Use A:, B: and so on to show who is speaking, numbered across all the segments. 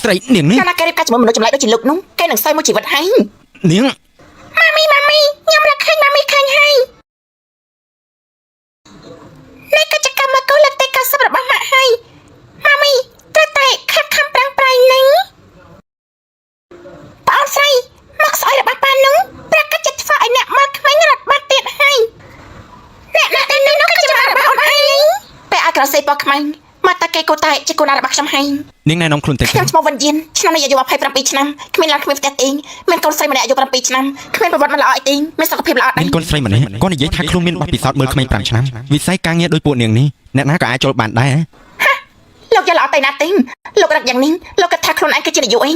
A: ស្រីនាងនេះ
B: កាលណាគេរៀបការជាមួយមនុស្សចម្លែកដូចជាលោកនោះគេនឹងសើមួយជីវិតហើយ
A: នាង
B: ម៉ាមីម៉ាមីខ្ញុំរកឃើញម៉ាមីឃើញហើយនេះក៏ជាកម្មករលើកទី90របស់ម៉ាក់ហើយម៉ាមីត្រូវតែខិតខំប្រឹងប្រែងនឹងប្អូនស្រីមកស្អុយរបស់ប៉ានោះប្រកាសជាធ្វើឲ្យអ្នកមើលក្មេងរត់បាត់ទៀតហើយអ្នកណាដែលនោះក៏ជាម៉ាក់របស់អូនឯងតែឲ្យក្រសីពណ៌ខ្មៅមកតែគេគូតែជាកូនរបស់ខ្ញុំហើយ
A: នាងណែនាំខ្លួនតិច
B: ខ្ញុំឈ្មោះវិញ្ញាណឆ្នាំនេះអាយុ27ឆ្នាំគ្មានឡានគ្មានផ្ទះទេមានកូនស្រីម្នាក់អាយុ7ឆ្នាំគ្មានប្រវត្តិមិនល្អអីទេមានសុខភាពល្អដែរ
A: មានកូនស្រីម្នាក់គាត់និយាយថាខ្លួនមានបទពិសោធន៍មើលក្មេង5ឆ្នាំវិស័យការងារដោយពួកនាងនេះអ្នកណាក៏អាចចូលបានដែរ
B: លោកយល់ល្អទៅណាទេលោករឹកយ៉ាងនេះលោកគិតថាខ្លួនឯងគឺជានាយកអី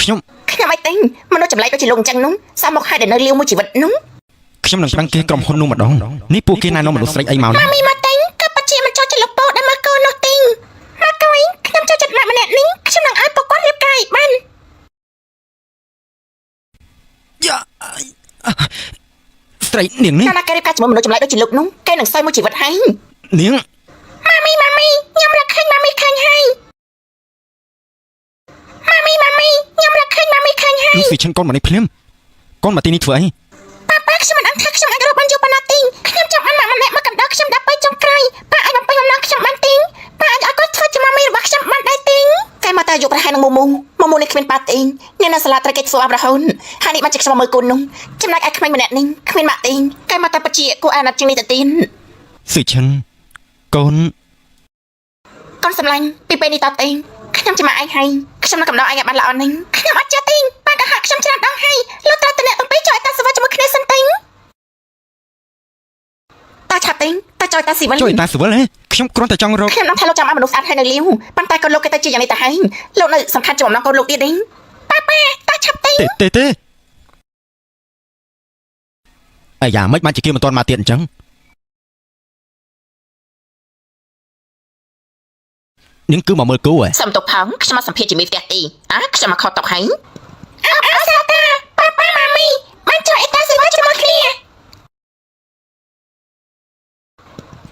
A: ខ្ញុំ
B: ខ្ញុំអីទេមនុស្សចម្លែកដូចជាលោកអញ្ចឹងនោះសាមកឲ្យដែលនៅលាវមួយជីវិតនោះ
A: ខ្ញុំនឹងប្រឹងគេក្រុមហ៊ុននោះម្ដងនេះពួកគេណែនាំមនុស្សស្រីអីមក
B: ម៉ា
A: នេះ
B: មីមកទេក៏ពិតជាមិនចូលចិត្តលោកពោដែលមើលកូននោះទេមកកូនខ្ញុំចូលចិត្តម៉ាក់ម្នាក់នេះខ្ញុំនឹងឲ្យពួកគាត់រៀបការឲ្យបាន
A: យ៉ាស្រីនាងនេះ
B: កាលណាគេរៀបការជាមួយមនុស្សចម្លែកដូចជាលោកនោះគេនឹងសើមួយជីវិតហើយ
A: នាង
B: ម៉ាមីម៉ាមីខ្ញុំរកឃើញម៉ាមីឃើញហើយម៉ាមីម៉ាមីខ្ញុំរកឃើញម៉ាមីឃើញហើយ
A: លូស៊ីឈិនកូនមកនេះភ្លាមកូនមកទីនេះធ្វើអី
B: ប៉ាប៉ាខ្ញុំមិនដឹងថាខ្ញុំអាចរកបានយូរប៉ុណ្ណាទេខ្ញុំចង់បានម៉ាក់ម្នាក់មកកណ្ដោខ្ញុំដល់ពេលចុងក្រោយប៉ាអាចបំពេញបំណងខ្ញុំបានទេប៉ាអាចឲ្យគាត់ធ្វើជាម៉ាមីរបស់ខ្ញុំបានដែរទេតែមកតែអាយុប្រហែលនឹងមូមូមូមូនេះគ្មានប៉ាទេអ្នកនៅសាលាត្រូវគេធ្វើអាប់រហូនហើយនេះបានជាខ្ញុំមកមើលកូននោះចំណែកឯក្មេងម្នាក់នេះគ្មានម៉ាក់ទេកែមកតែបជាគួរអាណិតជាងនេះទៅទៀត
A: ស៊ីឈិនកូនក
B: ូនសម្លាញ់ពីពេលនេះតទៅខ្ញុំជាម៉ាក់ឯងហើយខ្ញុំនឹងកំដរឯងឲ្យបានល្អណាស់ខ្ញុំអត់ចេះទេប៉ាក៏ហាក់ខ្ញុំច្រើនដងហើយលោកត្រូវតែអ្នកទាំងពីរចុយតាសវជាមួយគ្នាសិនទេតាឆាប់ទេតាចុយតាស៊ីវិល
A: ជួយតាស្វិលហ៎ខ្ញុំគ្រាន់តែចង់រក
B: ខ្ញុំដឹងថាលោកចាំឲ្យមនុស្សស្អាតហើយនៅលាវប៉ុន្តែកូនលោកគេទៅជាយ៉ាងនេះទៅហើយលោកនៅសំខាន់ជាបំណងកូនលោកទៀតទេប៉ាប៉ាតាឆាប់ទេ
A: ទេទេទេអាយ៉ាមិនបានជាគេមិនទាន់មកទៀតអញ្ចឹងនាងគឺមកមើលគូហ៎
B: សំទុកផងខ្ញុំមកសម្ភារជាមេផ្ទះទីអាខ្ញុំមកខត់តុកហើយអើអើសាតាប៉ាប៉ាម៉ាមីបានចុយអេតាស៊ីវិលជាមួយគ្នា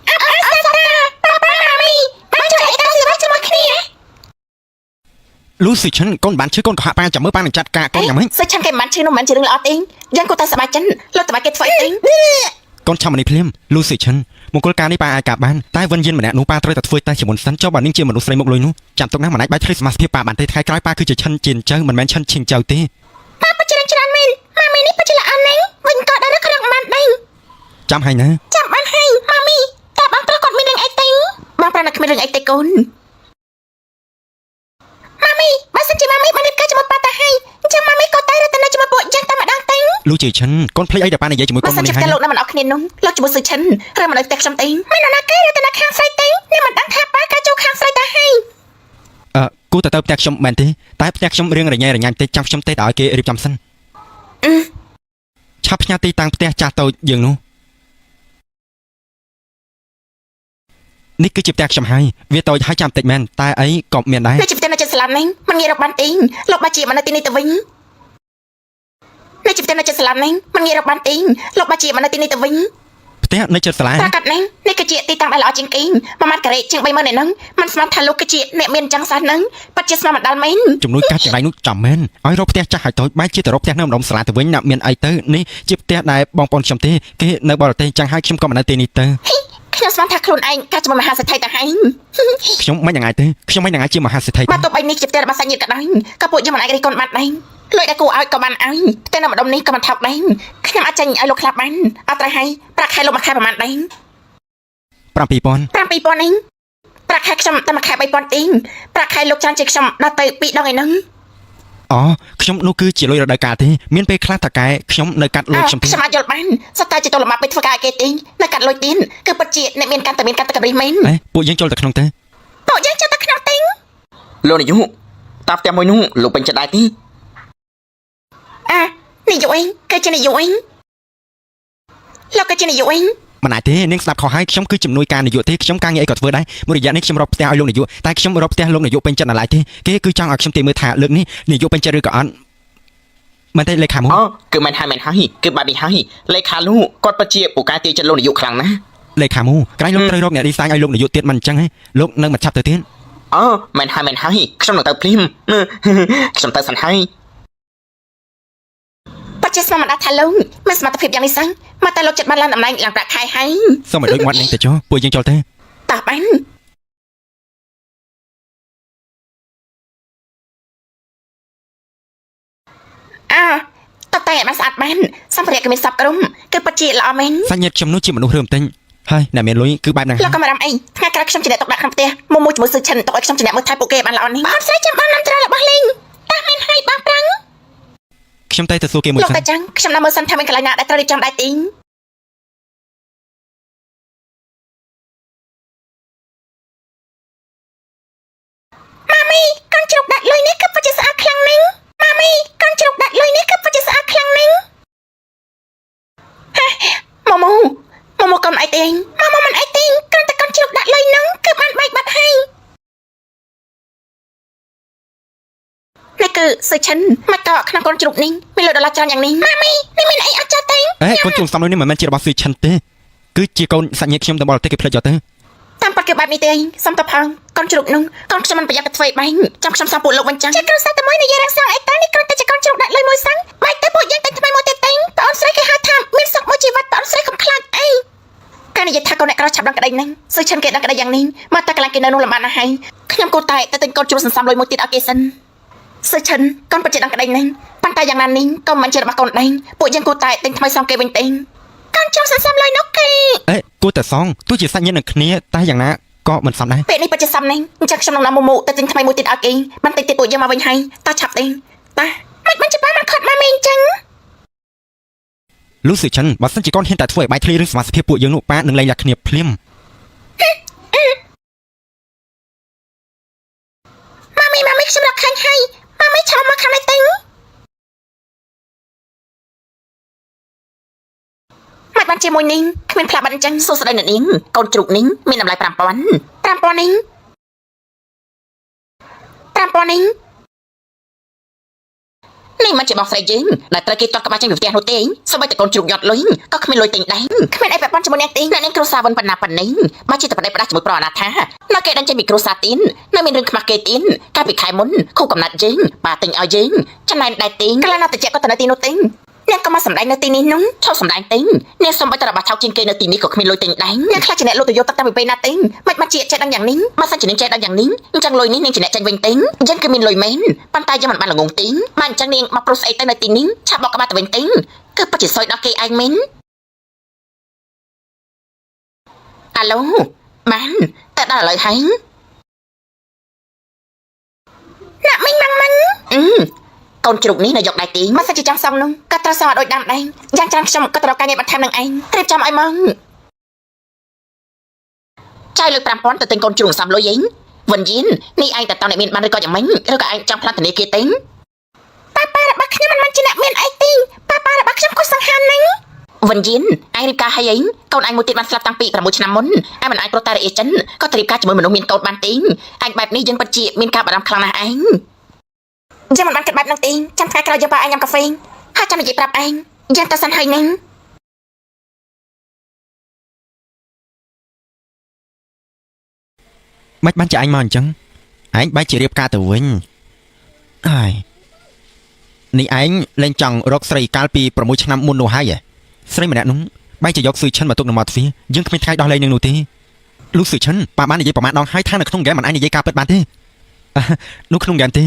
B: អើអើសាតាប៉ាប៉ាម៉ាមីបានចុយអេតាស៊ីវិលជាមួយគ្នា
A: លូស៊ីឈិនកូនបានឈឺកូនកុហកប៉ាចាំមើលប៉ានឹងចាត់ការកូនយ៉ាងម៉េច
B: សិឆានគេមិនបានឈឺនោះមិនមែនជារឿងល្អទេយើងគួរតែសប្បាយចិត្តលោកតើគេធ្វើអីទេ
A: កូនឆាំមកនេះភ្លាមលូស៊ីឈិនមង្គលការនេះប៉ាអាចកាប់បានតែវិញ្ញាណម្នាក់នោះប៉ាត្រូវតែធ្វើតែជាមុនសិនចុះបើនាងជាមនុស្សស្រីមុខលុយនោះចាំទុកណាមិនអាចបែកធ្លាយសមាជិកប៉ាបានទេថ្ងៃក្រោយប៉ាគឺជាឈិនជាចៅមិនមែនឈិនឈៀងចៅទេ
B: ប៉ាពិតជាច្រើនមែនម៉ាមីនេះពិតជាល្អណាស់វិញក៏ដល់រកបានដែរ
A: ចាំហើយណា
B: ចាំបានហើយម៉ាមីតើបងប្រុសគាត់មានរឿងអីទេបងប្រុសនៅគ្មានរឿងអីទេកូនម៉ាមីបើសិនជាម៉ាមីបានរៀបការជាមួយប៉ាតាហើយអញ្ចឹងម៉ាមីក៏តែរត់ទៅនៅជាមួយពួកយើងតែម្ដងទេ
A: លូជាឈិនកូនភ្លេចអីដែលប៉ានិយាយជាមួយ
B: បើ
A: កូនមុននេះហើយ
B: សិនជាផ្ទះលោកនៅមិនអស់គ្នានោះលោកជាមួយស៊ឺឈិនឬមកនៅផ្ទះខ្ញុំទេមាននរណាគេរត់ទៅនៅខាងស្រីទេនេះមិនដឹងថាប៉ាក៏ចូលខាងស្រីតាហើយ
A: អឺគូតទៅផ្ទះខ្ញុំមែនទេតែផ្ទះខ្ញុំរៀងរញ៉េរញ៉ាញ់តិចចាំខ្ញុំទេឲ្យគេរៀបចំសិនឆាប់ផ្ញើទីតាំងផ្ទះចាស់តូចយើងនោះនេះគឺជាផ្ទះខ្ញុំហើយវាតូចហើយចាំតិចមែនតែអីក៏មានដែរ
B: នៅជាផ្ទះនៅចិត្តស្លាប់នេះមិនងាយរកបានទេលោកបាជាមកនៅទីនេះទៅវិញនៅជាផ្ទះនៅចិត្តស្លាប់នេះមិនងាយរកបានទេលោកបាជាមកនៅទីនេះទៅវិញ
A: ផ្ទះនៅចិត្តសាលា
B: ប្រកាសនេះនេះគឺជាទីតាំងដែលល្អជាងគេមួយម៉ាត់ការ៉េជាង30000ឯហ្នឹងមិនស្មានថាលោកគឺជាអ្នកមានចឹងសោះហ្នឹងពិតជាស្មានមិនដល់មែន
A: ជំនួយកាត់ចង្រៃនោះចាំមែនឲ្យរកផ្ទះចាស់ឲ្យតូចបែរជាទៅរកផ្ទះនៅម្ដុំសាលាទៅវិញណាមានអីទៅនេះជាផ្ទះដែលបងប្អូនខ្ញុំទេគេនៅបរទេសចឹងហើយខ្ញុំក៏មិននៅទីនេះទៅ
B: ខ្ញុំស្មានថាខ្លួនឯងកាត់ជាមួយមហាសេដ្ឋីទៅហើយ
A: ខ្ញុំមិនយ៉ាងໄງទេខ្ញុំមិនយ៉ាងໄງជាមហាសេដ្ឋី
B: បើទោះបីនេះជាផ្ទះរបស់សាច់ញាតិក៏ដោយក៏ពួកយើងមិនអាចរិះគន់បានដែរលុយដែលគួរឲ្យក៏បានឲ្យផ្ទះនៅម្ដុំនេះក៏មិនថោកដែរខ្ញុំអាចចាញ់ឲ្យលោកខ្លះបានអត់ត្រូវហើយប្រាក់ខែលោកមួយខែប្រហែលដែរ
A: 7000
B: 7000នេះប្រាក់ខែខ្ញុំតែមួយខែ3000ទេប្រាក់ខែលោកច្រើនជាងខ្ញុំដល់ទៅ2ដងឯហ្នឹង
A: អូខ្ញុំនោះគឺជាលុយរដូវកាលទេមានពេលខ្លះតកែខ្ញុំនៅកាត់លុយខ្ញុំទេ
B: ខ្ញុំអាចយល់បានសត្វតែជាទលំបាកពេលធ្វើការឲ្យគេទេនៅកាត់លុយទៀតគឺពិតជាអ្នកមានកាន់តែមានកាន់តែកម្រិះមែន
A: អេពួកយើងចូលទៅក្នុងទៅ
B: ពួកយើងចូលទៅក្នុងទេ
C: លោកនាយកតាផ្ទះមួយនោះលោកពេញចិត្តដែរទេ
B: អានាយកអីគឺជានាយកអីលោកគឺជានាយកអី
A: មិនអាចទេនាងស្ដាប់ខុសហើយខ្ញុំគឺជំនួយការនាយកទេខ្ញុំការងារអីក៏ធ្វើដែរមួយរយៈនេះខ្ញុំរកផ្ទះឲ្យលោកនាយកតែខ្ញុំរកផ្ទះលោកនាយកពេញចិត្តនៅឡើយទេគេគឺចង់ឲ្យខ្ញុំទេមើលថាលើកនេះនាយកពេញចិត្តឬក៏អត់មែនទេលេខាមួយ
C: អូគឺមិនហើយមិនហើយគឺបែបនេះហើយលេខាលោកគាត់ពិតជាពូកែទាយចិត្តលោកនាយកខ្លាំងណាស់
A: លេខាមូក្រែងលោកត្រូវរកអ្នកឌីហ្សាញឲ្យលោកនាយកទៀតមិនអញ្ចឹងហ៎លោកនឹងមិនឆាប់ទៅទៀត
C: អូមែនហើយមែនហើយខ្ញុំនឹងទៅភ្លាមខ្ញុំទៅសិនហើយ
B: ពិតជាស្មានមិនដាច់ថាលោកមានសមត្ថភាពយ៉ាងនេះសោះមកតែលោកចិត្តបានឡើងតំណែងឡើងប្រាក់ខែហើយ
A: សូមឲ្យដូចមាត់នាងទៅចុះពួកយើងចូលទៅ
B: តោះបានអើតតែឲ្យបានស្អាតបានសម្ភារៈក៏មានសពគ្រប់គឺពិតជាល្អមែន
A: សាច់ញាតិខ្ញុំនោះជាមនុស្សរើមទិញហើយអ្នកមានលុយគឺបែបហ្នឹង
B: លោកក៏មករំអីថ្ងៃក្រោយខ្ញុំជាអ្នកទុកដាក់ក្នុងផ្ទះមួយមួយជាមួយស៊ឺឈិនទុកឲ្យខ្ញុំជាអ្នកមើលថែពួកគេឲ្យបានល្អនេះបងស្រីចាំបងនាំត្រារបស់លេងតះមែនហើយបងប្រាំង
A: ខ្ញុំតែទៅសួរគេមួយសិន
B: លោកតែចាំងខ្ញុំនាំមើលសិនថាមានកន្លែងណាដែលត្រូវរៀបចំដែរទីងម៉ាមីកូនជ្រូកដាក់លុយនេះគឺពិតជាស្អាតខ្លាំងណាស់ម៉ាមីកូនជ្រូកដាក់លុយនេះគឺពិតជាស្អាតខ្លាំងណាស់ហាម៉ូម៉ូម៉ូម៉ូកុំអីទេម៉ូម៉ូមិនអីទេគ្រាន់តែកូនជ្រូកដាក់លុយហ្នឹងគឺបានបែកបាត់ហើយនេះគឺសុឈិនមកកក្នុងកូនជ្រូកនេះមានលុយដុល្លារច្រើនយ៉ាងនេះម៉ាមីនេះមានអីអត់ចាស់ទេ
A: អេកូនជុំសំលុយនេះមិនមែនជារបស់ស៊ឺឈិនទេគឺជាកូនសាច់ញាតិខ្ញុំទៅបរទេសគេភ្លេចយកទៅ
B: តាមពិតគឺបែបនេះទេសុំតផងកូនជ្រូកនោះកូនខ្ញុំមិនប្រយ័ត្នទៅធ្វើឲ្យបែងចាំខ្ញុំសងពួកលោកវិញចឹងជាគ្រួសារតែមួយនិយាយរាំងសងអីតានេះគ្រាន់តែជាកូនជ្រូកដាក់លុយមួយសឹងបែកទៅពួកយើងតែថ្មីមួយទៀតទេបងអូនស្រីគេហៅថាមានសុខមួយជីវិតបងអូនស្រីកុំខ្លាចអីកាលនិយាយថាកូនអ្នកក្រឆាប់ដឹងក្តីហ្នឹងស៊ឺឈិនគេដឹងក្តីយ៉ាងនេះមកតែកន្លែងគេនៅនោះលំបាកណាស់ហើយខ្ញុំគួរតែទៅទិញកូនជ្រូកសន្សំលុយមួយទៀតឲ្យគេសិនស៊ឺឈិនកូនពិតជាដឹងក្តីហ្នឹងប៉ុន្តែយ៉ាងណានេះក៏មិនជារបស់កូនដែរពួកយើងគួរតែទិញថ្មីសងគេវិញទេកូនជ្រូកសន្សំលុយនោះគេ
A: អេគួរតែសងទោះជាសាច់ញាតិនឹងគ្នាតែយ៉ាងណាក៏មិនសមដែរ
B: ពេលនេះពិតជាសំនេះអញ្ចឹងខ្ញុំនឹងនាំមូមូទៅទិញថ្មីមួយទៀតឲ្យគេបន្តិចទៀតពួកយើងមកវិញហើយតោះឆាប់ទេតាមិនបានច្បាស់មិនខត់មកមីអញ្ចឹង
A: លូស៊ឺឈិនបើសិនជាកូនហ៊ានតែធ្វើឲ្យបែកធ្លាយរឿងសមាជិកភាពពួកយើងនោះប៉ានឹងលែងលះគ្នាភ្លាម
B: ម៉ាមីម៉ាមីខ្ញុំរកខាញ់ហើយម៉ាមីឆោមកខាងនេះទិញមិនបានជាមួយនេះគ្មានផ្លាបាត់អញ្ចឹង
C: សួស្តីអ្នកនាងកូនជ្រូកនេះមានតម្លៃ5000
B: 5000នេះ5000នេះ
C: នេះមិនជាបងស្រីយើងដែលត្រូវគេទាត់ក្បាលចេញពីផ្ទះនោះទេសូម្បីតែកូនជ្រូកយត់លុយក៏គ្មានលុយទិញដែរ
B: គ្មានអីពាក់ព័ន្ធជាមួយអ្នកទេ
C: អ្នកនាងគ្រួសារវិនបណ្ណាប៉ុណ្ណេះបើជាតែប្តីផ្ដាស់ជាមួយប្រអណាថានៅគេដឹងចេញពីគ្រួសារទីននៅមានរឿងខ្មាស់គេទីនកាលពីខែមុនគូកំណត់យើងបាទិញឲ្យយើងចំណែនដែរទី
B: កន្លែងណាតិចក៏ទៅនៅទីនោះទេអ្នកក៏មកសម្ដែងនៅទីនេះនោះ
C: ឈប់សម្ដែងទិញអ្នកសុំឲ្យតែរបស់ថោកជាងគេនៅទីនេះក៏គ្មានលុយទិញដែរ
B: អ្នកខ្លះជាអ្នកលក់ទៅយកទឹកតាំងពីពេលណាទេមិនបានជាចេះដឹងយ៉ាងនេះ
C: បើសិនជានាងចេះដឹងយ៉ាងនេះអញ្ចឹងលុយនេះនាងជាអ្នកចាញ់វិញទិញយើងគឺមានលុយមែនប៉ុន្តែយើងមិនបានល្ងងទិញបើអញ្ចឹងនាងមកប្រុសស្អីទៅនៅទីនេះឆាប់បកក្បាលទៅវិញទិញគឺពិតជាសយដល់គេឯងមែនអាឡូបានតែដល់ឥឡូវហើយ
B: ណាក់មីងម៉ាំងម៉ាំង
C: អឺកូនជ្រូកនេះនៅយកដែរទី
B: មកសិនជាចង់សងនោះក៏ត្រូវសងឲ្យដូចដើមដែរយ៉ាងច្រើនខ្ញុំក៏ត្រូវការងារបន្ថែមនឹងឯងរៀបចំឲ្យមក
C: ចាយលុយ5000ទៅទិញកូនជ្រូកសំលុយឯងវិនយិននេះឯងតែតអ្នកមានបានឬក៏យ៉ាងម៉េចឬក៏ឯងចង់ផ្លាត់ធនាគារទិញ
B: ប៉ាប៉ារបស់ខ្ញុំមិនមែនជាអ្នកមានអីទេប៉ាប៉ារបស់ខ្ញុំក៏សង្ហានឹង
C: វិនយិនឯងរៀបការហើយឯងកូនឯងមួយទៀតបានស្លាប់តាំងពី6ឆ្នាំមុនឯងមិនអាចប្រតែរអេចិនក៏ទៅរៀបការជាមួយមនុស្សមានកូនបានទេឯងបែបនេះយើងពិតជាមានការបារម្ភខ្លាំងណាស់ឯង
B: យើងមិនបានគិតបែបហ្នឹងទេចាំថ្ងៃក្រោយយើងប៉ាឯងញ៉ាំកាហ្វេហើយចាំនិយាយប្រាប់ឯងយើងទៅសិនហើយនឹង
A: មិនបានជាឯងមកអញ្ចឹងឯងបែរជារៀបការទៅវិញអាយនេះឯងលែងចង់រកស្រីកាលពី6ឆ្នាំមុននោះហើយហ៎ស្រីម្នាក់នោះបែរជាយកស៊ឺឈិនមកទុកនៅមាត់ទ្វារយើងគ្មានថ្ងៃដោះលែងនឹងនោះទេលោកស៊ឺឈិនប៉ាបាននិយាយប្រមាណដងហើយថានៅក្នុងហ្គេមមិនអាចនិយាយការពិតបានទេអ่ะនោះក្នុងហ្គេមទេ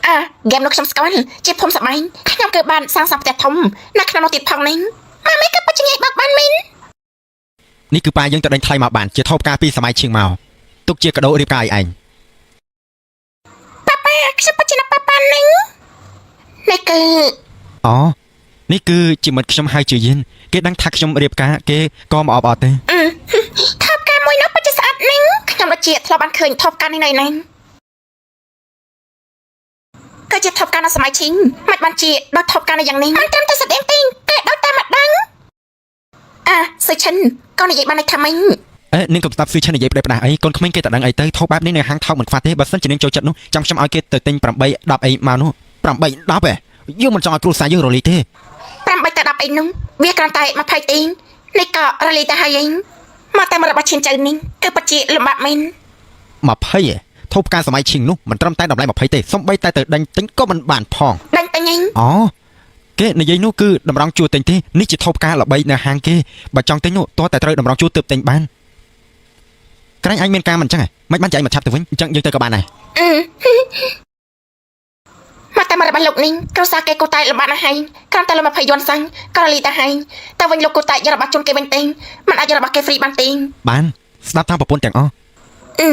B: អើហ្គេមនោះខ្ញុំស្គាល់ជាភូមិសម័យខ្ញុំគឺបានសាងសង់ផ្ទះធំនៅក្នុងនោះទៀតផងនេះម៉ាមីក៏ពិតជាងាយបើកបានមែន
A: នេះគឺប៉ាយើងទៅដេញថ្លៃមកបានជាថោបការពីសម័យឈៀងមកទុកជាកដោរៀបការឲ្យឯង
B: ប៉ាប៉ាខ្ញុំពិតជានឹកប៉ាប៉ានឹងនេះគឺ
A: អូនេះគឺជាមិត្តខ្ញុំហៅជាយិនគេដឹងថាខ្ញុំរៀបការគេក៏មកអបអរទេ
B: ថោបការមួយនោះពិតជាស្អាតនឹងខ្ញុំដូចជាធ្លាប់បានឃើញថោបការនេះនៅណាគឺជាថោបការនៅសម័យឈីងមិនបានជាដូចថោបការនៅយ៉ាងនេះមិនត្រឹមតែស្តៀងទេគេដូចតែម្ដងអាសុឈិនកូននិយាយបានន័យថាម៉េច
A: អេនាងកុំស្ដាប់ស៊ឺឈិននិយាយផ្ដេសផ្ដាស់អីកូនក្មេងគេតែដឹងអីទៅថោបបែបនេះនៅហាងថោកមិនខ្វះទេបើសិនជានាងចូលចិត្តនោះចាំខ្ញុំឲ្យគេទៅទិញ8 10អីមកនោះ8 10ហ៎យើងមិនចង់ឲ្យគ្រួសារយើងរលីទេ
B: 8ទៅ10អីនោះវាគ្រាន់តែ20ទេនេះក៏រលាយទៅហើយឯងមកតែមករបស់ឈានចៅនេះគឺពិតជាលំបាកមែន
A: 20ហ៎ ធូបផ្កាសម័យឈីងនោះមិនត្រឹមតែតម្លៃ20ទេសំបីតែទៅដេញទិញក៏មិនបានផង
B: ដាញ់តែញ៉េង
A: អូគេនិយាយនោះគឺតម្រង់ជួរទិញទេនេះជាធូបផ្កាល្បីនៅហាងគេបើចង់ទិញនោះតើតែត្រូវតម្រង់ជួរទើបទិញបានក្រែងឯងមានការមិនចឹងហ៎មិនបានចែកមកឆាប់ទៅវិញអញ្ចឹងយើងទៅក៏បានដែរ
B: អឺមកតែមករបស់លោកនេះគ្រួសារគេគូតែលំបាកណាស់ហើយគ្រាន់តែលុយ20យួនសាំងក៏រលីទៅហើយតែវិញលោកគូតែយករបស់ជូនគេវិញទេមិនអាចយករបស់គេហ្វ្រីបានទេ
A: បានស្ដាប់តាមប្រពន្ធទាំងអស់
B: អឺ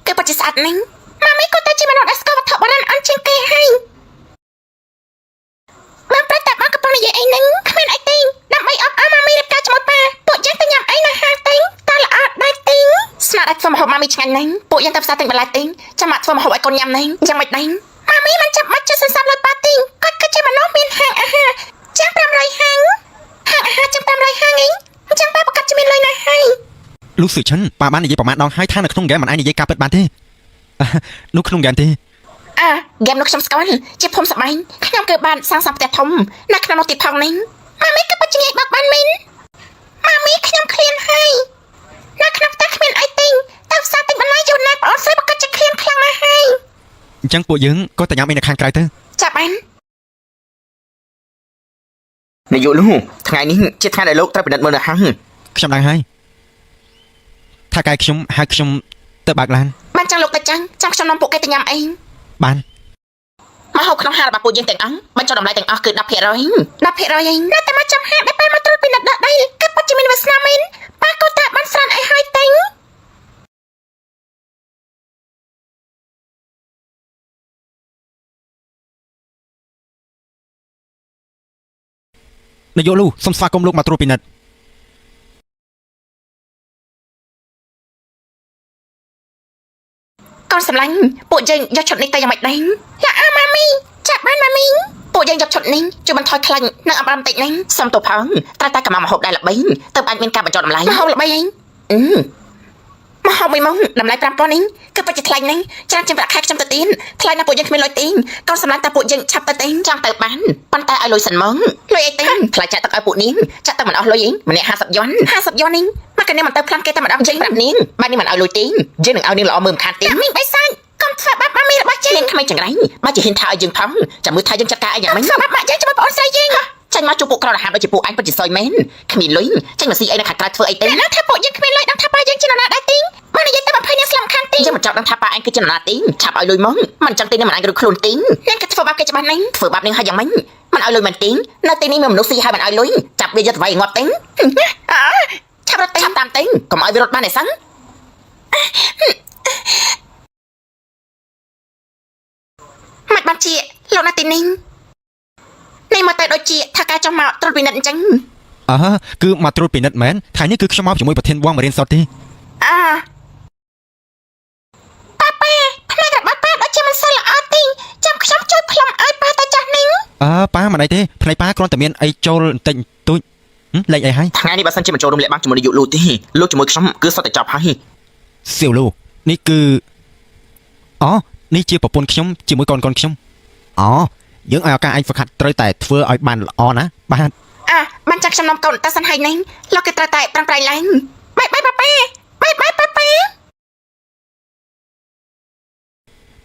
B: គឺពិតជាស្អាតណាស់ម៉ាមីក៏តែជាមនុស្សដែលស្គាល់វត្ថុបុរាណអន់ជាងគេហើយបានប្រតែបានកំពុងនិយាយអីហ្នឹងគ្មានអីទេដើម្បីអបអរម៉ាមីរៀបការជាមួយប៉ាពួកយើងទៅញ៉ាំអីនៅហាងទេតើល្អដែរទេស្នាដៃធ្វើម្ហូបម៉ាមីឆ្ងាញ់ណាស់ពួកយើងទៅផ្សារទិញបន្លែទេចាំមកធ្វើម្ហូបឲ្យកូនញ៉ាំណាយ៉ាងម៉េចដែរម៉ាមីមិនចាំបាច់ចេះសន្សំលុយប៉ាទេគាត់គឺជាមនុស្សមានហាងអាហារចាំ500ហាងហាងអាហារចាំ500ហាងឯងអញ្ចឹងប៉ាប្រកាសជាមានលុយណាស់ហើយ
A: លោកស៊ឺឈិនប៉ាបាននិយាយប្រមាណដងហើយថានៅក្នុងហ្គេមមិនអាចនិយាយការពិតបានទេអ่ะនោះក្នុងហ្គេមទេ
B: អើហ្គេមនោះខ្ញុំស្គាល់ជាភូមិសម័យខ្ញុំគឺបានសាងសង់ផ្ទះធំនៅក្នុងនោះទៀតផងនេះម៉ាមីក៏ពិតជាងាយបោកបានមែនម៉ាមីខ្ញុំឃ្លានហើយនៅក្នុងផ្ទះគ្មានអីទិញតែផ្សារទិញបន្លែយូរណាស់ប្អូនស្រីប្រកាសជាឃ្លានខ្លាំងណាស់ហើយ
A: អញ្ចឹងពួកយើងក៏ទៅញ៉ាំអីនៅខាងក្រៅទៅ
B: ចាប់បាន
C: នាយកលូថ្ងៃនេះជាថ្ងៃដែលលោកត្រូវពិនិត្យមើលនៅហាង
A: ខ្ញុំដឹងហើយថាកាយខ្ញុំហៅខ្ញុំទៅបើកឡាន
B: បានចឹងលោកទៅចឹងចាំខ្ញុំនាំពួកគេទៅញ៉ាំអី
A: បាន
C: មកហូបក្នុងហាងរបស់ពួកយើងទាំងអង្គបញ្ចុះតម្លៃទាំងអស់គឺ10%
B: 10%ឯងនៅតែមកចាំហាងដែលប៉ាមកត្រួតពិនិត្យដល់ដីគឺពិតជាមានវាសនាមែនប៉ាក៏តាបានស្រានអីហើយទិញ
A: នាយកលូសូមស្វាគមន៍លោកមកត្រួតពិនិត្យ
B: កូនសម្លាញ់ពួកយើងយកឈុតនេះទៅយ៉ាងម៉េចដែរល្អម៉ាមីចាប់បានម៉ាមីពួកយើងយកឈុតនេះជួយបន្ថយខ្លាញ់និងអបអរបន្តិចណា
C: សុំទោសផងត្រូវតែកម្ម៉ង់ម្ហូបដែលល្បីទើបអាចមានការបញ្ចុះតម្លៃ
B: មហូបល្បីអី
C: អឺ
B: មហូបមួយម៉ោងតម្លៃ5000នេះគឺពិតជាថ្លៃណាស់ច្រើនជាងប្រាក់ខែខ្ញុំទៅទៀតថ្លៃណាស់ពួកយើងគ្មានលុយទេកូនសម្លាញ់តែពួកយើងឆាប់ទៅទេ
C: ចង់ទៅបានប៉ុន្តែឲ្យលុយសិនមក
B: លុយអីទេ
C: ថ្លៃចាក់ទឹកឲ្យពួកនាងចាក់ទឹកមិនអស់លុយឯងម្នាក់50យន់
B: 50យន់នេះមកកនេះមិនទៅផ្លាំងគេតែម្ដង
C: យើងប្រាប់នាងបាទនាងមិនឲ្យលុយទេយើងនឹងឲ្យនាងល្អមើលមិនខានទេ
B: តែមីងបិសាចកុំធ្វើបាបម៉ាមីរបស់យើង
C: នាងក្មេងចង្រៃបើជាហ៊ានថាឲ្យយើងផងចាំមើលថាយើងចាត់ការអីយ៉ាងម៉េច
B: ធ្វើបាបម៉ាក់យើងជាមួយប្អូនស្រីយើង
C: ចាញ់មកជួបពួកក្ររហាមដូចជាពួកអញពិតជាសយមែនគ្មានលុយចាញ់មកស៊ីអីនៅខាងក្រៅធ្វើអីទេ
B: អ្នកណាថាពួកយើងគ្មានលុយដឹងថាប៉ាយើងជានរណាដែរទីមកនិយាយតែ20នាងស្លាប់ខានទី
C: យើងមិនចង់ដឹងថាប៉ាអញគឺជានរណាទេឆាប់ឲ្យលុយមកមិនចឹងទេនាងមិនអាចរួចខ្លួនទេ
B: នាងក៏ធ្វើបាបគេច្បាស់ណាស់
C: ធ្វើបាបនាងឲ្យយ៉ាងម៉េចមិនឲ្យលុយមែនទេនៅទីនេះមានមនុស្សស៊ីឲ្យមិនឲ្យលុយចាប់វាយកទៅវាយងាប់ទេ
B: អើឆាប់រត់ទេ
C: ឆាប់តាមទេកុំឲ្យវារត់បានឯសឹង
B: មិនបានជាលោកណាទីនេះនេះមកទៅដូចជាថាការចង់មកត្រួតពិនិត្យអញ្ចឹង
A: អើគឺមកត្រួតពិនិត្យមែនថ្ងៃនេះគឺខ្ញុំមកជាមួយប្រធានវងមករៀនសូត្រទេ
B: អើប៉ាប៉ាផ្នែករបស់ប៉ាដូចជាមិនសូវល្អទេចាំខ្ញុំជួយផ្លុំឲ្យប៉ាទៅចាស់នេះ
A: អើប៉ាមិនអីទេផ្នែកប៉ាគ្រាន់តែមានអីចូលបន្តិចបន្តួចហឹមលេខអីហើយ
C: ថ្ងៃនេះបើសិនជាមិនចូលរួមលាក់បាំងជាមួយនាយកលូទេលោកជាមួយខ្ញុំគឺសុទ្ធតែចប់ហើយ
A: សៀវលូនេះគឺអូនេះជាប្រពន្ធខ្ញុំជាមួយកូនកូនខ្ញុំអូយើងឲ្យឱកាសឯងហ្វឹកហាត់ត្រូវតែធ្វើឲ្យបានល្អណាបាទ
B: អើបានចាំខ្ញុំនាំកូនទៅសិនហើយនេះលោកគេត្រូវតែប្រឹងប្រែងឡើងបាយបាយប៉ាប៉ាបាយបាយប៉ាប៉ា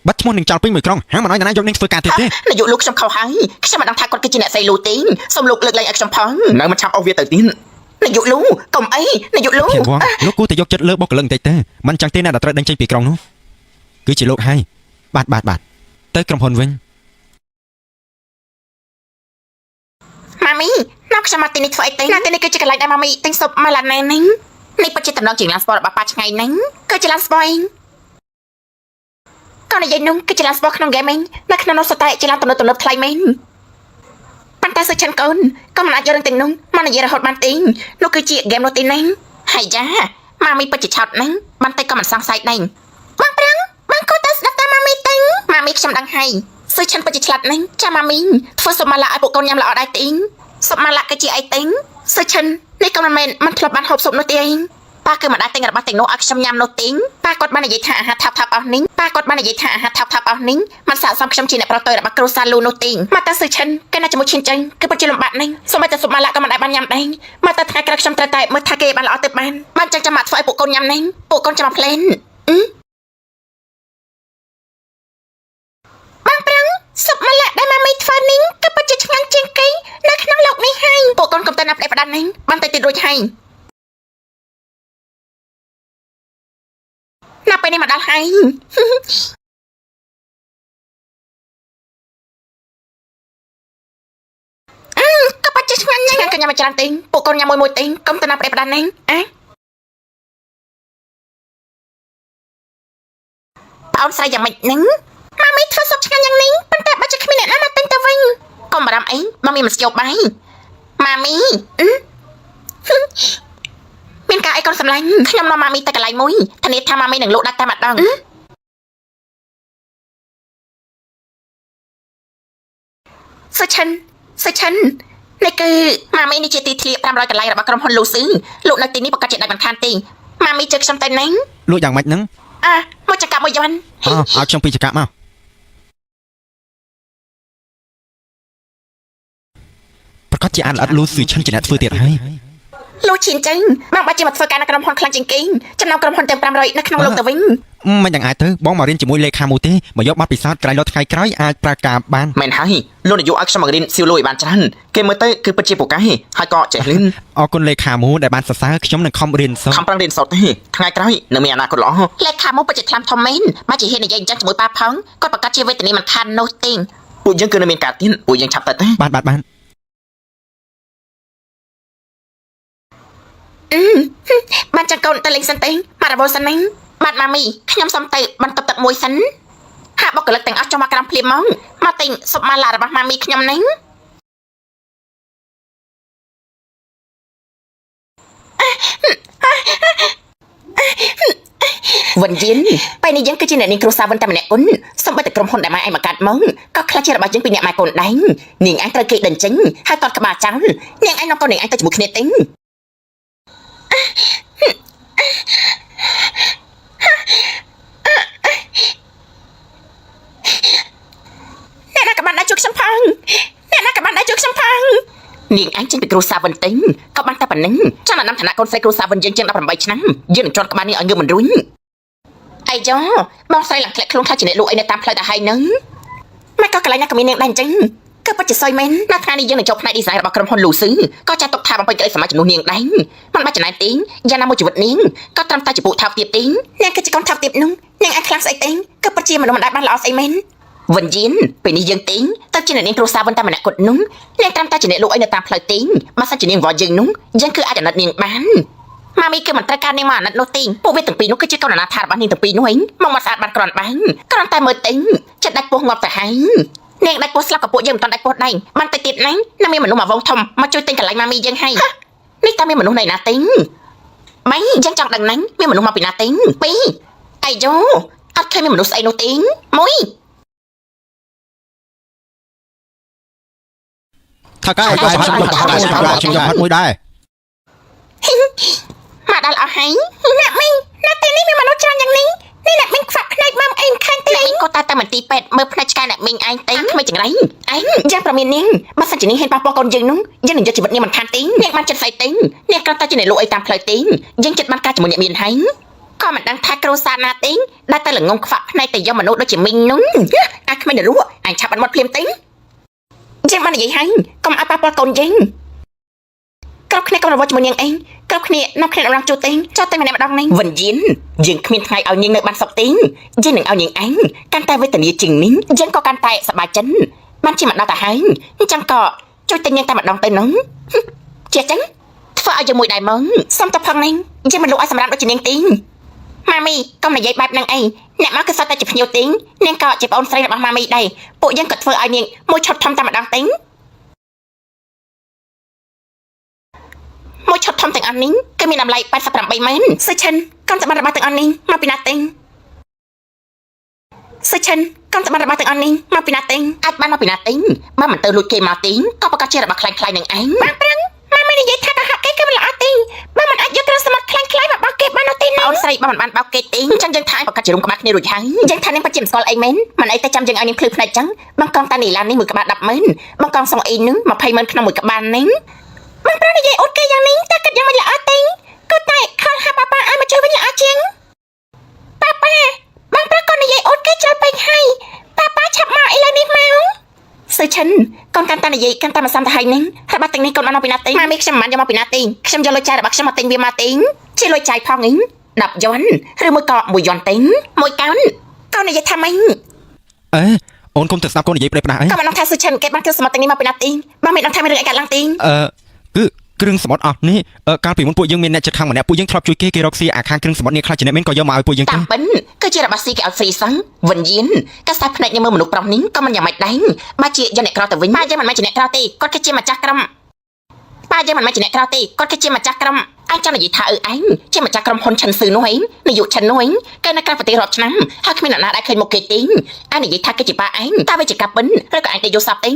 A: បាត់ឈ្មោះនឹងចោលពេញមួយក្រុងហាមិនឲ្យនរណាយកនាងធ្វើការទៀតទេ
C: នាយកលោកខ្ញុំខុសហើយខ្ញុំមិនដឹងថាគាត់គឺជាអ្នកស្រីលូទេសូមលោកលើកលែងឲ្យខ្ញុំផងនៅមិនឆាប់អស់វាទៅទៀតនាយកលូកុំអីនាយកលូ
A: ធានវងលោកគួរតែយកចិត្តលើបុគ្គលិកបន្តិចទៅមិនចឹងទេអ្នកដែលត្រូវដេញចេញពីក្រុងនោះគឺជាលោកហើយបាទបាទបាទទៅក្រុមហ៊ុនវិញ
B: ម៉ាមីនាំខ្ញុំមកទីនេះធ្វើអីទេណាទីនេះគឺជាកន្លែងដែលម៉ាមីទិញស៊ុបម៉ាឡាណែនេះ
C: នេះពិតជាតំណងជាងឡានស្ពតរបស់ប៉ាឆ្ងាយណាស់
B: គឺជាឡានស្បយកូននិយាយនោះគឺជាឡានស្បក្នុងហ្គេមឯងនៅក្នុងនោះសុទ្ធតែជាឡានទំនើបទំនើបថ្លៃមែនប៉ុន្តែសុចិនកូនក៏មិនអាចយករឿងទាំងនោះមកនិយាយរហូតបានទេនោះគឺជាហ្គេមនោះទេណា
C: ហើយយ៉ាម៉ាមីពិតជាឆោតណាស់បន្តិចក៏មិនសង្ស័យដែរ
B: បងប្រឹងបងគួរតែស្ដាប់តាមម៉ាមីទេ
C: ម៉ាមីខ្ញុំដឹងហើយ
B: សុចិនពិតជាឆ្លាតណាស់ចាំម៉ាមីធ្វើស៊ុបម៉ាឡាឲ្យពួកកូនញ៉ាំល្អដែរទេស៊ុបម៉ាឡាគឺជាអីទេសុចិននេះក៏មិនមែនមិនធ្លាប់បានហូបស៊ុបនោះទេ
C: ប៉ាគឺមិនដែលទិញរបស់ទាំងនោះឲ្យខ្ញុំញ៉ាំនោះទេប៉ាគាត់បាននិយាយថាអាហារថោកៗអស់នេះប៉ាគាត់បាននិយាយថាអាហារថោកៗអស់នេះមិនស័ក្តិសមខ្ញុំជាអ្នកប្រតយរបស់គ្រួសារលូនោះទេមកតាស៊ឺឈិនគេណាជាមួយឈិនចេញគឺពិតជាលំបាកណាស់សូម្បីតែសុបម៉ាឡាក៏មិនដែលបានញ៉ាំដែរមកតាថ្ងៃក្រោយខ្ញុំត្រូវតែមើលថាគេបានល្អទៅបានបានចឹងចាំមកធ្វើឲ្យពួកកូនញ៉ាំនេះពួកកូនចាំមកផ្លែន
B: បងប្រឹងស៊ុបម៉ាឡាដែលម៉ាមីធ្វើនេះគឺពិតជាឆ្ងាញ់ជាងគេនៅក្នុងលោកនេះហើយ
C: ពួកកូនកុំទៅណាផ្ដេសផ្ដាស់នេះបានតែទៀតរួចហើយណាពេលនេះមកដល់ហើយ
B: ក៏ពិតជាឆ្ងាញ់ណាស់
C: ឆ្ងាញ់ក៏ញ៉ាំមកច្រើនទេពួកកូនញ៉ាំមួយមួយទេកុំទៅណាផ្ដេសផ្ដាស់នេះអាប្អូនស្រីយ៉ាងម៉េចនឹង
B: ម៉ាមីធ្វើស៊ុបឆ្ងាញ់យ៉ាងនេះប៉ុន្តែបើជាគ្មានអ្នកណាមកទិញទៅវិញ
C: កុំបារម្ភអីមកមានមធ្យោបាយម៉ាមីមានការអីកូនសម្លាញ់ខ្ញុំនាំម៉ាមីទៅកន្លែងមួយធានាថាម៉ាមីនឹងលក់ដាច់តែម្ដងសុឈិនសុឈិននេះគឺម៉ាមីនេះជាទីធ្លា500កន្លែងរបស់ក្រុមហ៊ុនលូស៊ឺលក់នៅទីនេះប្រកាសជាដាច់មិនខានទេម៉ាមីជឿខ្ញុំទៅណា
A: លក់យ៉ាងម៉េចហ្នឹង
C: អាមកចង្កាប់មួយយន់
A: អឲ្យខ្ញុំពីរចង្កាក់មកប្រកាសជាអានល្អិតលូស៊ឺឈិនជាអ្នកធ្វើទៀតហើយ
C: លោកឈិនចឹងបងបាច់ជាមកធ្វើការនៅក្រុមហ៊ុនខ្លាំងជាងគេចំណោមក្រុមហ៊ុនទាំង500នៅក្នុងលោកទៅវិញ
A: មិនយ៉ាងអាចទៅបងមករៀនជាមួយលេខាមួយទេមកយកបទពិសោធន៍ក្រែងលោថ្ងៃក្រោយអាចប្រើការបាន
D: មែនហើយលោកនាយកឲ្យខ្ញុំបង្រៀនសៀវលួយបានច្រើនគេមើលទៅគឺពិតជាពូកែហើយក៏ចេះលឿន
A: អរគុណលេខាមួយដែលបានសរសើរខ្ញុំនឹងខំរៀនសូត្រ
D: ខំប្រឹងរៀនសូត្រទេថ្ងៃក្រោយនឹងមានអនាគតល្អ
C: លេខាមកពិតជាថ្នាំធំមែនបាច់ជាហ៊ាននិយាយអញ្ចឹងជាមួយប៉ាផងគាត់ប្រកាសជាវេទនាមិនខាននោះទេ
D: ពួកយើងគឺនៅមានការទៀនពួកយើងឆាប់ទៅទេ
A: បាទបាទបាទ
C: បានចឹងកូនទៅលេងសិនទេមករវល់សិនណាបាទម៉ាមីខ្ញុំសុំទៅបន្ទប់ទឹកមួយសិនហាក់បុគ្គលិកទាំងអស់ចុះមកក្រោមភ្លាមមកមកទិញស៊ុបម៉ាឡារបស់ម៉ាមីខ្ញុំហ្នឹងវិនយិនពេលនេះយើងគឺជាអ្នកនាងគ្រួសារវិនតែម្នាក់គុណសូម្បីតែក្រុមហ៊ុនដែលម៉ែឯងមកកាត់មកក៏ខ្លះជារបស់យើងពីអ្នកម៉ែកូនដែរនាងឯងត្រូវគេដេញចេញហើយតតក្បាលចោលនាងឯងនាំកូននាងឯងទៅជាមួយគ្នាទេ
B: អ្នកណាក៏បានដែរជួយខ្ញុំផងអ្នកណាក៏បានដែរជួយខ្ញុំផង
C: នាងឯងចេញពីគ្រួសារវិនទិញក៏បានតែប៉ុណ្ណឹងចាំអាដាមឋានៈកូនស្រីគ្រួសារវិនយើងជាង18ឆ្នាំយើងនឹងជាន់ក្បាលនេះឲ្យងើបមិនរួចអីយ៉បងស្រីឡើងធ្លាក់ខ្លួនថាជាអ្នកលក់អីនៅតាមផ្លូវទៅហើយនឹង
B: មិនក៏កន្លែងណាក៏មាននាងដែរអញ្ចឹង
C: គឺពិតជាសុយមែននៅថ្ងៃនេះយើងនឹងចូលផ្នែក design របស់ក្រុមហ៊ុនលូស៊ឺក៏ចាត់ទុកថាបំពេញក្តីសម័យចំនួននាងដែរមិនបាច់ចំណែនទេយ៉ាងណាមួយជីវិតនាងក៏ត្រឹមតែជាពួកថោកទាបទេ
B: នាងគឺជាកូនថោកទាបនោះនាងអាចខ្លាំងស្អីទេគឺពិតជាមនុស្សមិនដែលបានល្អស្អីមែន
C: វិនយិនពេលនេះយើងទេទៅជាអ្នកនាងគ្រួសារវិនតែម្នាក់គត់នោះនាងត្រឹមតែជាអ្នកលក់អីនៅតាមផ្លូវទេបើសិនជានាងវល់យើងនោះយើងគឺអាចអាណិតនាងបានម៉ាមីគឺមិនត្រូវការនាងមកអាណិតនោះទេពួកវាទាំងពីរនោះគឺជាកូនអនាថារបស់នាងទាំងពីរនោះឯងមកមកស្អាតបានគ្រាន់បានគ្រាន់តែមើលទេចិត្តដាច់ពោះងាប់ទៅហើយនាងដាច់ពោះស្លាប់ក៏ពួកយើងមិនទាន់ដាច់ពោះដែរបានតែទៀតណានឹងមានមនុស្សមកវងធំមកជួយទិញកន្លែងម៉ាមីយើងហើយនេះតើមានមនុស្សនៅណាទេបីយើងចង់ដឹងណាស់មានមនុស្សមកពីណាទេពីរអាយ៉ូអត់ឃើញមានមនុស្សស្អីនោះទេមួយ
A: ថាកែក៏ខ្ញុំយកខ្ញុំយកហត់មួយដែរ
C: មកដល់អស់ហើយ
B: អ្នកមីងនៅទីនេះមានមនុស្សច្រើនយ៉ាងនេះនេះអ្នកមីងខ្វាក់ភ្នែកមកអីមិនឃើញទេ
C: អ្នកមីងក៏តែតែមន្ទីរពេទ្យមើលភ្នែកឆ្កែអ្នកមីងឯងទេក្មេងចង្រៃឯងយ៉ាងប្រមាននាងបើសិនជានាងហ៊ានប៉ះពាល់កូនយើងនោះយើងនឹងយកជីវិតនាងមិនខានទេនាងបានចិត្តស្អីទេនាងគ្រាន់តែជាអ្នកលក់អីតាមផ្លូវទេយើងចិត្តបានការជាមួយអ្នកមានហើយក៏មិនដឹងថាគ្រួសារណាទេដែលតែល្ងងខ្វាក់ភ្នែកតែយកមនុស្សដូចជាមីងនោះអាក្មេងនរកអញឆាប់បាត់មាត់ភ្លាមទេ
B: យើងបាននិយាយហើយកុំឲ្យប៉ះពាល់កូនយើងគ្រប់គ្នាកុំរវល់ជាមួយនាងអីគ្រប់គ្នានាំគ្នាដល់ជួទេចោះតែម្នាក់ម្ដងនេះ
C: វិញ្ញាណយើងគ្មានថ្ងៃឲ្យនាងនៅបានសុខទេយើងនឹងឲ្យនាងឯងកាន់តែវេទនាជាងនេះយើងក៏កាន់តែសប្បាយចិត្តបានជាមកដល់ទៅហើយអញ្ចឹងក៏ជួយទិញនាងតែម្ដងទៅនោះជាចឹងធ្វើឲ្យយើងមួយដែរហ្មង
B: សុំតែផងនេះយើងមិនលក់ឲ្យសម្រាប់ដូចជានាងទីម៉ាមីកុំនិយាយបែបហ្នឹងអីអ្នកមកគឺសុទ្ធតែជាភ្ញៀវទីនាងក៏ជាប្អូនស្រីរបស់ម៉ាមីដែរពួកយើងក៏ធ្វើឲ្យនាងមួយឈុតធំតែម្ដងទីមួយឈុតធំទាំងអស់នេះគឺមានតម្លៃ88ម៉ឺនសុឈិនកុំតែបានរបស់ទាំងអស់នេះមកពីណាទេសុឈិនកុំតែបានរបស់ទាំងអស់នេះមកពីណាទេ
C: អាចបានមកពីណាទិញបើមិនទៅលួចគេមកទិញក៏ប្រកាសជារបស់ខ្លាំងៗនឹងឯង
B: បានប្រឹងម៉ាមីនិយាយថាកុហកគេគឺមិនល្អទេបើមិនអាចយកគ្រឿងសមុទ្រខ្លាំងៗមកបោះគេ
C: ស្រីបើមិនបានបោកគេទេអញ្ចឹងយើងថាឲ្យប្រកាសជារួមក្បាលគ្នារួចហើយយើងថានាងពិតជាមិនស្គាល់អីមែនមិនអីតែចាំយើងឲ្យនាងភ្លឺភ្នែកចឹងបងកងតានីឡាននេះមួយក្បាល100000បងកងសុងអ៊ីនឹង200,000ក្នុងមួយក្បាលនេះ
B: បងប្រុសនិយាយអត់គេយ៉ាងនេះតើគិតយ៉ាងម៉េចល្អទេក៏តែខលហាប៉ាប៉ាឲ្យមកជួយវិញល្អជាងប៉ាប៉ាបងប្រុសក៏និយាយអត់គេច្រើនពេកហើយប៉ាប៉ាឆាប់មកឥឡូវនេះមក
C: សឺឈិនកូនកាន់តែនិយាយកាន់តែមិនសមទៅហើយនឹងហើយបាត់ទាំងនេះកូនបានមកពីណាទេម៉ាមីខ្ញុំមិនបានយកមកពីណាទេខ្ញុំយកលុយចាយរបស់ខ្ញុំមកទិញវាមកទេជាលុយចាយផងអី10យន់ឬមួយក៏1យន់ទេមួយកោនកូន
B: និយាយថាម៉េច
A: អេអូនកុំទៅស្ដាប់កូននិយាយប្រេះផ្ដាស់អី
C: ក៏មិនដឹងថាសឺឈិនគេបានគ្រឿងសមុទ្រទាំងនេះមកពីណាទេបើមិនដឹងថាមានរឿងអីកើតឡើងទេ
A: អឺគឺគ្រឿងសមុទ្រអស់នេះកាលពីមុនពួកយើងមានអ្នកចិត្តខាងម្នាក់ពួកយើងធ្លាប់ជួយគេគេរកស៊ីអាខាងគ្រឿងសមុទ្រនេះខ្លះជាអ្នកមានក៏យកមកឲ្យពួកយើងទេ
C: តាមពិនគឺជារបស់ស៊ីគេឲ្យ free សឹងវិញ្ញាណកាសែតភ្នែកនេះមើលមនុស្សប្រុសនេះក៏មិនយ៉ាងម៉េចដែរបើជាយកអ្នកក្រទៅវិញបើយើងមិនមែនជាអ្នកក្រទេគាត់គឺជាម្ចាស់ក្រុមបើយើងមិនមែនជាអ្នកក្រទេគាត់គឺជាម្ចាស់ក្រុមអញចង់និយាយថាអឺឯងជាម្ចាស់ក្រុមហ៊ុនឈិនស៊ឺនោះឯងនាយកឈិននោះឯងគេនៅក្រៅប្រទេសរាប់ឆ្នាំហើយគ្មានអ្នកណាដែលឃើញមុខគេទេអញនិយាយថាគេជាប៉ាឯងតើវាជាការពិនឬក៏អញទៅយល់សប្តិទ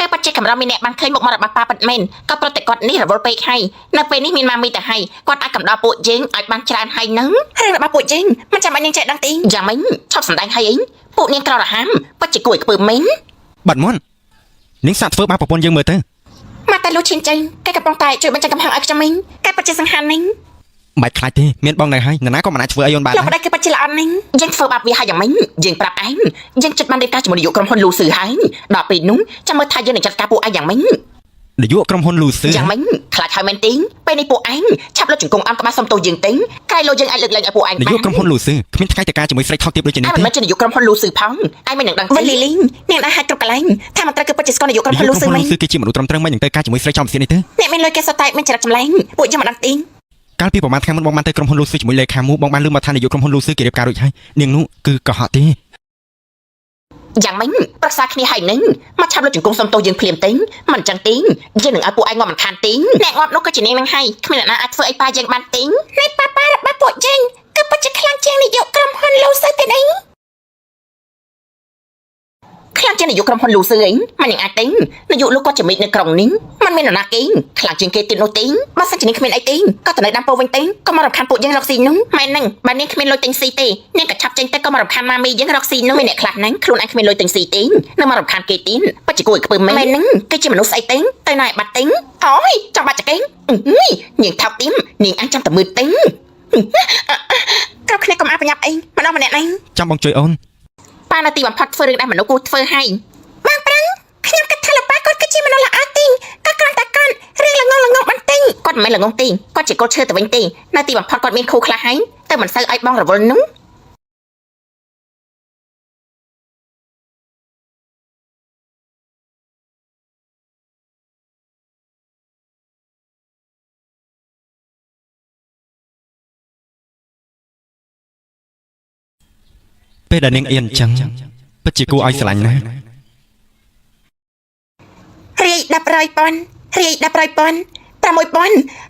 C: េគេពិតជាកម្រមានអ្នកបានឃើញមុខមករបស់ប៉ាពិតមែនក៏ប្រតិគាត់នេះរវល់ពេកហើយនៅពេលនេះមានម៉ាមីទៅហើយគាត់អាចកំដរពួកយើងឲ្យបានច្រើនហើយនឹង
B: រឿងរបស់ពួកយើងមិនចាំបាច់នាងចេះដឹងទេ
C: យ៉ាងម៉េចឈប់សម្ដែងហើយអីពួកនាងក្ររហាមពិតជាគួរឲ្យខ្ពើមមែន
A: បាត់មុននាងសាក់ធ្វើបាបប្រពន្ធយើងមើលទៅ
B: មកតែលូឈិនចេញគេកំពុងតែជួយបញ្ចេញកំហឹងឲ្យខ្ញុំវិញគេពិតជាសង្ហាននេះ
A: មិនបាច់ខ្លាចទេមានបងនៅហើយនរណាក៏មិនអាចធ្វើអីអូនបាន
B: លោក
A: ដែរ
B: ប្តីគឺពិតជាល្អនេះ
C: យើងធ្វើបាបវាហើយយ៉ាងម៉េចយើងប្រាប់ឯងយើងចិត្តបានរៀបការជាមួយនាយកក្រុមហ៊ុនលូស៊ឺហើយដល់ពេលនោះចាំមើលថាយើងនឹងចាត់ការពួកឯងយ៉ាងម៉េច
A: នាយកក្រុមហ៊ុនលូស៊ឺ
C: យ៉ាងម៉េចខ្លាចហើយមែនទេពេលនេះពួកឯងឆាប់លុតជង្គង់អោនក្បាលសុំទោសយើងទេក្រែងលោយើងអាចលើកលែងឲ្យពួកឯង
A: នាយកក្រុមហ៊ុនលូស៊ឺគ្មានថ្ងៃទៅការជាមួយស្រីថោកទាបដូចជានេះទេ
C: ឯងមិនមែនជានាយកក្រុមហ៊ុនលូស៊ឺផងឯងមិននឹងដឹង
B: វិញលីលីនាងដែរហាច់គ្រប់កន្លែងថាមន្ត្រីគឺពិតជាស្គាល់នាយកក្រុម
A: នាយក
B: ហ៊ុនលូស៊ឺមែន
A: ក្រុមហ៊ុនលូស៊ឺគឺជាមនុស្សត្រឹមត្រូវមិននឹងទៅការជាមួយស្រីចំសៀននេះទេ
B: អ្នកមានលុយគេសុទ្ធតែមានចរិតចម្លែងពួកយើងមិនដឹងទេ
A: កាលពីប្រហែលថ្ងៃមុនបងបានទៅក្រុមហ៊ុនលូស៊ឺជាមួយលេខាមូបងបានលើមកថានាយកក្រុមហ៊ុនលូស៊ឺគេរៀបការរួចហើយនាងនោះគឺកុហកទេ
C: យ៉ាងម៉េចប្រឹក្សាគ្នាហើយនឹងមកឆាប់លុតជង្គង់សុំទោសយើងភ្លាមទេមិនចឹងទេយើងនឹងឲ្យពួកឯងងាប់មិនខានទេ
B: អ្នកងាប់នោះក៏ជានាងនឹងហើយគ្មានអ្នកណាអាចធ្វើអីប៉ាយើងបានទេនៃប៉ាប៉ារបស់ពួកយើងគឺពិតជាខ្លាំងជាងនាយកក្រុមហ៊ុនលូស៊ឺទេនេះ
C: ខ្លាំងជាងនាយកក្រុមហ៊ុនលូស៊ឺអីមិននឹងអាចទេនាយកលោកគាត់ជាមេឃនៅក្រុងនេះมันមាននរណាគេខ្លាំងជាងគេទៀតនោះទេ
B: បើសិនជានាងគ្មានអីទេក៏ទៅនៅដាំពោវិញទេក៏មករំខានពួកយើងរកស៊ីនោះម៉ែនឹងបើនាងគ្មានលុយទិញស៊ីទេនាងក៏ឆាប់ចេញទៅក៏មករំខានម៉ាមីយើងរកស៊ីនោះ
C: មានអ្នកខ្លះហ្នឹងខ្លួនឯងគ្មានលុយទិញស៊ីទេនៅមករំខានគេទៀតពិតជាគួរឲ្យខ្ពើមមែន
B: ម៉ែនឹងគឺជាមនុស្សស្អីទេទៅណែបាត់ទេអូយចង់បាត់ចកេង
C: អឺនាងថោកទីមនាងអញចាំតែមើលទេ
B: គ្រប់គ្នាកុំអាប្រញាប់អីម្ដងម្នាក់នេះ
A: ចាំបងជួយអូន
C: ប៉ានៅទីបំផុតធ្វើរឿងដែលមនុស្សគួរធ្វើហើយ
B: បងប្រាំងខ្ញុំគិតថាលោកប៉ាគាត់គឺជាមនុស្សល្អទេក៏គ្រាន់តែគាត់រឿងល្ងងល្ងងបន្តិច
C: គាត់មិនមែនល្ងងទេគាត់ជាកូនឈើទៅវិញទេនៅទីបំផុតគាត់មានខូខ្លះហើយតែមិនសូវឲ្យបងរវល់នោះ
A: ពេលដែលនាងអៀនអញ្ចឹងពិតជាគួរឲ្យស្រឡាញ់ណាស់
B: រាយ10រយប៉ុនរាយ10រយប៉ុន6000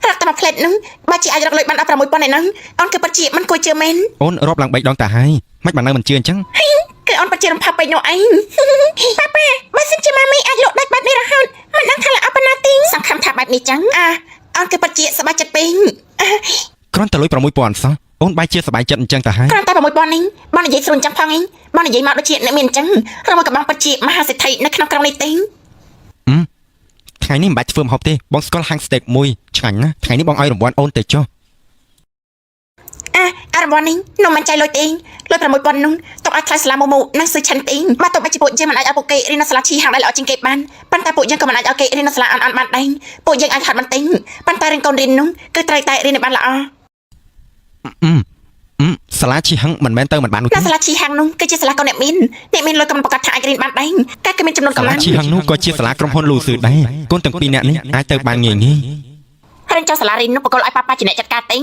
B: រកតែមួយផ្លែតនោះបើជាអាចរកលុយបានដល់6000ឯហ្នឹងអូនគឺពិតជាមិនគួរជឿមែន
A: អូនរាប់ឡើង3ដងតាហើយមិនបាននៅមិនជឿអញ្ចឹង
B: គឺអូនពិតជារំភើបពេកនោះឯង ប៉ាប៉ាបើសិនជាម៉ាមីអាចលក់ដាច់បែបនេះរហូតមិនដឹងថាល្អប៉ុណ្ណាទេស
C: ង្ឃឹមថាបែបនេះចឹង
B: អាអូនគឺពិតជាសប្បាយចិត្តពេក
A: គ្រាន់តែលុយ6000សោះអូនបែរជាសប្បាយចិត្តអញ្ចឹងតាហើយ
B: គ្រាន់តែ6000នេះបងនិយាយស្រួលអញ្ចឹងផងឯងបងនិយាយមកដូចជាអ្នកមានអញ្ចឹងរមកកំបងពិតជាមហាសេដ្ឋីនៅក្នុងក្រុងនេះទេ
A: ថ្ងៃនេះមិនបាច់ធ្វើម្ហូបទេបងស្គាល់ហាងស្តេកមួយឆ្ងាញ់ណាស់ថ្ងៃនេះបងឲ្យរង្វាន់អូនទៅចុះ
B: អាអារង្វាន់នេះនោះមិនចៃលុយទេលុយ6000នោះទុកឲ្យថ្លៃសាលាមូមូនិងស៊ឺឆិនទេបើទោះបីជាពួកយើងមិនអាចឲ្យពួកគេរៀននៅសាលាឈីហាងដែលល្អជាងគេបានប៉ុន្តែពួកយើងក៏មិនអាចឲ្យគេរៀននៅសាលាអន់អន់បានដែរពួកយើងអាចហាត់បន្តិចប៉ុន្តែរឿងកូនរៀននោះគឺត្រូវតែរៀនឲ្យបានល្អ
A: អឺអឺសាលាឈីហឹងមិនមែនទៅមិនបាននោះទេ
B: នៅសាលាឈីហាងនោះគឺជាសាលាកូនអ្នកមានអ្នកមានលុយក៏មិនប្រកាសថាអាចរៀនបានដែរតែគឺមានចំនួន
A: សាលា
B: កម្លាំង
A: ឈីហឹងនោះក៏ជាសាលាក្រុមហ៊ុនលូស៊ឺដែរកូនទាំងពីរនាក់នេះអាចទៅបានងាយងាយ
C: រឿងចុះសាលារៀននោះបកគលឲ្យប៉ាប៉ាជាអ្នកចាត់ការទេ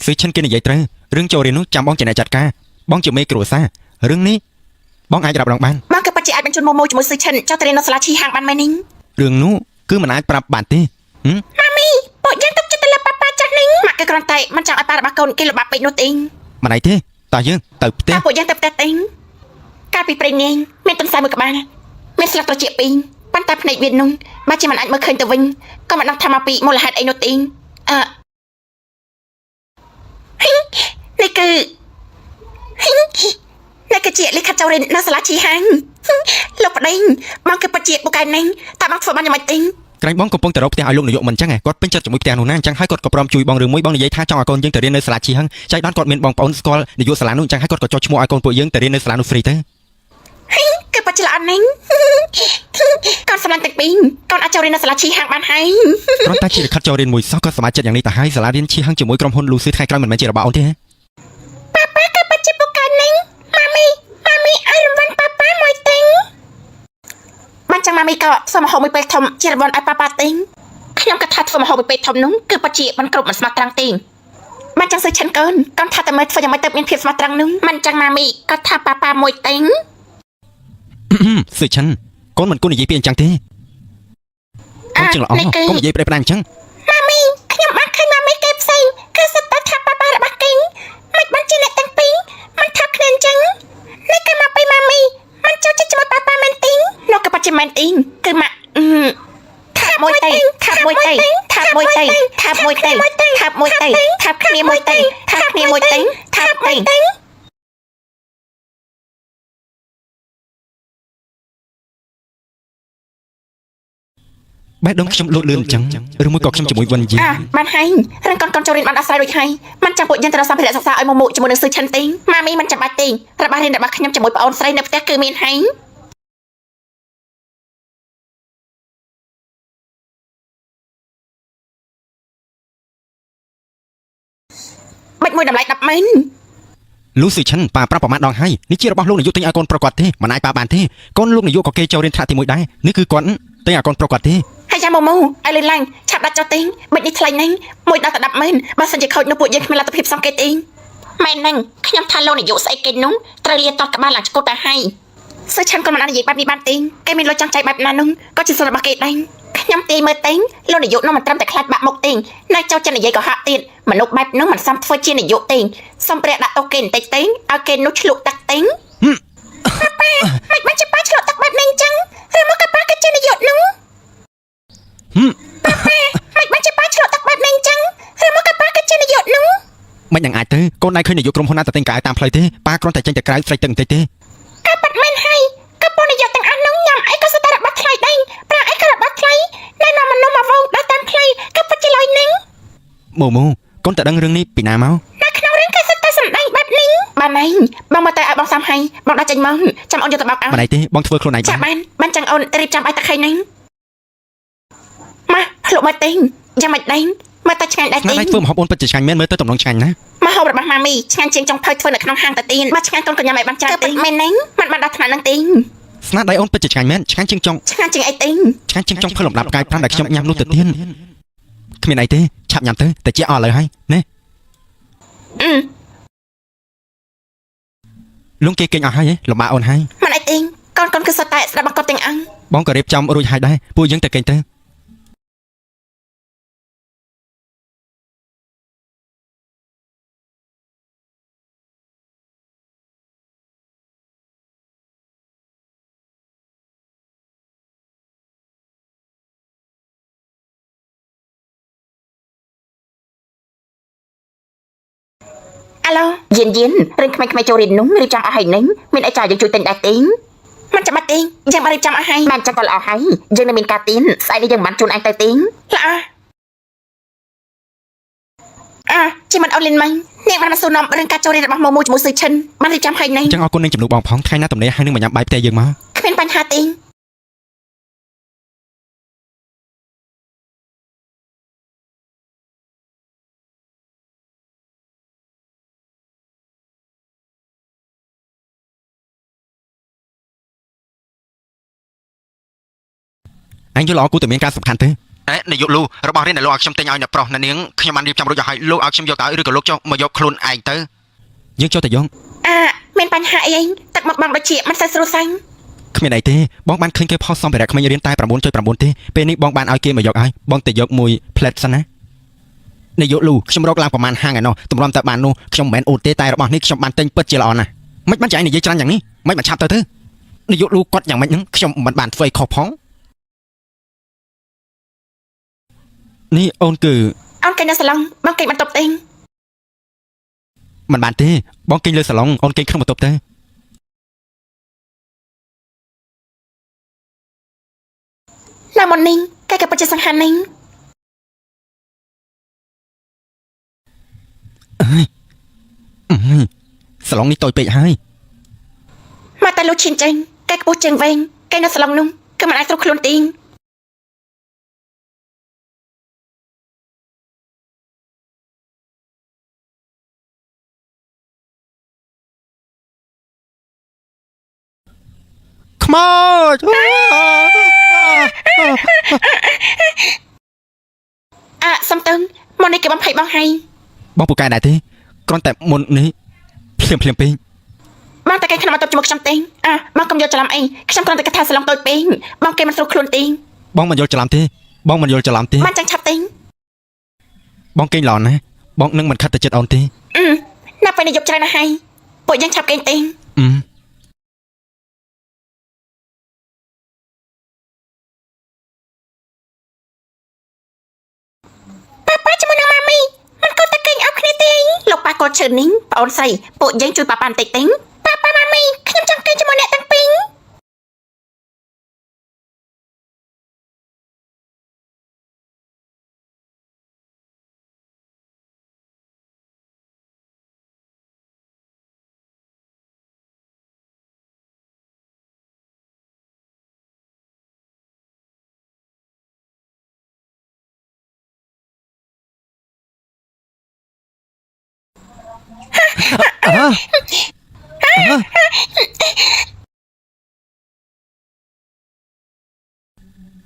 A: ស៊ឺឈិនគេនិយាយត្រូវរឿងចូលរៀននោះចាំបងជាអ្នកចាត់ការបងជាមេគ្រួសាររឿងនេះបងអាចรับរងបាន
B: បងក៏ពិតជាអាចបញ្ជូនមូមូជាមួយស៊ឺឆិនចុះទៅរៀននៅសាលាឈីហាងបានមែននេះ
A: រឿងនោះគឺមិនអាចប្រាប់បានទេហឹម
B: ម៉ាមីពួកយើងទុកចិត្តទៅលើប៉ាប៉ាចាស់នេះ
C: ម៉ាក់គឺគ្រាន់តែមិនចង់ឲ្យប៉ារបស់កូនគេលំបាកពេកនោះទេ
A: មិនអីទេតោះយើងទៅផ្ទះ
B: តើពួកយើងទៅផ្ទះទេកាលពីព្រេងនាងមានទន្សាយមួយក្បាលមានស្លឹកត្រចៀកពីរប៉ុន្តែភ្នែកវានោះបើជាមិនអាចមើលឃើញទៅវិញក៏មិនដឹងថាមកពីមូលហេតុអីនោះទេ អឺហិនេះគឺហិនេះគឺជាលិខិតចូលរៀននៅសាលាជីហាងលោកប្តីបងគឺពិតជាពូកែណាស់តើបងធ្វើបានយ៉ាងម៉េចទេ
A: ក្រែងបងកំពុងតែរកផ្ទះឲ្យលោកនាយកមិនអញ្ចឹងហ៎គាត់ពេញចិត្តជាមួយផ្ទះនោះណាអញ្ចឹងហើយគាត់ក៏ព្រមជួយបងរឿងមួយបងនិយាយថាចង់ឲ្យកូនយើងទៅរៀននៅសាលាជីហឹងចៃដន្យគាត់មានបងប្អូនស្គាល់នាយកសាលានោះអញ្ចឹងហើយគាត់ក៏ចុះឈ្មោះឲ្យកូនពួកយើងទៅរៀននៅសាលានោះ free ទៅ
B: គឺពិតជាល្អណាស់កូនសម្លាញ់ទាំងពីរកូនអាចចូលរៀននៅសាលាឈីហាងបានហើយ
A: គ្រាន់តែជាលិខិតចូលរៀនមួយសោះក៏សប្បាយចិត្តយ៉ាងនេះទៅហើយសាលារៀនឈីហឹងជាមួយក្រុមហ៊ុនលូស៊ឺថ្ងៃក្រោយមិនមែនជារបស់អូនទេហ៎
B: ប៉ាប៉ាគឺពិតជាពូកែណាស់ម៉ាមីម៉ាមីឲ្យរង្វាន់ប៉ាប៉ាមួយទិញបានចឹងម៉ាមីក៏ធ្វើម្ហូបមួយពេលធំជារង្វាន់ឲ្យប៉ាប៉ាទិញខ្ញុំក៏ថាធ្វើម្ហូបមួយពេលធំនោះគឺពិតជាមិនគ្រប់មិនស្មោះត្រង់ទេបានចឹងសើឆិនកូនកូនថាតែមើលធ្វើយ៉ាងម៉េចទៅមានភាពស្មោះត្រង់នោះមិនចឹងម៉ាមីក៏ថាប៉ាប៉ាមួយទិញ
A: សឺឆិនកូនមិនគួរនិយាយពីអញ្ចឹងទេកូនជាងល្អ
B: នេះគឺ
A: កុំនិយាយប្រេះផ្ដាំអញ្ចឹង
B: ម៉ាមីខ្ញុំបានឃើញម៉ាមីគេផ្សេងគឺសិតតែថាប៉ាប៉ារបស់គេមិនបានជាអ្នកទាំងពីរមិនថាគ្នាអញ្ចឹងនេះគឺមកពីម៉ាមីមិនចូលចិត្តជាមួយប៉ាប៉ាមែនទីងនោះក៏ពិតជាមែនទីងគឺម៉ាក់អឺថាមួយទេថាមួយទេថាមួយទេថាមួយទេថាមួយទេថាគ្នាមួយទេថាគ្នាមួយទេថាទេ
A: បេះដូងខ្ញុំលោតលឿនអញ្ចឹងឬមួយក៏ខ្ញុំជាមួយវិនយី
B: អាបានហើយរឿងកូនកូនចូលរៀនបានដោះស្រាយរួចហើយមិនចាំពួកយើងទៅរកសម្ភារៈសិក្សាឲ្យមកមុខជាមួយនឹងស៊ឺឆិនទេម៉ាមីមិនចាំបាច់ទេរបស់រៀនរបស់ខ្ញុំជាមួយប្អូនស្រីនៅផ្ទះគឺមានហើយ បាច់មួយតម្លៃ100000
A: លូស៊ឺឆិនប៉ាប្រាប់ប្រមាណដងហើយនេះជារបស់លោកនាយកទិញឲ្យកូនប្រកាសទេមិនអាចប៉ាបានទេកូនលោកនាយកក៏គេចូលរៀនថ្នាក់ទី1ដែរនេះគឺគាត់ទិញឲ្យកូនប្រកាសទេ
B: ហើយចាំម៉ូម៉ូឲ្យលឿនឡើងឆាប់ដាក់ចុះទេបាច់នេះថ្លៃណាស់មួយដល់តែ100000បើសិនជាខូចនោះពួកយើងគ្មានលទ្ធភាពសងគេទេ
C: ម៉ែហ្នឹងខ្ញុំថាលោកនាយកស្អីគេនោះត្រូវលាតតក្បាលឡើងឆ្កួតទៅហើយ
B: សើឆាន់ក៏មិនអាចនិយាយបែបនេះបានទេគេមានលុយចង់ចែកបែបណានោះក៏ជាសិទ្ធិរបស់គេដែរខ្ញុំទាយមើលទេលោកនាយកនោះមិនត្រឹមតែខ្លាចបាក់មុខទេនៅចូលចិត្តនិយាយកុហកទៀតមនុស្សបែបនោះមិនសមធ្វើជានាយកទេសូមព្រះដាក់ទោសគេបន្តិចទេឲ្យគេនោះឆ្លក់ទឹកទេប៉ាប៉ាមិនបានជាប៉ាឆ្លក់ទឹកបែបនេះអញ្ចឹងឬមកក៏ប៉ាក៏ជានាយកនោះប៉ាប៉ាមិនបានជាប៉ាឆ្លក់ទឹកបែបនេះអញ្ចឹងឬមកក៏ប៉ាក៏ជានាយកនោះ
A: មិននឹងអាចទេកូនឯងឃើញនាយកក្រុមហ៊ុនណាទៅទិញកៅអៅតាមផ្លូវទេប៉ាគ្រាន់តែចេញទៅក្រៅស្រេកទឹកបន្តិចទេ
B: ក៏ប៉ាត់មែនហើយក៏ប៉ុននាយកទាំងអស់នោះញ៉ាំអីក៏សុទ្ធតែរបស់ថ្លៃដែរប្រាក់អីក៏របស់ថ្លៃណែនាំមនុស្សមកវងដល់តាមផ្លូវក៏ពិតជាលុយនឹង
A: ម៉ូម៉ូកូនតែដឹងរឿងនេះពីណាមក
B: នៅក្នុងរឿងគេសិតតែសម្ដែងបែបនេះបានហើយបងមកតែឲ្យបងសាំហើយបងដាក់ចេញមកចាំអូនយកទៅបោកឲ្យ
A: មិនអីទេបងធ្វើខ្លួនឯង
B: ចា
A: បាន
B: បានបានចឹងអូនរៀបចាំឲ្យទឹកខៃហ្នឹងមកភ្លក់មកទិញយ៉ាងម៉េចដែរមកតែឆ្ងាញ់ដែរ
A: ស្នា
B: ទិញ
A: ដៃធ្វើម្ហូបអូនពិតជាឆ្ងាញ់មែនមើលទៅតំណងឆ្ងាញ់ណាស់
B: មកហូបរបស់ម៉ាមីឆ្ងាញ់ជាងចុងភៅធ្វើនៅក្នុងហាងតាទៀនមកឆ្ងាញ់កូនកញ្ញាឲ្យបានច្រើនទិញមែនហ្នឹងមិនបានដល់ថ្នាក់ហ្នឹងទិញ
A: ស្នាដៃអូនពិតជាឆ្ងាញ់មែនឆ្ងាញ់ជាងចុង
B: ឆ្ងាញ់ជាងអីទិញ
A: ឆ្ងាញ់ជាងចុងភៅលំដាប់ផ្កាយ5ដែលខ្ញុំញ៉ាំនោះទៅទៀតគ្មានអីទេឆាប់ញ៉ាំទៅតែជាអស់ឥឡូវហើយណែ
B: អឺ
A: លងគេគេងអស់ហើយហ៎លំបាកអូនហើយ
B: មិនអីទិញកូនកូនគឺសុទ្ធតែស្ដាប់បង្គាប់ទាំងអង្គ
A: បងក៏រៀបចំរួចហើយដែរពួកយើងទៅគេងទៅ
B: អាឡូ
C: យៀនយៀនរឿងក្មេងៗចូលរៀននោះរៀបចំអស់ហើយនឹងមានអីចាយើងជួយទិញដែរទេ
B: មិនចាំបាច់ទេយើងបានរៀបចំអស់ហើយ
C: បានចឹងក៏ល្អហើយយើងនៅមានការទៀនស្អែកនេះយើងមិនបានជូនឯងទៅទេ
B: ល្អអាជាមិនអូនលិនមិញនាងបានមកសួរនាំរឿងការចូលរៀនរបស់ម៉ូម៉ូជាមួយស៊ឺឈិនបានរៀបចំហើយនេះ
A: អញ្ចឹងអរគុណនឹងជំនួសបងផងថ្ងៃណាទំនេរហើយនឹងមកញ៉ាំបាយផ្ទះយើងមក
B: គ្មានបញ្ហាទេ
A: អញយល់ល្អគូតែមានការសំខាន់ទេអេនាយកលូរបស់រៀនដែលលោកឲ្យខ្ញុំទិញឲ្យអ្នកប្រុសអ្នកនាងខ្ញុំបានរៀបចំរួចឲ្យលោកឲ្យខ្ញុំយកទៅឬក៏លោកចុះមកយកខ្លួនឯងទៅយើងចូលទៅយក
B: អាមានបញ្ហាអីឯងទឹកមកបងដូចជាមិនសូវស្រួលសាញ់
A: គ្មានអីទេបងបានឃើញគេផុសសម្ភារៈក្មេងរៀនតែ9.9ទេពេលនេះបងបានឲ្យគេមកយកឲ្យបងទៅយកមួយផ្លែតសិនណានាយកលូខ្ញុំរកឡើងប្រហែលហាងឯណោះទម្រាំតែបាននោះខ្ញុំមិនមែនអូតទេតែរបស់នេះខ្ញុំបានទិញពិតជាល្អណាស់មិនបានចែកនិយាយច្រើនយ៉ាងនេះមិនបានឆាប់ទៅទៅនាយកលូគាត់យ៉ាងម៉េចហ្នឹងខ្ញុំមិនបានធ្វើឲ្យខុសផងនេះអូនគឺ
B: អូ អូនគេងនៅសាឡុងបងគេងបន្ទប់ទេ
A: មិនបានទេបងគេងលើសាឡុងអូនគេងក្នុងបន្ទប់ទៅ
B: ណាមុននេះកែក៏ពិតជាសង្ហានេះ
A: អើយសាឡុងនេះតូចពេកហើយ
B: មកតែលូឈិនចេញកែខ្ពស់ជើងវែងកែនៅសាឡុងនោះគឺមិនអាចស្រួលខ្លួនទេ
A: ខ្មោច
B: អាសំតឹងមុននេះគេបំភ័យបងហើយ
A: បងពូកែដែរទេគ្រាន់តែមុននេះភ្លាមភ្លាមពេក
B: បងតែគេក្នុងបន្ទប់ជាមួយខ្ញុំទេអាបងកុំយកច្រឡំអីខ្ញុំគ្រាន់តែគិតថាសាឡុងតូចពេកបងគេមិនស្រួលខ្លួនទេ
A: បងមិនយល់ច្រឡំទេបងមិនយល់ច្រឡំទេ
B: បានចឹងឆាប់ទេ
A: បងគេងល្អណាស់បងនឹងមិនខិតទៅចិត្តអូនទេ
B: អឺណាពេលនេះយប់ច្រើនណាស់ហើយពួកយើងឆាប់គេងទេ
A: អឺ
B: ប៉ាប៉ាជាមួយនឹងម៉ាមីមិនក៏តែគេងអោបគ្នាទេ
C: លោកប៉ាគាត់ឈឺនេះប្អូនស្រីពួកយើងជួយប៉ាប៉ាបន្តិចទេ
B: ប៉ាប៉ាម៉ាមីខ្ញុំចង់គេងជាមួយអ្នកទាំងពីរ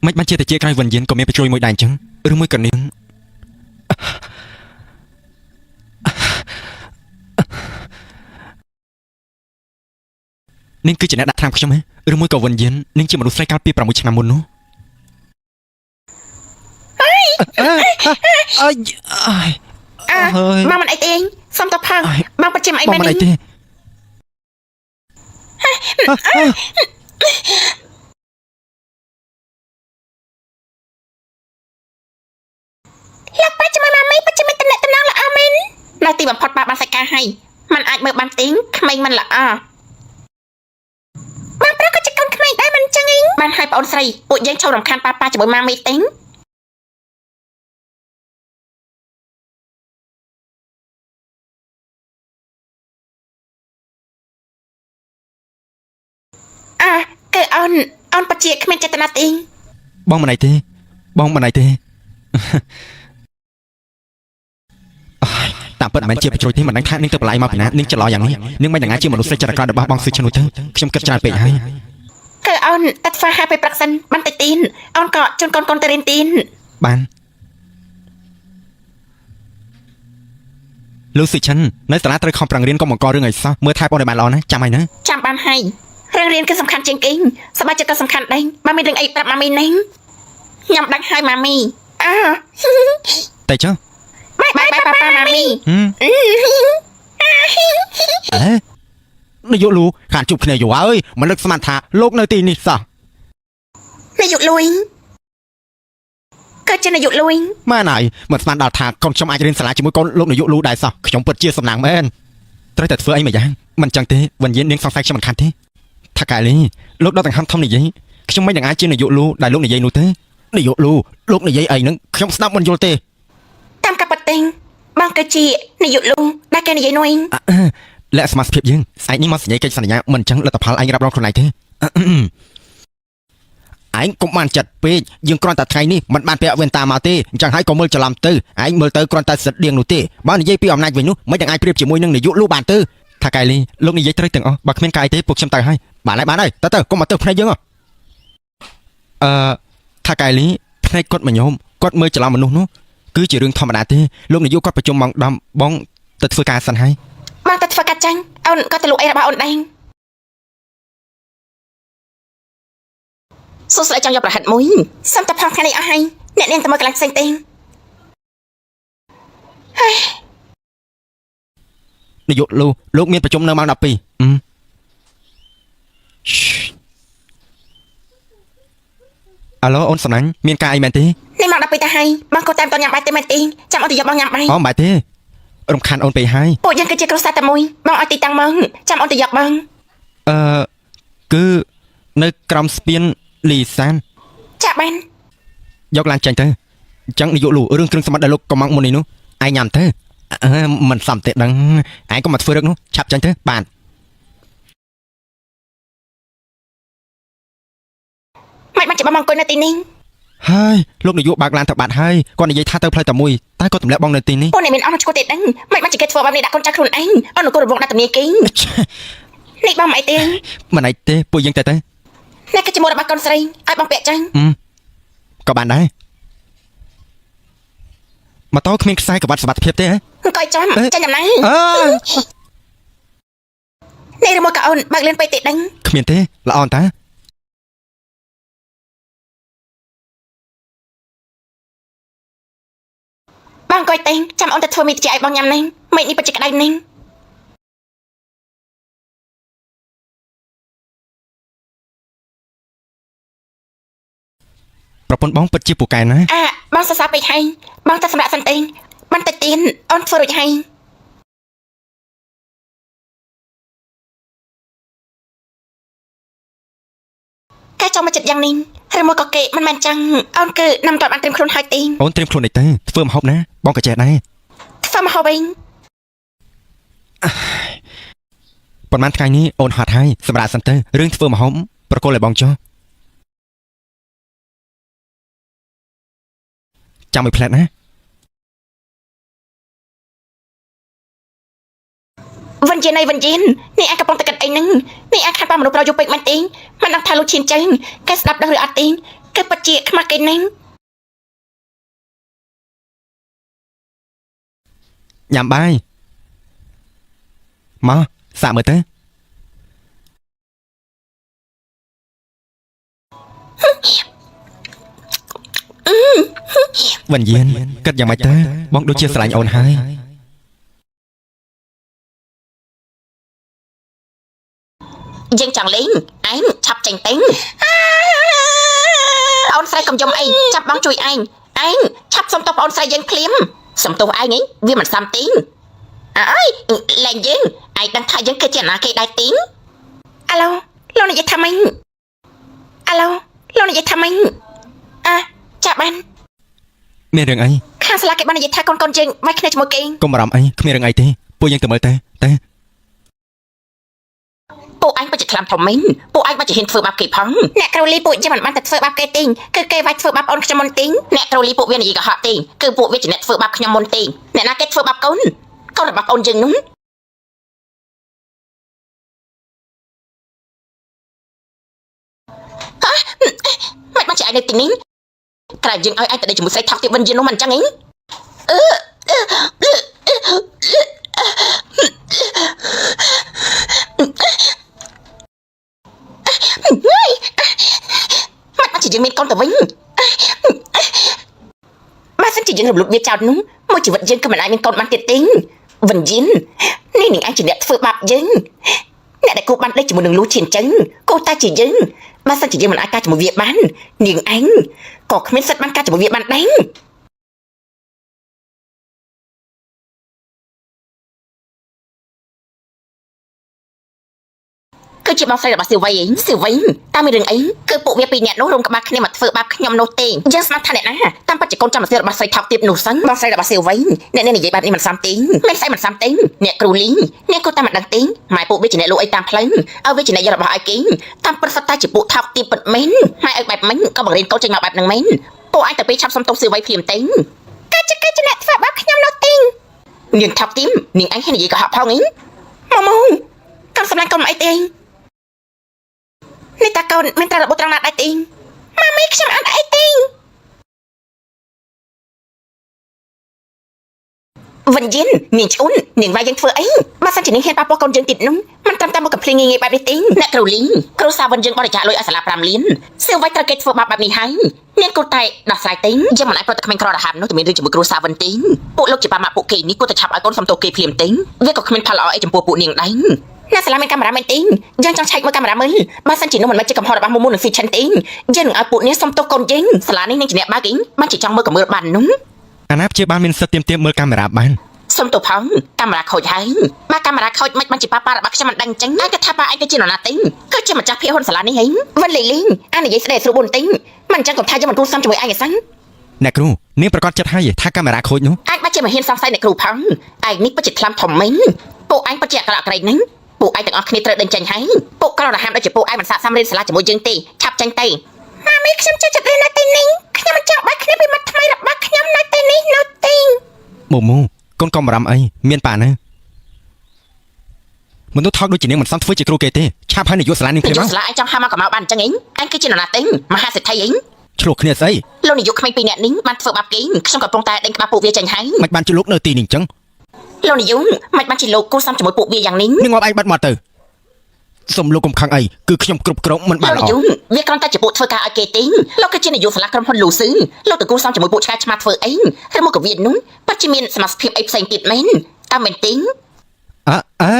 A: មិនបានជាតិចក្រោយវិញ្ញាណក៏មានបញ្ជួយមួយដែរអញ្ចឹងឬមួយក៏នាងនាងគឺជាអ្នកដាក់ថ្នាំខ្ញុំហ៎ឬមួយក៏វិញ្ញាណនាងជាមនុស្សស្រីកាលពី6ឆ្នាំមុននោះអើយអើយ
B: អា
A: អើយ
B: មកមិនអីទេសុំតផឹង
A: អើយ
B: បងពិតជាមិនអី
A: បង
B: មែន
A: មិនអី
B: ទេ
A: ទេ
B: លោកប៉ាជាមួយម៉ាមីពិតជាមានតំណែងតំណងល្អមែន
C: នៅទីបំផុតប៉ាបានសាច់ការឲ្យมันអាចមើលបានទេក្មេងមិនល្អ
B: បងប្រុសក៏ជាកូនក្មេងដែរមិនចឹងឯង
C: បានឲ្យប្អូនស្រីពួកយើងឈប់រំខានប៉ាប៉ាជាមួយម៉ាមីទេ
B: អាគឺអូនអូនពិតជាគ្មានចេតនាទេ
A: បងមិនអីទេបងមិនអីទេអើយតាមពិតមិនមែនជាបញ្ជួយទេមិនដឹងថានាងទៅបន្លាយមកពីណានាងច្រឡោយ៉ាងនេះនាងមិនដឹងជាមនុស្សស្រីចរិតក្ររបស់បងស៊ឺឈ្នោះទេខ្ញុំគិតច្រើនពេកហើយ
B: គឺអូនតែធ្វើហាពេលព្រឹកសិនបន្តិចទៀតអូនក៏ជូនកូនកូនទៅរៀនទៀត
A: បានលោកស៊ឺឈិននៅសាលាត្រូវខំប្រឹងរៀនកុំបង្ករឿងអីសោះមើលថែបងឲ្យបានល្អណាចាំហើយណា
B: ចាំបានហើយរឿងរៀនគឺសំខាន់ជាងគេសប្បាយចិត្តក៏សំខាន់ដែរបើមានរឿងអីប្រាប់ម៉ាមីនេះ
C: ខ្ញុំដឹងហើយម៉ាមី
B: អា
A: តែចុះ
B: បាយបាយ
C: បាយបាយប៉ាប៉ាម៉ាមី
A: ហឹមអេនាយកលូខានជួបគ្នាយូរហើយមិននឹកស្មានថាលោកនៅទីនេះសោះ
B: នាយកលួយគឺជានាយកលួយ
A: ម៉ែនហើយមិនស្មានដល់ថាកូនខ្ញុំអាចរៀនសាលាជាមួយកូនលោកនាយកលូដែរសោះខ្ញុំពិតជាសំណាងមែនត្រូវតែធ្វើអីមួយយ៉ាងមិនចឹងទេវិញ្ញាណនាងសង្ស័យខ្ញុំមិនខានទេថាកែលីលោកដល់ដង្ហើមធំនិយាយខ្ញុំមិននឹងអាចជានាយកលូដែលលោកនិយាយនោះទេនាយកលូលោកនិយាយអីហ្នឹងខ្ញុំស្ដាប់មិនយល់ទេ
B: តាមកាប់ប៉តេងបងគឺជានាយកលួដែលគេនិយាយនោះឯង
A: លាក់សមាជិកយើងស្អែកនេះមកសញ្ញាកិច្ចសន្យាមិនចឹងលទ្ធផលឯងរ៉ាប់រងខ្លួនឯងទេឯងកុំបានចិត្តពេកយើងគ្រាន់តែថ្ងៃនេះមិនបានពាក់វ៉ែនតាមកទេអញ្ចឹងហើយក៏មើលច្រឡំទៅឯងមើលទៅគ្រាន់តែស្តៀងនោះទេបើនិយាយពីអំណាចវិញនោះមិនទាំងអាចប្រៀបជាមួយនឹងនាយកលូបានទេថាកែលីលោកនិយាយត្រូវទាំងអស់បើគ្មានកាយទេពួកខ្ញុំទៅហើយបានហើយបានហើយទៅទៅកុំមកទៅភ្នែកយើងអឺថាកែលីភ្នែកគាត់មកញោមគាត់មើលច្រឡំមនុស្សនោះគឺជារឿងធម្មតាទេលោកនាយកគាត់ប្រជុំម៉ោង10បងទៅធ្វើការសិនហើយ
B: បងទៅធ្វើកាត់ចាញ់អូនក៏ទៅលក់អីរបស់អូនដែរ
C: សួស្ដីចង់យកប្រហិតមួយ
B: សុំតែផងថ្ងៃនេះអស់ហើយអ្នកនាងទៅមើលកន្លែងផ្សេងទេ
A: នាយកលូលោកមានប្រជុំនៅម៉ោង12អឺអាឡូអូនសំណាញ់មានការអីមែនទេ
B: នេះមកដល់ពេលទៅហើយបងក៏តាមតញ៉ាំបាយទេមែនទេចាំអូនទៅយកបងញ៉ាំបាយ
A: អូមិនបាច់ទេរំខានអូនពេកហើយ
B: ពួកយើងគឺជាគ្រួសារតែមួយបងឲ្យទីតាំងមកចាំអូនទៅយកបង
A: អឺគឺនៅក្រោមស្ពានលីសាន
B: ចាបាន
A: យកឡានចេញទៅអញ្ចឹងនាយកលូរឿងគ្រឿងសម្បត្តិដែលលោកកំងមុននេះនោះឯងញ៉ាំទៅអឺមិនសមទេដឹងឯងក៏មកធ្វើរឹកនោះឆាប់ចេញទៅបាទ
B: មិនបានច្បាស់មកអង្គុយនៅទីនេះ
A: ហើយលោកនាយកបើកឡានទៅបាត់ហើយគាត់និយាយថាទៅផ្លូវតែមួយតែគាត់ទម្លាក់បងនៅទីនេះ
B: ពួកអ្នកមានអស់នៅឈ្មោះទេដឹងមិនបានជាគេធ្វើបែបនេះដាក់កូនចៅខ្លួនឯងអនុគោលរវងដាក់ទំនាយគេនេះបងមិនអីទេ
A: មិនអីទេពួកយើងទៅទៅ
B: នេះគឺជាមួរបស់កូនស្រីឲ្យបងពាក់ចាញ់
A: ក៏បានដែរម៉ូតូគ្មានខ្សែក្រវ៉ាត់សុវត្ថិភាពទេហ៎
B: អង្គុយចាំចាញ់ដំណើរ
A: អើ
B: នេះឬមកក៏អូនបើកលឿនពេកទេដឹង
A: គ្មានទេល្អអនតា
B: បងអង្គុយទេចាំអូនទៅធ្វើមីតិចឲ្យបងញ៉ាំនេះមិននេះពិតជាក្តៅនេះ
A: ប្រពន្ធបងពិតជាពូកែណាស់
B: អាបងសរសើរពេកហើយបងទៅសម្រាប់សិនទេបន្តិចទៀតអូនធ្វើរួចហើយកែចង់មកចិត្តយ៉ាងនេះឬមកក៏គេមិនមែនចឹងអូនគឺនំតបានត្រៀមខ្លួនហើយទេ
A: អូនត្រៀមខ្លួននេះទៅធ្វើម្ហូបណាបងក៏ចេះដែរ
B: ធ្វើមកហូបវិញ
A: ប៉ុន្មានថ្ងៃនេះអូនហត់ហើយសម្រាប់សិនទៅរឿងធ្វើម្ហូបប្រគល់ឲ្យបងចុះចាំមួយផ្លែតណា
B: វិញ្ញាណអីវិញ្ញាណនេះឯងកំពុងតែគិតអីហ្នឹងនេះឯងខាត់ប៉ាមនុស្សប្រយុទ្ធពេកមែនទេមិនដឹងថាលោកឈានចេញគេស្ដាប់ដឹងឬអត់ទេគេពិតជាខ្មាស់គេហ្នឹង
A: ញ៉ាំបាយមកសាកមើលទៅវិញ្ញាណគិតយ៉ាងម៉េចទៅបងដូចជាស្រឡាញ់អូនហើយ
C: យើងចង់លេងឯងឆាប់ចេញទៅអូនស្រីកុំយំអីចាប់បងជួយឯងឯងឆាប់សុំទោសបងអូនស្រីយើងភ្លាមសុំទោសឯងឯងវាមិនសមទីងអើយលែងយើងឯងដឹងថាយើងគឺជាណាគេដែរទីង
B: អាឡូលោកនិយាយថាម៉េចអាឡូលោកនិយាយថាម៉េចអាចាប់បាន
A: មានរឿងអី
B: ខាងសាលាគេបាននិយាយថាកូនកូនយើងវាយគ្នាជាមួយគេ
A: កុំបារម្ភអីគ្មានរឿងអីទេពួកយើងទៅមើលទៅទៅ
C: ពួកឯងពិតជាខ្លាំងធំមែនពួកឯងបាច់ជាហ៊ានធ្វើបាបគេផង
B: អ្នកគ្រូលីពួកយើងមិនបានតែធ្វើបាបគេទេគឺគេវាយធ្វើបាបអូនខ្ញុំមុនទេ
C: អ្នកគ្រូលីពួកវានិយាយកុហកទេគឺពួកវាជាអ្នកធ្វើបាបខ្ញុំមុនទេអ្នកណាគេធ្វើបាបកូនកូនរបស់អូនយើងនោះហ៎មិនបានជាឯងនៅទីនេះក្រៅយើងឲ្យឯងទៅដេកជាមួយស្រីថោកទៀតវិញយើងនោះមិនអញ្ចឹងឯងមិនបានជាយើងមានកូនទៅវិញបើសិនជាយើងរំលោភវាចោលនោះមួយជីវិតយើងក៏មិនអាចមានកូនបានទៀតទេវិញ្ញាណនេះនឹងឯងជាអ្នកធ្វើបាបយើងអ្នកដែលគូបានដេកជាមួយនឹងលូឈានចឹងគូតែជាយើងបើសិនជាយើងមិនអាចការជាមួយវាបាននាងឯងក៏គ្មានសិទ្ធិបានការជាមួយវាបានដែរគឺជាបងស្រីរបស់ស៊ីវៃឯងស៊ីវៃតាមមានរឿងអីគឺពួកវាពីរអ្នកនោះរួមក្បាលគ្នាមកធ្វើបាបខ្ញុំនោះទេយើងស្មានថាអ្នកណាតាមពិតជាកូនចាំរបស់ស្រីថោកទាបនោះសិនបងស្រីរបស់ស៊ីវៃអ្នកនេះនិយាយបែបនេះមិនសមទេមិនស្អីមិនសមទេអ្នកគ្រូលីងអ្នកគូតាមមិនដឹងទេម៉ែពួកវាជាអ្នកលក់អីតាមផ្លូវឲ្យវាជាអ្នកយករបស់ឲ្យគេតាមពិតសុទ្ធតែជាពួកថោកទាបពិតមែនម៉ែឲ្យបែបមិញក៏បង្រៀនកូនចេញមកបែបហ្នឹងមែនពួកឯងទៅពេលឆាប់សុំទោសស៊ីវៃភ្លាមទេ
B: គេជាអ្នកធ្វើបាបខ្ញុំនោះទេ
C: នាងថោកទាបនាងឯងហ៊ាននិយាយកុហកផងឯង
B: ម៉មកូនសម្លាញ់កូនមិនអីទេនេះតាកូនមានត្រូវរបួសត្រង់ណាដែរទេម៉ាមីខ្ញុំអត់អីទេ
C: វិញ្ញាណនាងឈួននាងវាយយើងធ្វើអីបើសិនជានាងហ៊ានប៉ះពាល់កូនយើងទៀតនោះមិនត្រឹមតែមកកំភ្លៀងងាយៗបែបនេះទេអ្នកគ្រូលីងគ្រូសាវិនយើងបរិច្ចាគលុយឲ្យសាលា5លានសៀវវៃត្រូវគេធ្វើបាបបែបនេះហើយនាងគួរតែដោះស្រាយទេយើងមិនអាចប្រតិក្មេងក្រដហាបនោះទៅមានរឿងជាមួយគ្រូសាវិនទេពួកលោកជាប៉ាម៉ាក់ពួកគេនេះគួរតែឆាប់ឲ្យកូនសុំទោសគេភ្លាមទេវាក៏គ្មានផលល្អអីចំពោះពួកនាងដែរ ណាសាលាមានកាមេរ៉ាមែនទេយើងចង់ឆែកមើលកាមេរ៉ាមើលបើសិនជានោះមិនមែនជាកំហុសរបស់មូមូនិងស៊ីឆិនទេយើងនឹងឲ្យពួកនេះសុំទោសកូនយើងសាលានេះនឹងជាអ្នកបើកឯងបានជាចង់មើលក៏មើលបាននោះ
A: អាណាព្យាបាលមានសិទ្ធិទាមទារមើលកាមេរ៉ាបាន
C: សុំទោសផងកាមេរ៉ាខូចហើយបើកាមេរ៉ាខូចមិនបានជាប៉ាប៉ារបស់ខ្ញុំមិនដឹងចឹងឯងក៏ថាប៉ាឯងទៅជានរណាទេគឺជាម្ចាស់ភាគហ៊ុនសាលានេះហីវិនលីលីអានិយាយស្ដីឲ្យស្រួលបួនទេមិនចឹងកុំថាយើងមិនគួរសមជាមួយឯងឯសឹង
A: អ្នកគ្រូនាងប្រកាសចិត្តហើយថាកាមេរ៉ាខូចនោះ
C: អាចបាច់ជាមហ៊ានសង្ស័យអ្នកគ្រូផងឯងនេះពិតជាថ្លំធំមិញពួកឯងពិតជាអក្រក់ក្រៃហ្នឹងពួកឯងទាំងអស់គ្នាត្រូវដេញចេញហើយពួកក្ររហាមដូចជាពួកឯងមិនស័ក្តិសមរៀនសាលាជាមួយយើងទេឆាប់ចេញទៅ
B: ម៉ាមីខ្ញុំចូលចិត្តរៀននៅទីនេះខ្ញុំមិនចង់បែកគ្នាពីមិត្តថ្មីរបស់ខ្ញុំនៅទីនេះនោះទេ
A: មូមូកូនកុំបារម្ភអីមានប៉ាណាមនុស្សថោកដូចជានាងមិនសមធ្វើជាគ្រូគេទេឆាប់ហើយនាយកសាលានាង
C: នា
A: ភ្លាមមក
C: យកសាលាឯងចង់ហៅមកកម្ៅបានអញ្ចឹងឯងឯងគឺជានរណាទេមហាសេដ្ឋីឯង
A: ឆ្លោះគ្នាស្អី
C: លោកនាយកក្មេងពីរនាក់នេះបានធ្វើបាបគេខ្ញុំកំពុងតែដេញក្បាលពួកវាចេញហើយ
A: មិនបានជាលោកនៅទីនេះអញ្ចឹង
C: លោកនាយកមិនបានជាលោកគូសំជាមួយពួកវាយ៉ាងនេះ
A: នាងងាប់ឯងបាត់មាត់ទៅសុំលោកកុំខឹងអីគឺខ្ញុំគ្រប់គ្រងមិនបានល្អ
C: លោកនាយកវាគ្រាន់តែជាពួកធ្វើការឲ្យគេទេលោកគឺជានាយកសាលាក្រុមហ៊ុនលូស៊ឺលោកទៅគូសំជាមួយពួកឆ្កែឆ្មាធ្វើអីឬមកក៏វានោះពិតជាមានសមាជិកភាពអីផ្សេងទៀតមែនតើមែនទេ
A: អើអើ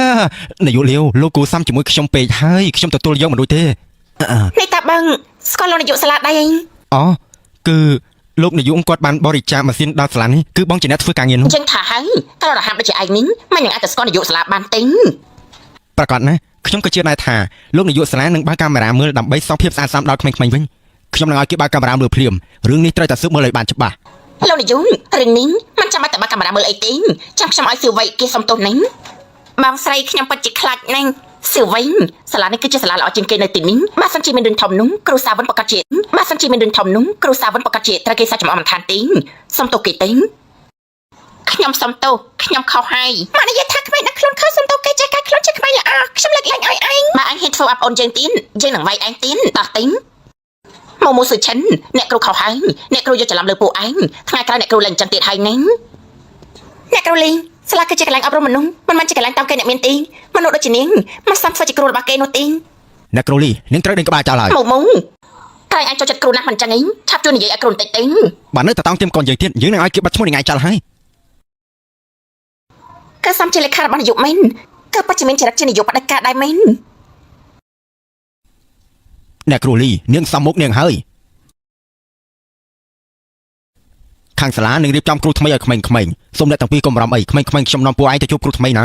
A: នាយកលាវលោកគូសំជាមួយខ្ញុំពេកហើយខ្ញុំទទួលយកមិនរួចទេអើ
B: នេះតាបងស្គាល់លោកនាយកសាលាដែរឯង
A: អូគឺលោកនាយកគាត់បានបរិច្ចាគម៉ាស៊ីនដល់សាលានេះគឺបងជាអ្នកធ្វើការងារនោះ
C: យើងថាហើយតើរហាមដូចជាឯងនេះមិននឹងអាចទៅស្គាល់នាយកសាលាបានទេ
A: ប្រកាសណាស់ខ្ញុំក៏ជឿដែរថាលោកនាយកសាលានឹងបើកកាមេរ៉ាមើលដើម្បីសងភាពស្អាតស្អំដល់ក្មេងៗវិញខ្ញុំនឹងឲ្យគេបើកកាមេរ៉ាមើលភ្លាមរឿងនេះត្រូវតែស៊ើបមើលឲ្យបានច្បាស់
C: លោកនាយករឿងនេះមិនចាំបាច់តែបើកកាមេរ៉ាមើលអីទេចាំខ្ញុំឲ្យសៀវវៃគេសុំទោសនេះបងស្រីខ្ញុំពិតជាខ្លាចណាស់សៀវវៃសាលានេះគឺជាសាលាល្អជាងគេនៅទីនេះបើសិនជាមានរឿងធំនោះគ្រូសាវិនប្រកាសជាបើសិនជាមានរឿងធំនោះគ្រូសាវិនប្រកាសជាត្រូវគេសាច់ចំអកមិនខានទេសុំទោសគេទេខ្ញុំសុំទោសខ្ញុំខុសហើយ
B: ម៉ាក់និយាយថាក្មេងដាក់ខ្លួនខុសសំទោសគេចេះកាយខ្លួនជាក្មេងល្អខ្ញុំលើកលែងឲ្យឯង
C: បើអញហ៊ានធ្វើអាប់អូនយើងទៀតយើងនឹងវាយឯងទៀតតោះទីមកមកសុឈិនអ្នកគ្រូខុសហើយអ្នកគ្រូយកច្រឡំលើពួកឯងថ្ងៃក្រោយអ្នកគ្រូឡើងចឹងទៀតហើយនេះ
B: អ្នកគ្រូលីងសាលាគឺជាកន្លែងអប់រំមនុស្សមិនមែនជាកន្លែងតាមគេអ្នកមានទេមនុស្សដូចជានាងមិនសមធ្វើជាគ្រូរបស់គេនោះទេ
A: អ្នកគ្រូលីនាងត្រូវដេញក្បាលចោលហើយ
C: មកមកក្រែងអញចូលចិត្តគ្រូណាស់មិនចឹងឯងឆាប់ជួយនិយាយឲ្យគ្រូបន្តិចទេ
A: បើនៅតែតោងទៀមកូនយើងទៀតយើងនឹងឲ្យគេបាត់ឈ្មោះនាងឯងចោលហើយ
B: គឺសមជាលេខារបស់នាយកមែនគឺពិតជាមានចរិតជានាយកផ្ដាច់ការដែរមែន
A: អ្នកគ្រូលីនាងសំមុខនាងហើយខាងសាលានឹងរៀបចំគ្រូថ្មីឲ្យក្មេងៗសូមអ្នកទាំងពីរកុំបារម្ភអីក្មេងៗខ្ញុំនាំពួកឯងទៅជួបគ្រូថ្មីណា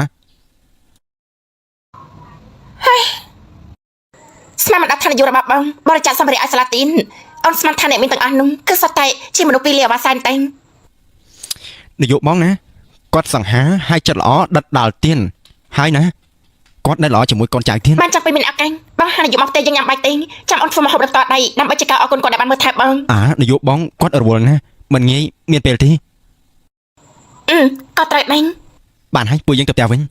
B: ស្មានមិនដល់ថានាយករបស់បងបរិច្ចាគសម្ភារៈឲ្យសាលាទីនអូនស្មានថាអ្នកមានទាំងអស់នោះគឺសុទ្ធតែជាមនុស្សពីលាអាវ៉ាសែនតែង
A: នាយកបងណាគាត់សង្ហាហើយចិត្តល្អដិតដល់ទៀនហើយណាគាត់នៅល្អជាមួយកូនចៅទៀន
B: បានចាំពេលមានឱកាសបងហានាយកមកផ្ទះយើងញ៉ាំបាយទេចាំអូនធ្វើម្ហូបដល់តដៃដើម្បីជាការអរគុណគាត់ដែលបានមើលថែបង
A: អានាយកបងគាត់រវល់ណាស់មិនងាយមានពេលទេ
B: អឺក៏ត្រូវដែរ
A: បានហើយពួកយើងទៅផ្ទះវិញ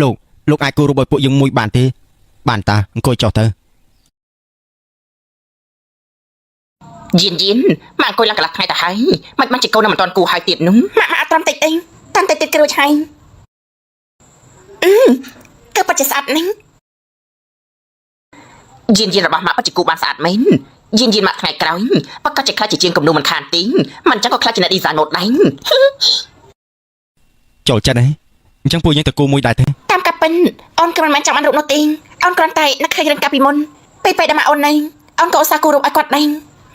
A: លោកលោកអាចគូររូបឲ្យពួកយើងមួយបានទេបានតាអង្គុយចុះទៅ
C: យៀនយៀនមកអង្គុយឡើងកន្លះថ្ងៃទៅហើយមិនបានជាកូននៅមិនទាន់គូហើយទៀតនោះ
B: ម៉ាក់ម៉ាក់អត់ត្រឹមតិចទេតាន់តិចទៀតគ្រួចហើយអឺគឺពិតជាស្អាតណាស់
C: យៀនយៀនរបស់ម៉ាក់ពិតជាគូបានស្អាតមែនយៀនយៀនម៉ាក់ថ្ងៃក្រោយប្រកាសជាខ្លាចជាជាងគំនូមិនខានទេមិនចឹងក៏ខ្លាចជាអ្នក design ម៉ូដដែរ
A: ចូលចិត្តហ៎អញ្ចឹងពួកយើងទៅគូមួយដែរទេ
B: តាមកាពិនអូនក៏មិនមែនចង់បានរូបនោះទេអូនគ្រាន់តែនឹកឃើញរឿងកាលពីមុនពេលពេលដែលម៉ាក់អូននៅអូនក៏ឧស្សាហ៍គូររូបឲ្យគាត់ដែរ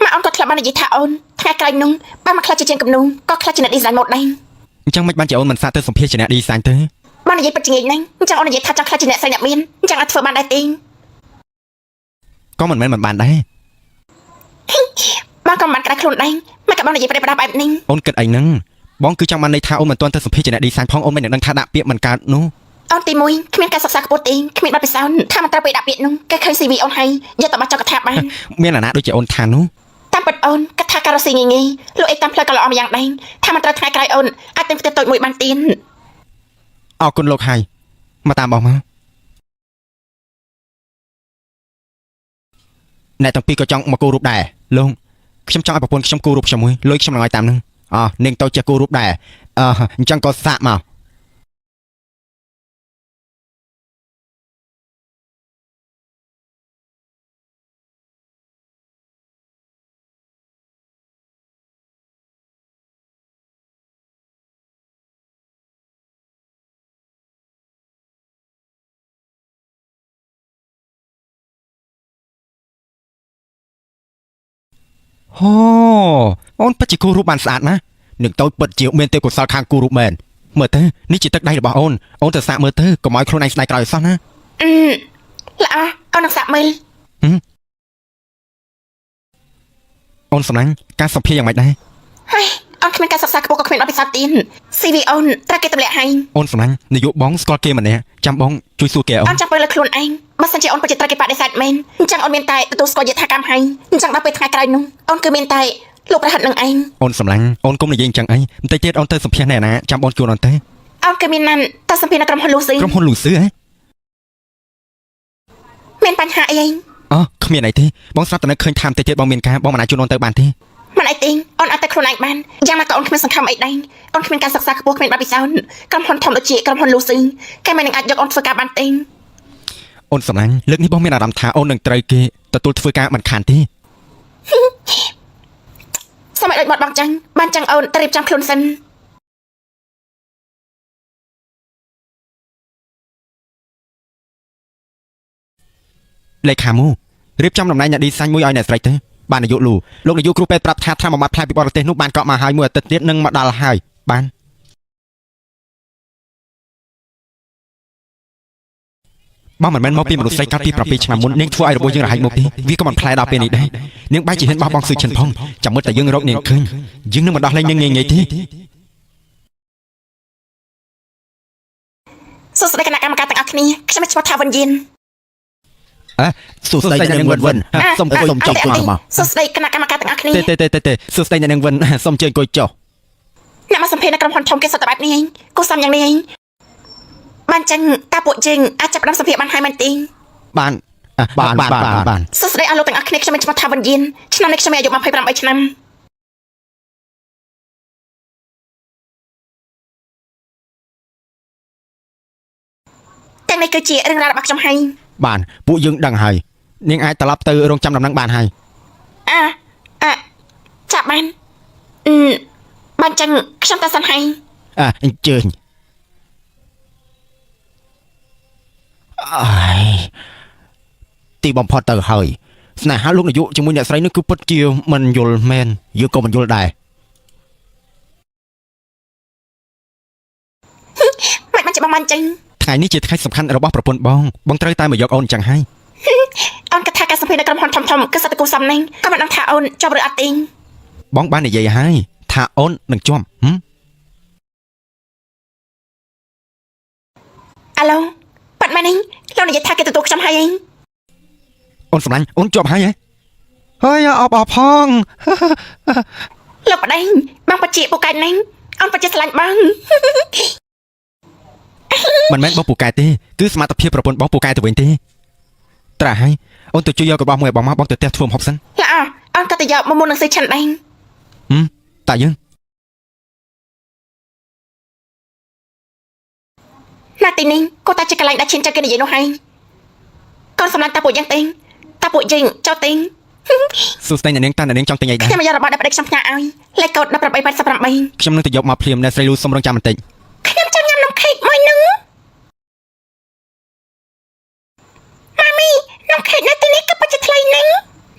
B: ម៉ាក់អូនក៏ធ្លាប់បាននិយាយថាអូនថ្ងៃក្រោយនោះបើមិនខ្លាចជាជាងគំនូក៏ខ្លាចជាអ្នក design ម៉ូដដែរ
A: អញ្ចឹងមិនបានជាអូនមិនសាកទៅសម្ភាសជាអ្នក design ទេ
B: បងនិយាយពិតជាងាយណាស់អញ្ចឹងអូននិយាយថាចង់ខ្លាចជាអ្នកស្រីអ្នកមានអញ្ចឹងអត់ធ្វើបានដែរទេ
A: ក៏មិនមែនមិនបានដែរ
B: បងក៏មិនបានក្តៅខ្លួនដែរមិនក៏បងនិយាយប្រេបប្រដាបែបនេះ
A: អូនគិតអីហ្នឹងបងគឺចង់បានន័យថាអូនមិនទាន់ទៅសម្ភាសជាអ្នក design ផងអូនមិននឹងដឹងថាដាក់ពាក្យមិនកើតនោះ
B: អូនទី1គ្មានការសិក្សាខ្ពស់ទេគ្មានបទពិសោធន៍ថាមិនត្រូវពេលដាក់ពាក្យនោះគេឃើញ CV អូនហើយយកទៅបោះចោលកថាបាន
A: មានអាណាដូចជាអូនថានោះ
B: តាមពិតអូនគិតថាការរកស៊ីងាយងាយលោកអេតាមផ្លូវក៏ល្អម្យ៉ាងដែរថាមិនត្រូវថ្ងៃក្រោយអូនអាចទិញផ្ទះតូចមួយបានទៀត
A: អរគុណលោកហើយមកតាមបងមកអ្នកទាំងពីរក៏ចង់មកគូរូបដែរលោកខ្ញុំចង់ឲ្យប្រពន្ធខ្ញុំគូរូបខ្ញុំមួយលុយខ្ញុំនឹងឲ្យតាមនឹងអោះនាងទៅចេះគូរូបដែរអឺអញ្ចឹងក៏សាកមក អូអូនពិតជាគូររូបបានស្អាតណាស់នាងតូចពិតជាមានទេពកោសល្យខាងគូររូបមែនមើលទៅនេះជាទឹកដៃរបស់អូនអូនទៅសាកមើលទៅកុំឲ្យខ្លួនឯងស្ដាយក្រោយឲ្យសោះណា
B: អឺល្អអូននឹងសាកមើល
A: អូនសំឡាញ់ការសម្ភារយ៉ាងម៉េចដែរ
B: ហើយអូនគ្មានការសិក្សាខ្ពស់ក៏គ្មានបទពិសោធន៍ទៀត CV អូនត្រូវគេទម្លាក់ហើយ
A: អូនសំឡាញ់នាយកបងស្គាល់គេម្នាក់ចាំបងជួយសួរគេអូ
B: អូ
A: ន
B: នចាំពើលើខ្លួនឯងបើសិនជាអូនពិតជាត្រូវគេបដិសេធមែនអញ្ចឹងអូនមានតែទទួលស្គាល់យថាកម្មហើយអញ្ចឹងដល់ពេលថ្ងៃក្រោយនោះអូនគឺមានតែលោកប្រហិតនឹងឯង
A: អូនសំឡាញ់អូនកុំនិយាយអញ្ចឹងអីបន្តិចទៀតអូនទៅសម្ភារណែណាចាំបងជួនអូនទៅ
B: អូនគឺមានណាន់តើសម្ភារនៅក្រុមហ៊ុនលូស៊ី
A: ក្រុមហ៊ុនលូស៊ឺហ៎
B: មានបញ្ហាអីឯង
A: អូគ្មានអីទេបងស្រាប់តែនឹកឃើញថាបន្តិចទៀតបងមានការបងមិនអាចជួនអូនទៅបានទេ
B: មិនអីទេអូនអាចតែខ្លួនឯងបានយ៉ាងណាក៏អូនគ្មានសង្ឃឹមអីដែរអូនគ្មានការសិក្សាខ្ពស់គ្មានបទពិសោធន៍ក្រុមហ៊ុនធំដូចជាក្រុមហ៊ុនលូស៊ីគេមិននឹងអាចយកអូនធ្វើការបានទេ
A: អូនសំឡាញ់លើកនេះបងមានអារម្មណ៍ថាអូននឹងត្រូវគេទទួលធ្វើការមិនខានទេ
B: សូមឲ្យដូចមាត់បងចឹងបានចឹងអូនទៅរៀបចំខ្លួនសិន
A: លេខាមូរៀបចំតំណែងអ្នកឌីសាញ់មួយឲ្យអ្នកស្រីទៅបាននាយកលូលោកនាយកគ្រូពេទ្យប្រាប់ថាថ្នាំបំបត្តិផ្លែពីបរទេសនោះបានកក់មកហើយមួយអាទិត្យទៀតនឹងមកដល់ហើយបានបងមិនមែនមកពីមនុស្សស្រីកាលពី7ឆ្នាំមុននាងធ្វើឲ្យរបួសយើងរហែកមកទេវាក៏មិនផ្លែដល់ពេលនេះដែរនាងបែរជាហ៊ានបោះបង់ស៊ឺឈិនផងចាំមើលតែយើងរកនាងឃើញយើងនឹងមិនដោះលែងនាងងាយៗទេ
B: សួស្តីគណៈកម្មការទាំងអស់គ្នាខ្ញុំឈ្មោះថាវិនយិន
A: អ่ะសួស្តីអ្នកនាងវិនវិនសូមអង្គុយ
D: សូមចុះអង្គុយមក
B: សួស្តីគណៈកម្មការទាំងអស់គ្នា
A: ទេទេទេទេទេសួស្តីអ្នកនាងវិនសូមជើញអង្គុយចុះ
B: អ្នកមកសម្ភាសនៅក្រុមហ៊ុនធំគេសុទ្ធតែបែបនេះឯងគូសំយ៉ាងនេះឯងបានចឹងតើពួកយើងអាចចាប់ផ្ដើមសម្ភាសបានហើយមែនទេ
A: បានអ่ะបានបានបានបាន
B: សួស្តីអស់លោកទាំងអស់គ្នាខ្ញុំមានឈ្មោះថាវិនយិនឆ្នាំនេះខ្ញុំមានអាយុ28ឆ្នាំទាំងនេះគឺជារឿងរ៉ាវរបស់ខ្ញុំហើយ
A: បានពួកយើងដឹងហើយនាងអាចត្រឡប់ទៅរងចាំដំណឹងបានហើយ
B: អាអាចាប់បានអឺបានចឹងខ្ញុំទៅសិនហើយ
A: អ่ะអញ្ជើញអើយទីបំផុតទៅហើយស្នេហាលោកនាយកជាមួយអ្នកស្រីនេះគឺពិតជាមិនយល់មែនយើងក៏មិនយល់ដែរ
B: មិនបានច្បាស់បានចឹង
A: ថ្ងៃនេះជាថ្ងៃសំខាន់របស់ប្រពន្ធបងបងត្រូវតែមកយកអូនអញ្ចឹងហើយ
B: អូនគិតថាការសម្ភាសនៅក្រុមហ៊ុនធំៗគឺសត្វតកូសំណាញ់ក៏មិនដឹងថាអូនជាប់ឬអត់ទេ
A: បងបាននិយាយហើយថាអូននឹងជាប់ហឹម
B: អាឡូប៉ាត់មែនទេលោកនិយាយថាគេទទួលខ្ញុំហើយឯង
A: អូនសម្លាញ់អូនជាប់ហើយហ៎ហើយអបអរផង
B: លោកប្តីបងបជាពូកែណាញ់អូនបជាស្រឡាញ់បង
A: មិនមែនបងពូកែទេគឺសមត្ថភាពប្រពន្ធបងពូកែទៅវិញទេត្រាស់ហើយអូនទៅជួយយករបស់មួយឲ្យបងមកបងទៅផ្ទះធ្វើម្ហូបសិន
B: ល្អអូនក៏ទៅយកមកមុននឹងស៊ីឆាន់ដែរ
A: ហឹមតាយើង
B: ណាទីនេះក៏តែជាកន្លែងដែលឈានចិត្តគេនិយាយនោះហើយកូនសម្លាញ់តាពួកយើងទេតាពួកយើងចូលទេ
A: សួស្តីអ្នកនាងតាអ្នកនាងចង់ទិញអីដែរ
B: ខ្ញុំមកយករបស់ដែលប្តីខ្ញុំផ្ញើឲ្យលេខកូដ1888
A: ខ្ញុំនឹងទៅយកមកភ្លាមអ្នកស្រីលូសុំរងចាំបន្តិច
B: ខ្ញុំចង់ញ៉ាំនំខេកមួយនឹងម៉ាមីនំខេកនៅទីនេះក៏ពិតជាថ្លៃណាស់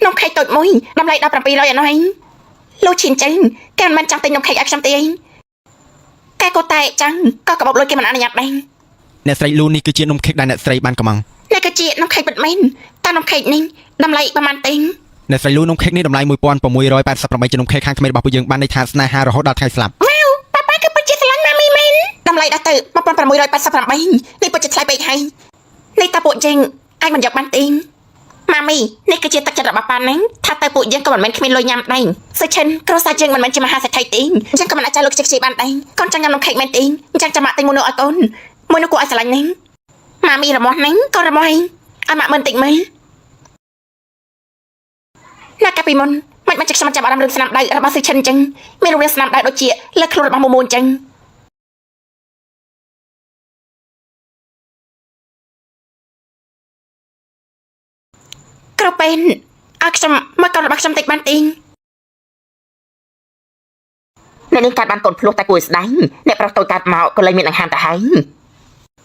B: នំខេកតូចមួយតម្លៃដល់700ឯណោះឯងលោកឈិនចេងគេមិនមែនចង់ទិញនំខេកឲ្យខ្ញុំទេឯងតែក៏តែចឹងក៏កបោបលុយគេមិនអនុញ្ញាតដែរ
A: អ្នកស្រីលូនេះគឺជានំខេកដែលអ្នកស្រីបានកំង
B: នេះគឺជានំខេកពិតមែនតើនំខេកនេះតម្លៃប្រហែលទេ
A: អ្នកស្រីលូនំខេកនេះតម្លៃ1688ជានំខេកខាងក្មេងរបស់ពួកយើងបានន័យថាស្នេហារហូតដល់ថ្ងៃស្លាប់
B: វ៉ាវប៉ាប៉ាគឺពិតជាស្រឡាញ់ម៉ាមីមែនតម្លៃដល់ទៅ1688នេះពិតជាថ្លៃពេកហើយនេះតើពួកយើងអាចមិនយកបានទេម៉ាមីនេះគឺជាទឹកចិត្តរបស់ប៉ាហ្នឹងថាទៅពួកយើងក៏មិនមែនគ្មានលុយញ៉ាំដែរសុឈិនគ្រួសារយើងមិនមែនជាមហាសេដ្ឋីទេអញ្ចឹងក៏មិនអាចចាយលុយខ្ជិះខ្ជាយបានដែរកូនចង់ញ៉ាំនំខេកមែនទេអញ្ចឹងចាំម៉ាក់ទិញមួយនោះឲ្យកូនមួយនោះគួរឲ្យស្រឡាញ់ហ្នឹងម៉ាមីរមាស់ហ្នឹងកូនរមាស់ឯងឲ្យម៉ាក់មើលបន្តិចមើលណាកាពីមុនមិនបានជាខ្ញុំចាប់អារម្មណ៍រឿងស្នាមដៃរបស់សុឈិនអញ្ចឹងមានរូបរាងស្នាមដៃដូចជាលើខ្លួនរបស់មូមូអញ្ចឹងក្រពេនឲ្យខ្ញុំមកកូនរបស់ខ្ញុំតិចបានទេ
C: អ្នកនាងកើតបានកូនភ្លោះតែគួរឲ្យស្ដាយអ្នកប្រុសតូចកើតមកក៏លែងមានដង្ហើមទៅហើយ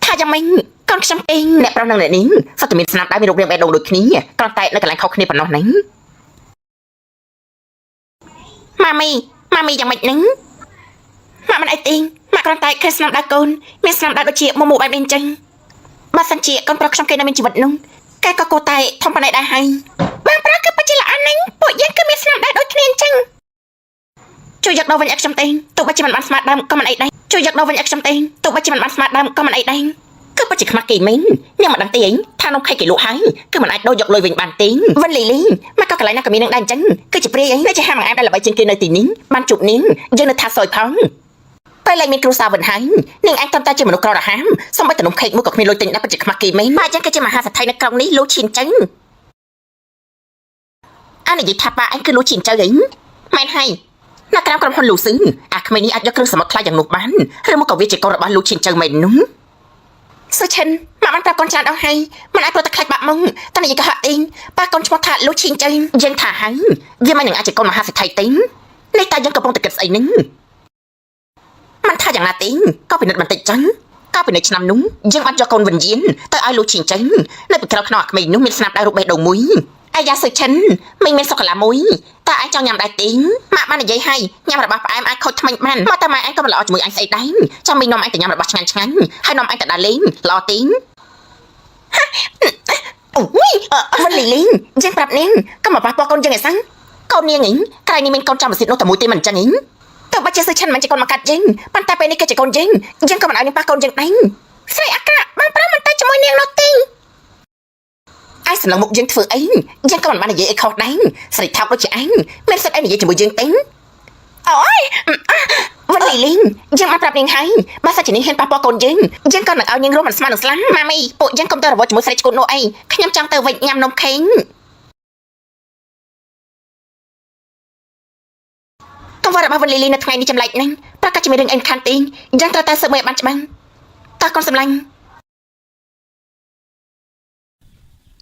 B: ថាយ៉ាងម៉េចកូនខ្ញុំទេ
C: អ្នកប្រុសនិងអ្នកនាងសុទ្ធតែមានស្នាមដៃមានរូបរាងបេះដូងដូចគ្នាគ្រាន់តែនៅកន្លែងខុសគ្នាប៉ុណ្ណោះហ្នឹង
B: ម៉ាមីម៉ាមីយ៉ាងម៉េចនឹងម៉ាក់មិនអីទេម៉ាក់គ្រាន់តែឃើញស្នាមដៅកូនមានស្នាមដៅដូចជាមុំបែបនេះអញ្ចឹងបើសិនជាកូនប្រុសខ្ញុំគេនៅមានជីវិតនោះគេក៏គួរតែធំប៉ុណ្ណេះដែរហើយបងប្រុសគឺពិតជាល្អណាស់ពួកយើងគឺមានស្នាមដៅដូចគ្នាអញ្ចឹងជួយយកដល់វិញឲ្យខ្ញុំទេទោះបីជាមិនបានស្មាតដើមក៏មិនអីដែរជួយយកដល់វិញឲ្យខ្ញុំទេទោះបីជាមិនបានស្មាតដើមក៏មិនអីដែរ
C: គឺពិតជាខ្មាស់គេមែននាងមិនដឹងទេអីថានំខេកគេលក់ហើយគឺមិនអាចដូរយកលុយវិញបានទេ
B: វិនលីលីមកក៏កន្លែងណាក៏មាននឹងដែរអញ្ចឹងគឺជាព្រាយអី
C: នេះជាហាងបង្អែមដែលល្បីជាងគេនៅទីនេះបានជួបនាងយើងនៅថាសយផងពេលលែងមានគ្រួសារវិញហើយនាងឯងត្រឹមតែជាមនុស្សក្ររហាមសូម្បីតែនំខេកមួយក៏គ្មានលុយទិញដែរពិតជាខ្មាស់គេមែន
B: មកអញ្ចឹងគឺជាមហាសេដ្ឋីនៅក្រុងនេះលោកឈានចឹង
C: អានិយាយថាប៉ាឯងគឺលូឈីនចៅអី
B: មែនហើយ
C: នៅក្រៅក្រុមហ៊ុនលូស៊ឺអាក្មេងនេះអាចយកគ្រឿងសមុទ្រថ្លៃយ៉ាងនោះបានឬមកក៏វាជាកូនរបស់លូឈីនចៅមែននោះ
B: សុឈិនមកបានប្រាប់កូនច្រើនអស់ហើយមិនអាចព្រោះតែខ្លាចបាក់មុងតែនិយាយកុហកទេប៉ាកូនឈ្មោះថាលោកឈីងចឹង
C: យើងថាហើយវាមិននឹងអាចជាកូនមហាសេដ្ឋីទេនេះតើយើងកំពុងតែគិតស្អីនឹងមិនថាយ៉ាងណាទេក៏ពិនិត្យបន្តិចចឹងកាលពីនៅឆ្នាំនោះយើងបានយកកូនវិញ្ញាណទៅឲ្យលូឈីនចឹងនៅពីក្រៅខ្នងអាក្មេងនោះមានស្នាមដៃរូបបេះដូងមួយ
B: អាយ៉ាសុឈិនមិនមានសូកូឡាមួយតើឯងចង់ញ៉ាំដែរទេម៉ាក់បាននិយាយហើយញ៉ាំរបស់ផ្អែមអាចខូចថ្មិញបានមកតែម៉ែឯងក៏មិនល្អជាមួយអញស្អីដែរចាំមីនាំឯងទៅញ៉ាំរបស់ឆ្ងាញ់ឆ្ងាញ់ហើយនាំឯងទៅដើរលេងល្អទេអូយវិនលីលីយើងប្រាប់នាងកុំមកប៉ះពាល់កូនយើងឲ្យសឹងកូននាងឯងក្រៃនេះមានកូនចាំសិទ្ធនោះតែមួយទេមិនចឹងឯងទោះបីជាសុឈិនមិនជាកូនមកកាត់យើងប៉ុន្តែពេលនេះគេជាកូនយើងយើងក៏មិនឲ្យនាងប៉ះកូនយើងដែរស្រីអាក្រក់បងប្រុសមិនទៅជាមួយនាងនោះទេ
C: ឯងសំឡឹងមុខយើងធ្វើអីយើងក៏មិនបាននិយាយអីខុសដែរស្រីថោកដូចជាឯងមានសិទ្ធិអីនិយាយជាមួយយើងទេ
B: អូយវិនលីលីងយើងបានប្រាប់នាងហើយបើសិនជានាងហ៊ានប៉ះពាល់កូនយើងយើងក៏នឹងឲ្យនាងរស់មិនស្មើនឹងស្លាប់ម៉ាមីពួកយើងកុំទៅរវល់ជាមួយស្រីឈ្គួតនោះអីខ្ញុំចង់ទៅវិញញ៉ាំនំខេងកង្វល់របស់វិនលីលីនៅថ្ងៃនេះចម្លែកណាស់ប្រកាសជាមានរឿងអីខាន់ទីយើងត្រូវតែស៊ើបមើលឲ្យបានច្បាស់តើកូនសម្លាញ់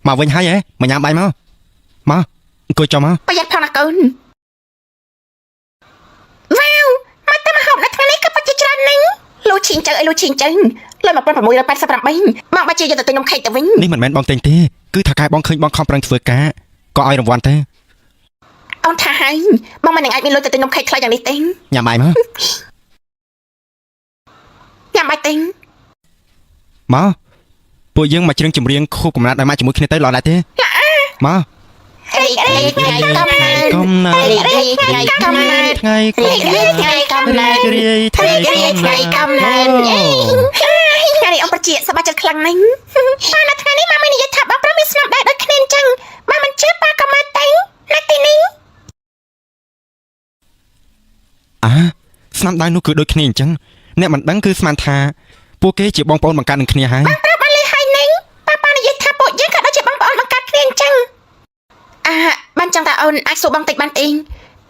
A: មកវិញហើយហ៎មកញ៉ាំបាយមកមកអង្គុយចុះមក
B: ប្រយ័ត្នផងណាកូនវ៉ាវមកតែមកហូបនៅថ្ងៃនេះគឺពិតជាច្រើនណាស់លោកឈីងចៅអីលោកឈីងចៅលុយ1688បងបាច់ជាយកទៅទិញនំខេកទៅវិញ
A: នេះមិនមែនបងទិញទេគឺថាកែបងឃើញបងខំប្រឹងធ្វើការក៏ឲ្យរង្វាន់ទៅ
B: អូនថាហើយបងមិននឹងអាចមានលុយទៅទិញនំខេកថ្លៃយ៉ាងនេះទេ
A: ញ៉ាំបាយមក
B: ញ៉ាំបាយទេ
A: មកពួកយើងមកច្រៀងចម្រៀងខួបកំណត់ឲ្យមកជាមួយគ្នាទៅល្អដែរទេមក
B: រីករាយថ្ងៃកំណើត
A: កំណើត
B: រីករាយថ្ងៃកំណើត
A: ថ្ងៃ
B: រីករាយថ្ងៃកំណើត
A: រីករាយ
B: រីករាយថ្ងៃកំណើតថ្ងៃនេះអង្គប្រជាសប្បាយចិត្តខ្លាំងណាស់ប៉ានៅថ្ងៃនេះម៉ាមីនិយាយថាបងប្រុសមានស្នាមដៃដូចគ្នាអញ្ចឹងបើមិនជឿប៉ាក៏មកទៅនៅទីនេះ
A: អាស្នាមដៃនោះគឺដូចគ្នាអញ្ចឹងអ្នកមិនដឹងគឺស្មានថាពួកគេជាបងប្អូនបង្កើតនឹងគ្នាហើយ
B: ប្រាប់បានលេហើយនឹងប៉ាប៉ានិយាយថាពួកយើងក៏ដូចជាបងប្អូនបង្កើតគ្នាអញ្ចឹងអាបានចឹងតាអូនអាចសួរបងតិចបានទេ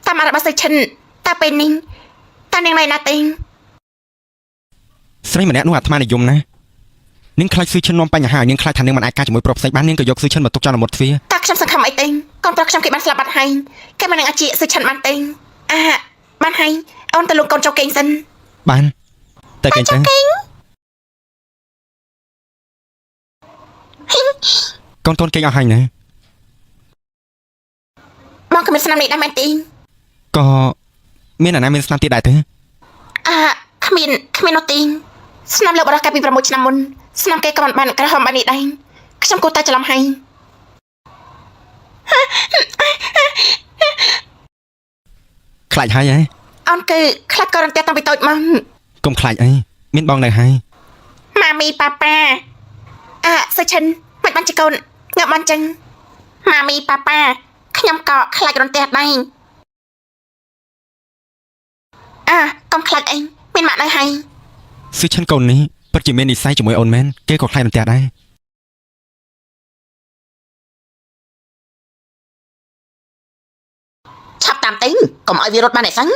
B: តាមអារបស់សុឈិនតើពេលនេះតើនាងនៅណាទេ
A: ស្រីម្នាក់នោះអាត្មានិយមណាស់នាងខ្លាចស៊ឺឈិននាំបញ្ហានាងខ្លាចថានាងមិនអាចការជាមួយប្រុសផ្សេងបាននាងក៏យកស៊ឺឈិនមកទុកចោលនៅមុតទ្វារ
B: តើខ្ញុំសង្ឃឹមអីទេកូនប្រុសខ្ញុំគេបានស្លាប់បាត់ហើយគេមិននឹងអាចជាសុឈិនបានទេអាបានហើយអូនទៅលងកូនចូលគេងសិន
A: បានតែគេអញ្ចឹងកូនកូនគេងអស់ហើយណា
B: បងក៏មានស្នាមនេះដែរមែនទេ
A: ក៏មានអាណាមានស្នាមទៀតដែរទេ
B: អាគ្មានគ្មាននោះទេស្នាមលើបរោះកាលពី6ឆ្នាំមុនស្នាមគេក៏មិនបានក្រហមបែបនេះដែរខ្ញុំគួរតែច្រឡំហើយ
A: ខ្លាចហើយហ៎
B: អូនគឺខ្លាចកូនរន្ទះតាំងពីតូចមក
A: កុំខ្លាចអីមានបងនៅហើយ
B: ម៉ាមីប៉ាប៉ាអាសុឈិនមិនបានជាកូនងាប់បានចឹងម៉ាមីប៉ាប៉ាខ្ញុំក៏ខ្លាចរន្ទះដែរអាកុំខ្លាចអីមានម៉ាក់នៅហើយ
A: ស៊ឺឈិនកូននេះពិតជាមាននិស្ស័យជាមួយអូនមែនគេក៏ខ្លាចរន្ទះដែរ
C: ឆាប់តាមទៅកុំឲ្យវារត់បានឯសឹង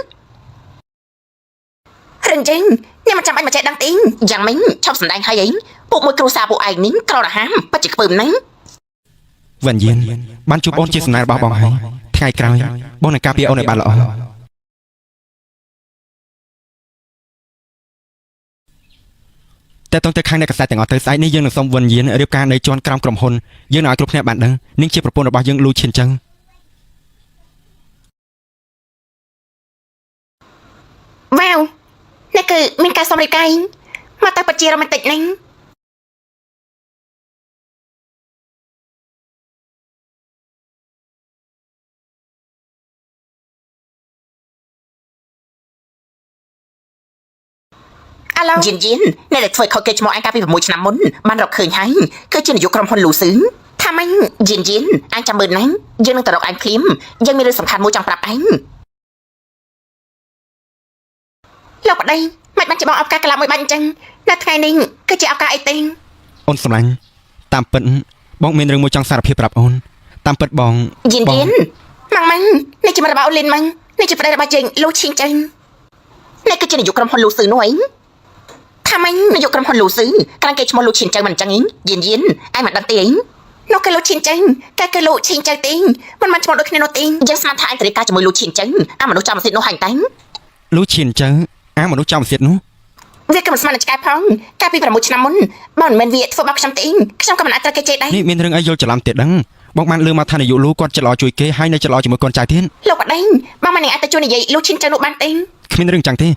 B: រឹងចឹងញ៉ាំមិនចាំបាច់មកចេះដឹងទី
C: យ៉ាងម៉េចឆាប់សម្ដែងហើយអីពួកមួយគ្រួសារពួកឯងនេះក្ររហាមពិតជាខ្ពើមណាស់
A: វ៉ាន់យៀនបានជួបអូនជាសំណាងរបស់បងហើយថ្ងៃក្រោយបងនឹងការពារអូនឲ្យបានល្អតែតោះទៅខាងអ្នកកសែតទាំងអស់ទៅស្អែកនេះយើងនឹងសុំវិនយានរៀបការនៅជាន់ក្រោមក្រុមហ៊ុនយើងនឹងឲ្យគ្រប់គ្នាបានដឹងនាងជាប្រពន្ធរបស់យើងលូឈិនចឹង។
B: គឺមានការសុំរៀបការមកទៅពិតជារ៉ូមែនទិកហ្នឹងអាឡូ
C: យិនយិនអ្នកដែលធ្វើខុសគេឈ្មោះអញកាលពី6ឆ្នាំមុនបានរកឃើញហើយគឺជានាយកក្រុមហ៊ុនលូស៊ឺ
B: ថាម៉េច
C: យិនយិនអញចាំមើលណាយើងនឹងទៅរកអញភ្លាមយើងមានរឿងសំខាន់មួយចង់ប្រាប់អញ
B: លោកប្តីមិនបានជាបងអបការក្លាប់មួយបាច់អញ្ចឹងនៅថ្ងៃនេះគឺជាឱកាសអីទេ
A: អូនសម្លាញ់តាមពិតបងមានរឿងមួយចង់សារភាពប្រាប់អូនតាមពិតបង បង
C: យិនយិន
B: ម៉ាំងម៉ាំងនេះជាមិត្តរបស់អូនលីនម៉ាំងនេះជាប្តីរបស់យើងលោកឈីងចេង
C: នេះគឺជានាយកក្រុមហ៊ុនលូស៊ឺនោះឯង
B: ថាម៉េច
C: នាយកក្រុមហ៊ុនលូស៊ឺក្រាំងគេឈ្មោះលូឈិនចៅមិនអញ្ចឹងឯងយិនយិនឯងមិនដឹងទេឯង
B: នោះគឺលោកឈីងចេងតែគឺលោកឈីងចៅទេមិនបានឈ្មោះដូចគ្នានោះទេ
C: យើងស្មានថាឯងត្រូវការជាមួយលូឈិនចៅអាមនុស្សចាំសិទ្ធនោះហាញ់តែង
A: លូឈៀនចៅអាមនុស្សចំសៀតនោះ
B: វាក៏មិនស្មាននឹងឆ្កែផងកាលពី6ឆ្នាំមុនបើមិនមែនវាធ្វើបាបខ្ញុំទេខ្ញុំក៏មិនអាចត្រូវគេជេរដែរ
A: នេះមានរឿងអីយល់ច្រឡំទៀតដឹងបងបានលឺមកថានាយកលូគាត់ចិត្តល្អជួយគេហើយនៅចិត្តល្អជាមួយកូនចៅទៀត
B: លោកប្តីបងមិននឹងអាចទៅជួយនិយាយលោកឈីងចៅនោះបានទេ
A: គ្មានរឿងចឹងទេ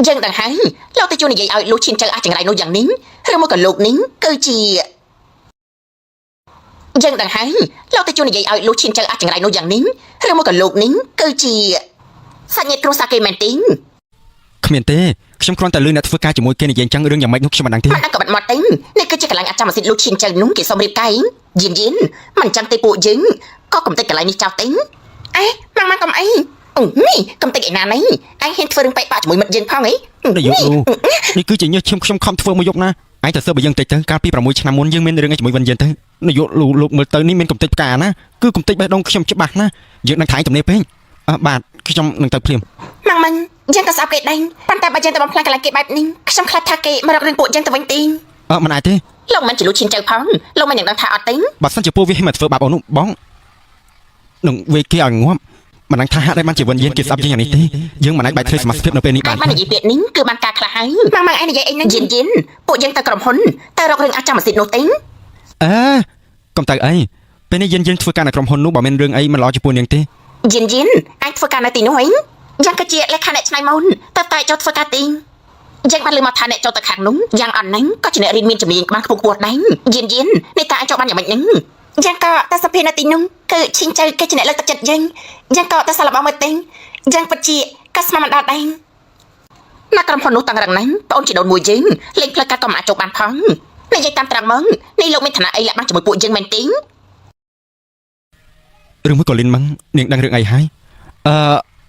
C: យើងដឹងហើយលោកទៅជួយនិយាយឲ្យលូឈិនចៅអស់ចង្រៃនោះយ៉ាងនេះឬមួយក៏លោកនេះគឺជាយើងដឹងហើយលោកទៅជួយនិយាយឲ្យលូឈិនចៅអស់ចង្រៃនោះយ៉ាងនេះឬមួយក៏លោកនេះគឺជាសាច់ញាតិគ្រួសារគេមែនទេ
A: គ្មានទេខ្ញុំគ្រាន់តែលឺអ្នកធ្វើការជាមួយគេនិយាយចឹងរឿងយ៉ាងម៉េចនោះខ្ញុំមិនដឹងទេ
C: មិនដឹងក៏បាត់មាត់ទេនេះគឺជាកន្លែងអាចចាំសិទ្ធិលូឈិនចៅនោះគេសុំរៀបកែងយិនយិនមិនចឹងទេពួកយើងក៏កំតិចកន្លែងនេះចោលទេ
B: អេម៉ាំងម៉ាំងកុំអី
C: អឺនេះកំតិចឯណានេះឯងហ៊ានធ្វើរឿងបែកបាក់ជាមួយមិត្តយើងផងអី
A: នាយកលូនេះគឺជាញើសឈាមខ្ញុំខំធ្វើមួយយប់ណាឯងទៅសើបើយើងតិចទៅកាលពី6ឆ្នាំមុនយើងមានរឿងអីជាមួយវិនយិនទៅនាយកលូលោកមើលទៅនេះមានកំតិចផ្កាណាគឺកំតិចបេះដូងខ្ញុំច្បាស់ណាយើងនឹងថៃទំនេរពេកអើបាទខ្ញុំនឹងទៅភ្លាម
B: ម៉ាំងម៉ាំងយើងក៏ស្អប់គេដែរប៉ុន្តែបើយើងទៅបំផ្លាញកន្លែងគេបែបនេះខ្ញុំខ្លាចថាគេមករករឿងពួកយើងទៅវិញទេ
A: អើមិនអាចទេ
C: លោកមិនជាលូឈិនចៅផងលោកមិននឹងដឹងថាអត់ទេ
A: បើសិនជាពួកវាឲ្យមកធ្វើបាបអូននោះបងនឹងវេគេឲ្យងាប់មិនដឹងថាហាក់ได้បានជាវិនយិនគេស្អប់យើងយ៉ាងនេះទេយើងមិនអាចបែកធ្លាយសមាជិកនៅពេលនេះ
C: ឯ
A: បាន
C: ងបាននិយាយពាក្យនេះគឺបានការខ្លះហើយ
B: ម៉ាំងម៉ាំងឯងនិយាយអីហ្នឹង
C: យិនយិនពួកយើងទៅក្រុមហ៊ុនទៅរករឿងអាចចាំសិទ្ធិនោះទេ
A: អើកុំទៅអីពេលនេះយើងយើងធ្វើការនៅក្រុមហ៊ុននោះបើមានរឿងអីមិនល្អចំពោះនាងទេ
C: យិនយិនឯងធ្វើការនៅទីនោះអី
B: យ៉ាងក៏ជាលេខាអ្នកឆ្នៃម៉ូនតែតែចូលធ្វើការទី
C: យើងបានលើមកថាអ្នកចូលទៅខាងនោះយ៉ាងអន់ហ្នឹងក៏ជាអ្នករៀនមានជំនាញបានខ្ពស់ខ្ពស់ដែរយិនយិននេះតើឯងចូលបានយ៉ាងម៉េចហ្នឹង
B: យ៉ាងក៏តែសភានៅទីនោះគឺឈីងចៅគេជាអ្នកលើកទឹកចិត្តយើងយ៉ាងក៏តែសាឡបងមើលទេយ៉ាងពិតជាក៏ស្មានមិនដល់ដែរ
C: ណាក្រុមហ៊ុននោះតឹងរឹងណាស់ប្អូនជីដូនមួយយើងលេងផ្លូវការក៏មិនអាចចូលបានផងនិយាយតាមត្រង់ហ្មងនេះលោកមានឋានៈអីលាក់បាំងជាមួយពួកយើងមែនទេ
A: ឬមួយក៏លីនម៉ឹងនាងដឹងរឿងអីហើយអឺ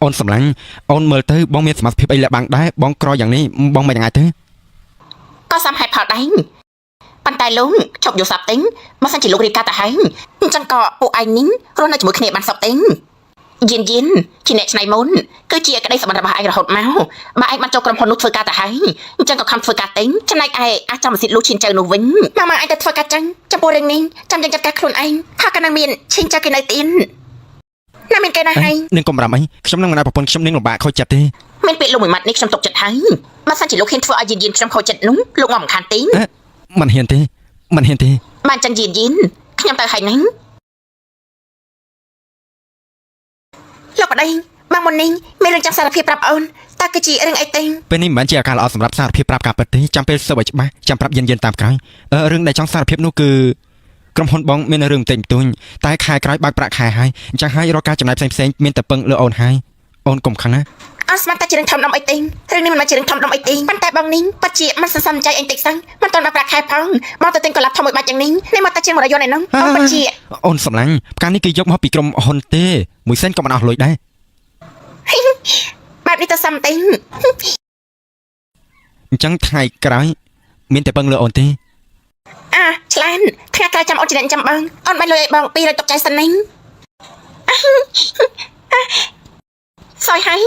A: អូនសម្លាញ់អូនមើលទៅបងមានសមត្ថភាពអីលាក់បាំងដែរបងក្រយ៉ាងនេះបងមិនយ៉ាងអាចទេ
C: ក៏សំហេតុផលដែរប៉ុន្តែលោកឈប់យល់សប្តិបើសិនជាលោករៀបការទៅហើយអញ្ចឹងក៏ពួកឯងនេះរស់នៅជាមួយគ្នាបានសប្តិយិនយិនជាអ្នកឆ្នៃមុនគឺជាក្តីសម្បត្តិរបស់ឯងរហូតមកបើឯងបានចូលក្រុមហ៊ុននោះធ្វើការទៅហើយអញ្ចឹងក៏ខំធ្វើការទិញចំណែកឯអាចចាំសិទ្ធិលោកឈានចៅនោះវិញ
B: ម៉ាម៉ាឯងទៅធ្វើការចឹងចំពោះរឿងនេះចាំយើងចាត់ការខ្លួនឯងថាក៏នឹងមានឈីងចៅគេនៅទីនណាមានគេណាហើយ
A: នាងកុំបារម្ភអីខ្ញុំនឹងមិនឲ្យប្រពន្ធខ្ញុំនាងលំបាកខូចចិត្តទេ
C: មានពាក្យលោកមួយម៉ាត់នេះខ្ញុំຕົកចិត្តហើយបើសិនជាលោកហ៊ានធ្វើឲ្យយិនយិនខ្ញុំខូចចិត្តនោះលោកងំមិនខានទេ
A: អេមិនហ៊ានទេមិនហ៊ានទេ
C: បានចឹងយិនយិនខ្ញុំទៅហើយហ្នឹង
B: លោកប្តីបងមុននេះមានរឿងចង់សារភាពប្រាប់អូនតើគឺជារឿងអីទេ
A: ពេលនេះមិនមែនជាឱកាសល្អសម្រាប់សារភាពប្រាប់ការពិតទេចាំពេលសើឲ្យច្បាស់ចាំប្រាប់យិនយិនតាមក្រោយអឺរឿងដែលចង់សារភាពនោះគឺក្រុមហ៊ុនបងមានរឿងបន្តិចបន្តួចតែខែក្រោយបើកប្រាក់ខែហើយអញ្ចឹងហើយរកការចំណាយផ្សេងផ្សេងៗមានតែពឹងលើអូនហើយអូនកុំខឹងណា
B: អត់ស្មានតែជារឿងធំដុំអីទេរឿងនេះមិនមែនជារឿងធំដុំអីទេប៉ុន្តែបងនេះពិតជាមិនសន្សំចៃអីតិចសឹងមិនទាន់ដល់ប្រាក់ខែផងបងទៅទិញកន្លាប់ធំមួយបាច់យ៉ាងនេះនេះមកតែជាង100យន់ឯនោះអូនពិតជា
A: អូនសម្លាញ់ផ្កានេះគេយកមកពីក្រុមហ៊ុនទេមួយសេនក៏មិនអស់លុយដែរ
B: បែបនេះទៅសំទេ
A: អញ្ចឹងថ្ងៃក្រោយមានតែពឹងលើអូនទេ
B: អាឆ្លានថ្ងៃក្រោយចាំអូនជាអ្នកចាំបងអូនបាញ់លុយឲ្យបង200ទុកចៃសិននេះសយហើយ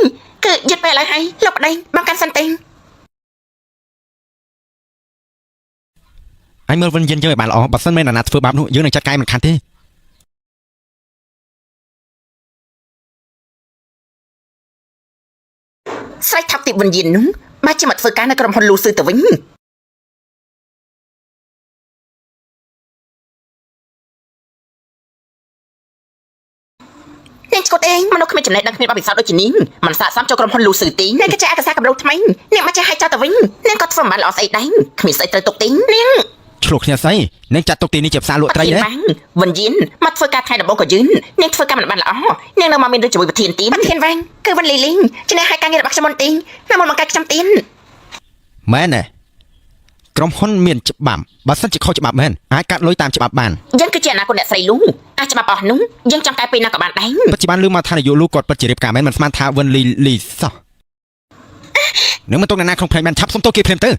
B: គឺយត់ពេលឡើយហើយលោកប្តីបងកាន់សិនទេ
A: ហើយមើលវិនយិនយើងឲ្យបានល្អបើសិនមិនអាណាធ្វើបាបនោះយើងនឹងចាត់ការមិនខានទេ
C: ស្រីថប់ទីវិញ្ញាណនោះបើជាមកធ្វើការនៅក្រុមហ៊ុនលូស៊ឺទៅវិញ
B: នាងឈ្គត់អី ទេ
C: មនុស្សគ្មានចំណេះដឹងគ្មានបទពិសោធន៍ដូចជានាងមិនស័ក្តិសមចូលក្រុមហ៊ុនលូស៊ឺទេ
B: នាងគឺជាឯកសារកម្រោថ្មីនាងមកចេះឲ្យចោលទៅវិញនាងក៏ធ្វើមិនបានល្អស្អីដែរ
C: គ្មានស្អីត្រូវទុកទេ
B: នាង
A: ឆ្លោះគ្នាស្អីនាងចាត់ទុកទីនេះជាផ្សារលក់ត្រីទេ
C: ប្រធានបាំងវិញ្ញាណមកធ្វើការថ្ងៃដំបូងក៏យឺននាងធ្វើការមិនបានល្អនាងនៅមកមានរឿងជាមួយប្រធានទៀត
B: ប្រធានវ៉ាងគឺវិនលីលីងជាអ្នកឲ្យការងាររបស់ខ្ញុំមុនទីណាមុនបង្កើតខ្ញុំទៀត
A: មែនទេក្រុមហ៊ុនមានច្បាប់បើសិនជាខុសច្បាប់មែនអាចកាត់លុយតាមច្បាប់បាន
C: យើងគឺជាអនាគតអ្នកស្រីលូអាចច្បាប់អស់នោះយើងចង់កែពេលណាក៏បានដែរ
A: ពិតជាបានលឺមកថានាយកលូគាត់ពិតជារៀបការមែនមិនស្មានថាវិនលីលីសោះនឹងមិនទុកអ្នកណាក្នុងភ្នែកមែនឆាប់សុំទោសគេភ្លាមទៅ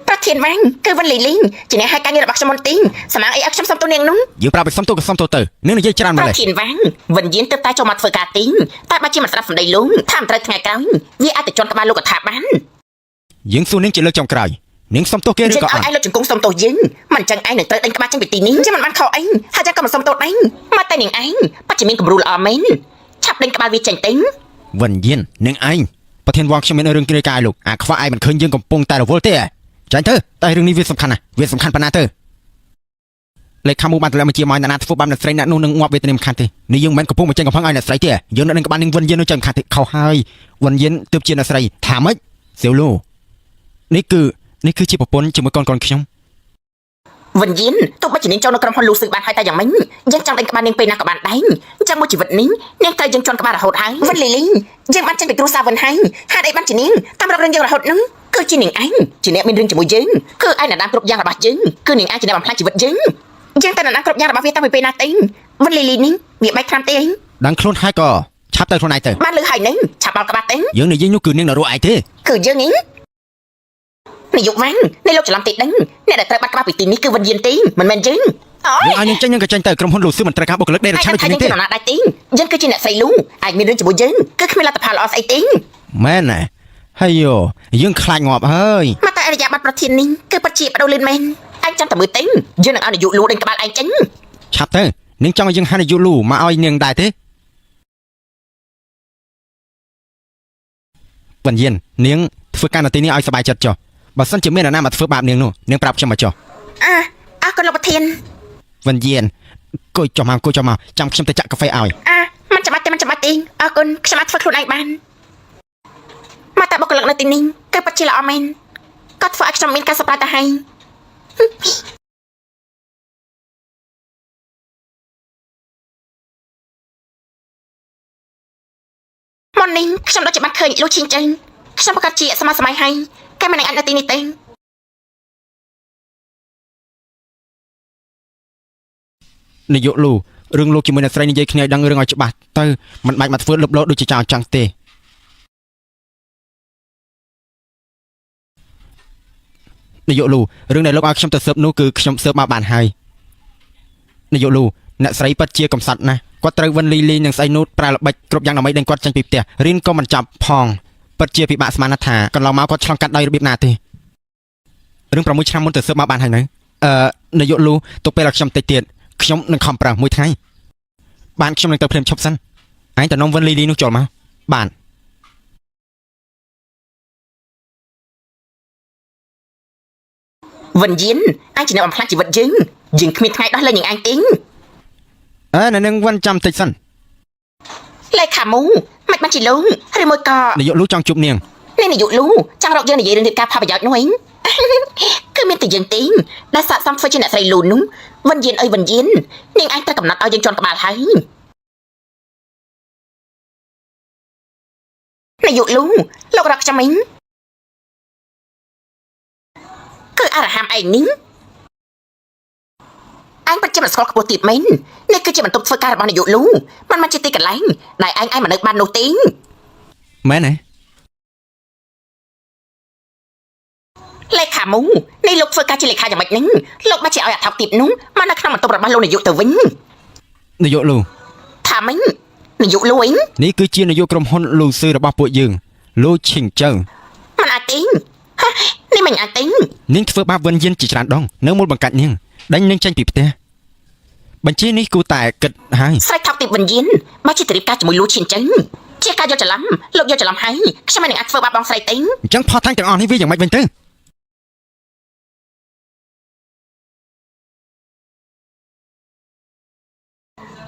B: ប្រធានវ៉ាងគឺវិនលីលីងជាអ្នកឲ្យការងាររបស់ខ្ញុំមុនទីសម្រាប់អីឲ្យខ្ញុំសុំទោសនាងនោះ
A: យើងប្រាប់ឲ្យសុំទោសក៏សុំទោសទៅនឹងនិយាយច្រើន
C: ប្រ
A: ម្លេះ
C: ធានវ៉ាងវិញ្ញាណទើបតែចូលមកធ្វើការទីងតែបើជាមិនស្ដាប់សម្ដីលូថាមិនត្រូវថ្ងៃក្រោយវាអាចទៅជន់ក្បាលលោកកថាបាន
A: យើងសួរនាងជាលើកចុងក្រោយនាងសុំទោសគេឬ
C: យើង
A: ក៏អត់
C: ឲ្យឯងលើកជង្គង់សុំទោសយើងមិនចឹងឯងនឹងត្រូវដេញក្បាលចេញពីទីនេះ
B: ខ្ញុំមិនបានខុសអីហើយចាំក៏មិនសុំទោសដែរ
C: មកតែនាងឯងពិតជាមានគំរូល្អមែនឆាប់ដេញក្បាលវាចេញទេ
A: វិនយាននាងឯងប្រធានវងខ្ញុំមានរឿងគ្រាកាយលោកអាខ្វះឯងមិនឃើញយើងកំពុងតែរវល់ទេចាញ់ទៅតែរឿងនេះវាសំខាន់ណាស់វាសំខាន់ប៉ុណ្ណាទៅលេខខាមូបានតម្លាក់មកជាមកអ្នកណាធ្វើបាបអ្នកស្រីអ្នកនោះនឹងងាប់វេទនាមិនខានទេនេះយើងមិនមែនកំពុងមកចេញកំផឹងឲ្យអ្នកស្រីទេយើងនៅនឹងក្បាលនឹងវិនយាននោះចេញមិនខានទេខុសហើយវិនយានទើបជាអ្នកស្រីថាម៉េចសៀវលូនេះគឺនេះគឺជាប្រពន្ធជាមួយកូនកូនខ្ញុំ
C: វិញ្ញាណទោះបីជានាងចូលនៅក្រុមហ៊ុនលូស៊ឺបានហើយតែយ៉ាងម៉េចយើងចង់ដេញក្បាលនាងពេលណាក៏បានដែរចឹងមួយជីវិតនេះនាងត្រូវយើងជន់ក្បាលរហូតហើយ
B: វិនលីលីងយើងបានចេញពីគ្រួសារវិនហើយហេតុអីបានជានាងតាមរករឿងយើងរហូតនោះ
C: គឺជានាងឯងជាអ្នកមានរឿងជាមួយយើងគឺឯងអ្នកដើមគ្រប់យ៉ាងរបស់យើងគឺនាងឯងជាអ្នកបំផ្លាញជីវិតយើង
B: យើងតែនរណាគ្រប់យ៉ាងរបស់វាតាំងពីពេលណាទេវិនលីលីនេះវាបែកខ្លាំងទេ
A: ដឹងខ្លួនហើយក៏ឆាប់ទៅខ្លួនឯងទៅ
C: បានលឺហើយនឹងឆាប់បោលក្បាលទេ
A: យើងនិយាយនោះគឺនាងនរកឯងទេ
C: គឺយើងឯងនាយកវ៉ាងនេះលោកច្រឡំទីដឹងអ្នកដែលត្រូវបាត់ក្បាលពីទីនេះគឺវិញ្ញាណទេមិនមែនយើង
B: អូយ
A: យើងឲ្យនាងចេញនាងក៏ចេញទៅក្រុមហ៊ុនលូស៊ឺមិនត្រូវការបុគ្គលិកដេរឆានដូច
C: ឯង
A: ជានាងទេ
C: ថាយើងជានរណាដែរទេយើងគឺជាអ្នកស្រីលូឯងមានរឿងជាមួយយើងគឺគ្មានលទ្ធផលល្អស្អីទេ
A: មែនណាហើយយោយើងខ្លាចងាប់ហើយ
B: មកតែអរិយាប័ត្រប្រធាននេះគឺពិតជាបដូរលឿនមែន
C: ឯងចាំតែមើលទេយើងនឹងឲ្យនាយកលូដេញក្បាលឯងចេញ
A: ឆាប់ទៅនាងចង់ឲ្យយើងហានាយកលូមកឲ្យនាងដែរទេវិញ្ញាណនាងធ្វើការនៅទីនេះឲ្យសប្បាយចិត្តចុះបើសិនជាមានអ្នកណាមកធ្វើបាបនាងនោះនាងប្រាប់ខ្ញុំមកចុះ
B: អាអរគុណលោកប្រធាន
A: វិញ្ញាណគួយចុះមកគួយចុះមកចាំខ្ញុំទៅចាក់កាហ្វេឲ្យ
B: អាមិនចាំបាច់ទេមិនចាំបាច់ទេអរគុណខ្ញុំអាចធ្វើខ្លួនឯងបានមកតែបុគ្គលិកនៅទីនេះគឺពិតជាល្អមែនក៏ធ្វើឲ្យខ្ញុំមានការសប្បាយទៅហើយមុននេះខ្ញុំដូចជាបានឃើញលោកឈីងចេងខ្ញុំប្រកាសជាសមសម័យហើយកែមិននឹងអាចនៅទីនេះទេ
A: នាយកលូរឿងលោកជាមួយអ្នកស្រីនិយាយគ្នាឲ្យដឹងរឿងឲ្យច្បាស់ទៅមិនបាច់មកធ្វើលឹបលោដូចជាចោលចង់ទេនាយកលូរឿងដែលលោកឲ្យខ្ញុំទៅស៊ើបនោះគឺខ្ញុំស៊ើបមកបានហើយនាយកលូអ្នកស្រីពិតជាកំសត់ណាស់គាត់ត្រូវវិនលីលីនិងស្អីនោះប្រើល្បិចគ្រប់យ៉ាងដើម្បីដេញគាត់ចេញពីផ្ទះរៀនក៏មិនចប់ផងពិតជាពិបាកស្មានណាស់ថាកន្លងមកគាត់ឆ្លងកាត់ដោយរបៀបណាទេរឿង6ឆ្នាំមុនទៅស៊ើបមកបានហើយនៅអឺនាយកលូទុកពេលឲ្យខ្ញុំតិចទៀតខ្ញុំនឹងខំប្រឹងមួយថ្ងៃបានខ្ញុំនឹងទៅភ្លាមឈប់សិនឯងទៅនំវិនលីលីនោះចូលមកបាន
C: វិញ្ញាណឯងជាអ្នកបំផ្លាញជីវិតយើងយើងគ្មានថ្ងៃដោះលែងនឹងឯងទេ
A: អើនៅនឹងវិនចាំតិចសិន
C: លេខាមូមិនបានជាលងឬមួយក៏
A: នាយកលូចង់ជួបនាង
C: នេះនាយកលូចង់រកយើងនិយាយរឿងរៀបការផលប្រយោជន៍នោះឯង គឺមានតែយើងទេដែលស័ក្តិសមធ្វើជាអ្នកស្រីលូនោះវិញ្ញាណអើយវិញ្ញាណនាងឯងត្រូវកំណត់ឲ្យយើងជន់ក្បាលហើយនាយកលូលោករកខ្ញុំឯងគឺអរហាមឯងនេះឯងពិតជាមិនស្គាល់ខ្ពស់ទៀតមែននេះគឺជាបន្ទប់ធ្វើការរបស់នាយកលូมันមិនជាទីកន្លែងដែលឯងឯងមិននៅបាននោះទេ
A: មែនទេ
C: លេខាមូនេះលោកធ្វើការជាលេខាយ៉ាងម៉េចហ្នឹងលោកមកជាឲ្យអាថោកទៀតនោះមកនៅក្នុងបន្ទប់របស់លោកនាយកទៅវិញ
A: នាយកលូ
C: ថាម៉េចនាយកលូអី
A: នេះគឺជានាយកក្រុមហ៊ុនលូស៊ឺរបស់ពួកយើងលូឈិងចៅ
C: មិនអាចទេហានេះមិនអាចទេ
A: នាងធ្វើបាបវិនយានជាច្រើនដងនៅមូលបង្កាច់នាងដេញនាងចេញពីផ្ទះបញ្ជានេះគួរតែគិតហើយ
C: ស្រេចថោកទៀតវិញ្ញាណបើជាទៅរៀបការជាមួយលូឈិនចឹងជាការយកច្រឡំលោកយកច្រឡំហើយខ្ញុំមិននឹងអាចធ្វើបាបបងស្រីទេ
A: អញ្ចឹងផុសតាំងទាំងអស់នេះវាយ៉ាងម៉េចវិញទៅ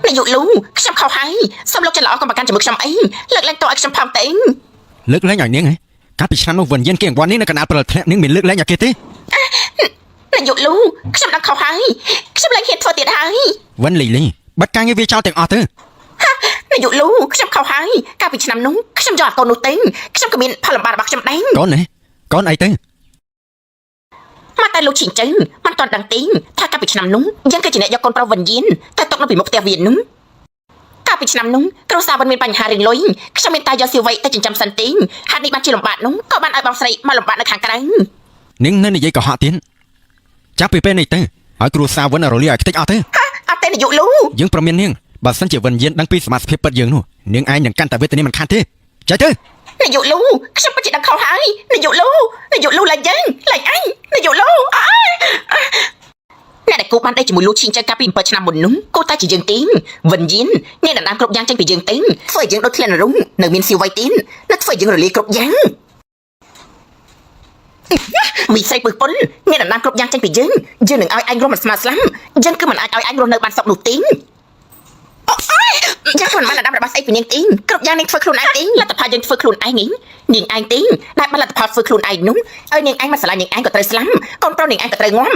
C: នា នាយកលូខ្ញុំខុសហើយសូមលោកចិត្តល្អកុំប្រកាន់ជាមួយខ្ញុំអីលើកលែងទោសឲ្យខ្ញុំផងទេ
A: លើកលែងឲ្យនាងហ៎កាលពីឆ្នាំនោះវិញ្ញាណគេអង្វរនាងនៅកណ្ដាលព្រលធ្លាក់នាងមានលើកលែងឲ្យគេទេ
C: នាយកលូខ្ញុំដឹងខុសហើយខ្ញុំលែងហ៊ានធ្វើទៀតហើយ
A: វិនលីលីបិទការងារវាចោលទាំងអស់ទៅ
C: នាយកលូខ្ញុំខុសហើយកាលពីឆ្នាំនោះខ្ញុំយកអាកូននោះទេខ្ញុំក៏មានផលលំបាករបស់ខ្ញុំដែរ
A: កូនណាកូនអីទៅ
C: មកតែលោកឈីងចឹងមិនទាន់ដឹងទេថាកាលពីឆ្នាំនោះយើងគឺជាអ្នកយកកូនប្រុសវិញ្ញាណតែຕົកនៅពីមុខផ្ទះវានោះកាលពីឆ្នាំនោះគ្រួសារវិនមានបញ្ហារឿងលុយខ្ញុំមានតែយកសៀវវៃទៅចិញ្ចឹមសិនទេហេតុនេះបានជាលំបាកនោះក៏បានឲ្យបងស្រីមកលំបាកនៅខាងក្រៅ
A: នាងនៅនិយាយកុហកទៀតចាប់ពីពេលនេះទៅឲ្យគ្រួសារវិនរលាយឲ្យខ្ទេចអស់ទៅ
C: អត់ទេនាយកលូ
A: យើងប្រមាននាងបើសិនជាវិញ្ញាណដឹងពីសមាជិកភាពពិតយើងនោះនាងឯងនឹងកាន់តែវេទនាមិនខានទេចេះទៅ
C: នាយកលូខ្ញុំពិតជាដឹងខុសហើយនាយកលូនាយកលូឡើងយើងឡើងអញនាយកលូអើអ្នកដែលគូបានដេកជាមួយលូឈីងចឹងកាលពី7ឆ្នាំមុននោះគូតែជាយើងទីងវិញ្ញាណអ្នកដណ្ដើមគ្រប់យ៉ាងចេញពីយើងទីងធ្វើឲ្យយើងដូចធ្លាក់នរុងនៅមានសៀវវៃទីននៅធ្វើឲ្យយើងរលាយគ្រប់យ៉ាងវិស័យពឹសពុនអ្នកដណ្ដើមគ្រប់យ៉ាងចេញពីយើងយើងនឹងឲ្យឯងរស់មិនស្មើស្លាំយើងគឺមិនអាចឲ្យឯងរស់នៅបានសុខនោះទីង យ៉ាងខ្លួនបានអាដាមរបស់ស្អីពីនាងទីងគ្រប់យ៉ាងនាងធ្វើខ្លួនឯងទីងលទ្ធផលយើងធ្វើខ្លួនឯងនេះនាងឯងទីងដែលបានលទ្ធផលធ្វើខ្លួនឯងនោះឲ្យនាងឯងមកស្រឡាញ់នាងឯងក៏ត្រូវស្លាំកូនប្រុសនាងឯងក៏ត្រូវងាំ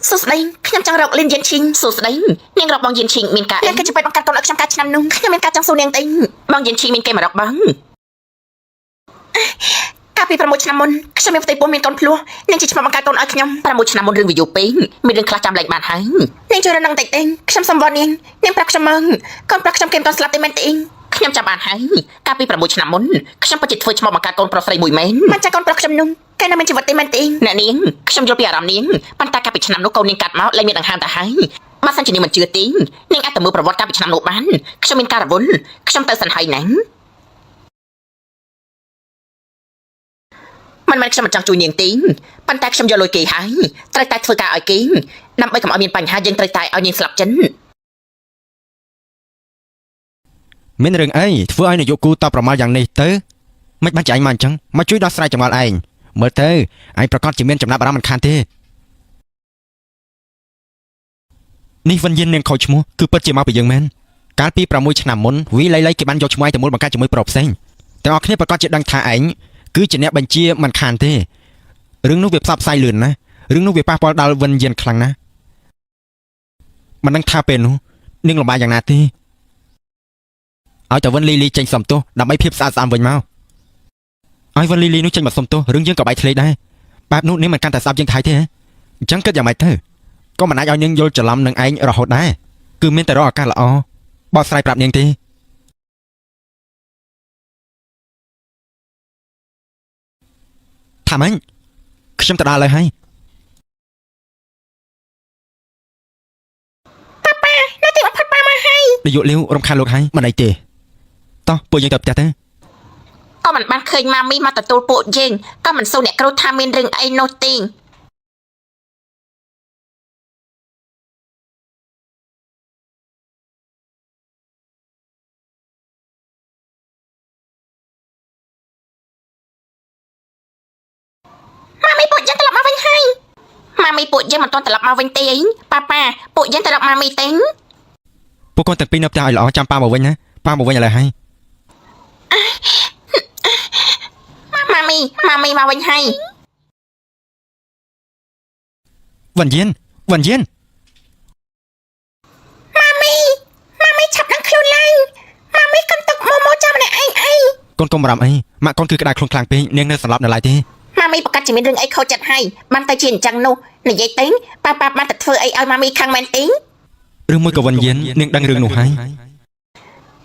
C: សួស្តីខ្ញុំចង់រកលិនយិនឈីងសួស្តីនាងរកបងយិនឈីងមានការនាងគឺជាពេទ្យបង្កើតកូនឲ្យខ្ញុំកាលឆ្នាំនោះខ្ញុំមានការចង់សួរនាងទីងបងយិនឈីងមានគេមករកបងកាលពី6ឆ្នាំមុនខ្ញុំមានផ្ទៃពោះមានកូនភ្លោះនាងជាឈ្មោះបង្កើតកូនឲ្យខ្ញុំ6ឆ្នាំមុនរឿងវាយូរពេកមានរឿងខ្លះចាំលែងបានហើយនាងជួយរំលងតិចទេខ្ញុំសុំវត្តនាងនាងប្រាប់ខ្ញុំមកកូនប្រាប់ខ្ញុំគេមិនទាន់ស្លាប់ទេមែនទេខ្ញុំចាំបានហើយកាលពី6ឆ្នាំមុនខ្ញុំពិតជាធ្វើឈ្មោះបង្កើតកូនប្រុសស្រីមួយមែនមិនចាកូនប្រុសខ្ញុំនោះគេនៅមានជីវិតទេមែនទេអ្នកនាងខ្ញុំយល់ពីអារម្មណ៍នាងប៉ុន្តែកាលពីឆ្នាំនោះកូននាងកាត់មកលែងមានដង្ហើមទៅហើយបើសិនជានាងមិនជឿទេនាងអាចទៅមើលប្រវត្តិកាលពីឆ្នាំនោះបានខ្ញុំមានការរវល់ខ្ញុំទៅសិនហើយណា មិនមែនខ្ញុំមិនចង់ជួយនាងទេប៉ុន្តែខ្ញុំយកលុយគេហើយត្រូវតែធ្វើការឲ្យគេដើម្បីកុំឲ្យមានបញ្ហាយើងត្រូវតែឲ្យនាងស្លាប់ចិន
A: មានរឿងអីធ្វើឲ្យនាយកគូតបប្រមាលយ៉ាងនេះទៅមិនបានចែងមកអញ្ចឹងមកជួយដោះស្រាយចម្ងល់ឯងមើលទៅឯងប្រកាសជាមានចំណាប់អារម្មណ៍មិនខានទេនេះវិញ្ញាណនាងខូចឈ្មោះគឺពិតជាមកពីយើងមែនកាលពី6ឆ្នាំមុនវីលៃលៃគេបានយកឈ្មោះឯងទៅមូលបង្កើតជាមួយប្រុសផ្សេងទាំងអស់គ្នាប្រកាសជាដឹងថាឯងគឺជាអ្នកបញ្ជាមិនខានទេរឿងនោះវាផ្សព្វផ្សាយលឿនណាស់រឿងនោះវាប៉ះពាល់ដល់វិញ្ញាណខ្លាំងណាស់មិនដឹងថាពេលនោះនាងលំបាកយ៉ាងណាទេ ឲ្យតែវិនលីលីចេញសុំទោសដើម្បីភាពស្អាតស្អំវិញមកឲ្យវិនលីលីនោះចេញមកសុំទោសរឿងយើងក៏បែកធ្លាយដែរបែបនោះនាងមិនកាន់តែស្អប់យើងថៃទេហ៎អញ្ចឹងគិតយ៉ាងម៉េចទៅក៏មិនអាចឲ្យនាងយល់ច្រឡំនឹងឯងរហូតដែរគឺមានតែរកឱកាសល្អបកស្រាយប្រាប់នាងទេថាម៉េចខ្ញុំទៅដល់ហើយហើយ
B: នៅទីបំផុតប៉ាមកហើយ
A: នាយកលាវរំខានលោកហើយមិនអីទេតោះពួកយើងទៅផ្ទះទៅ
C: ក៏មិនបានឃើញម៉ាមីមកទទួលពួកយើងក៏មិនសួរអ្នកគ្រូថាមានរឿងអីនោះទេ
B: ម៉ាមីពួកយើងត្រឡប់មកវិញហើយ
C: ម៉ាមីពួកយើងមិនទាន់ត្រឡប់មកវិញទេអីប៉ាប៉ាពួកយើងទៅរកម៉ាមីទេ
A: ពួកកូនទាំងពីរនៅផ្ទះឲ្យល្អចាំប៉ាមកវិញណាប៉ាមកវិញឥឡូវហើយ
C: ម៉ាមីម៉ាមីមកវិញហើយ
A: វិញ្ញាណវិញ្ញាណ
B: ម៉ាមីម៉ាមីឆាប់ដឹងខ្លួនឡើងម៉ាមីកុំទុកម៉ូម៉ូចាំម្នាក់ឯងអី
A: កូនកុំបារម្ភអីម៉ាក់កូនគឺក្តៅខ្លួនខ្លាំងពេកនាងនៅសន្លប់នៅឡើយទេ
C: ម៉ាមីប្រកាសជាមានរឿងអីខូចចិត្តហើយបានទៅជាអញ្ចឹងនោះនិយាយទេប៉ាប៉ាបានតែធ្វើអីឲ្យម៉ាមីខឹងមែនទេ
A: ឬមួយក៏វិញ្ញាណនាងដឹងរឿងនោះហើយ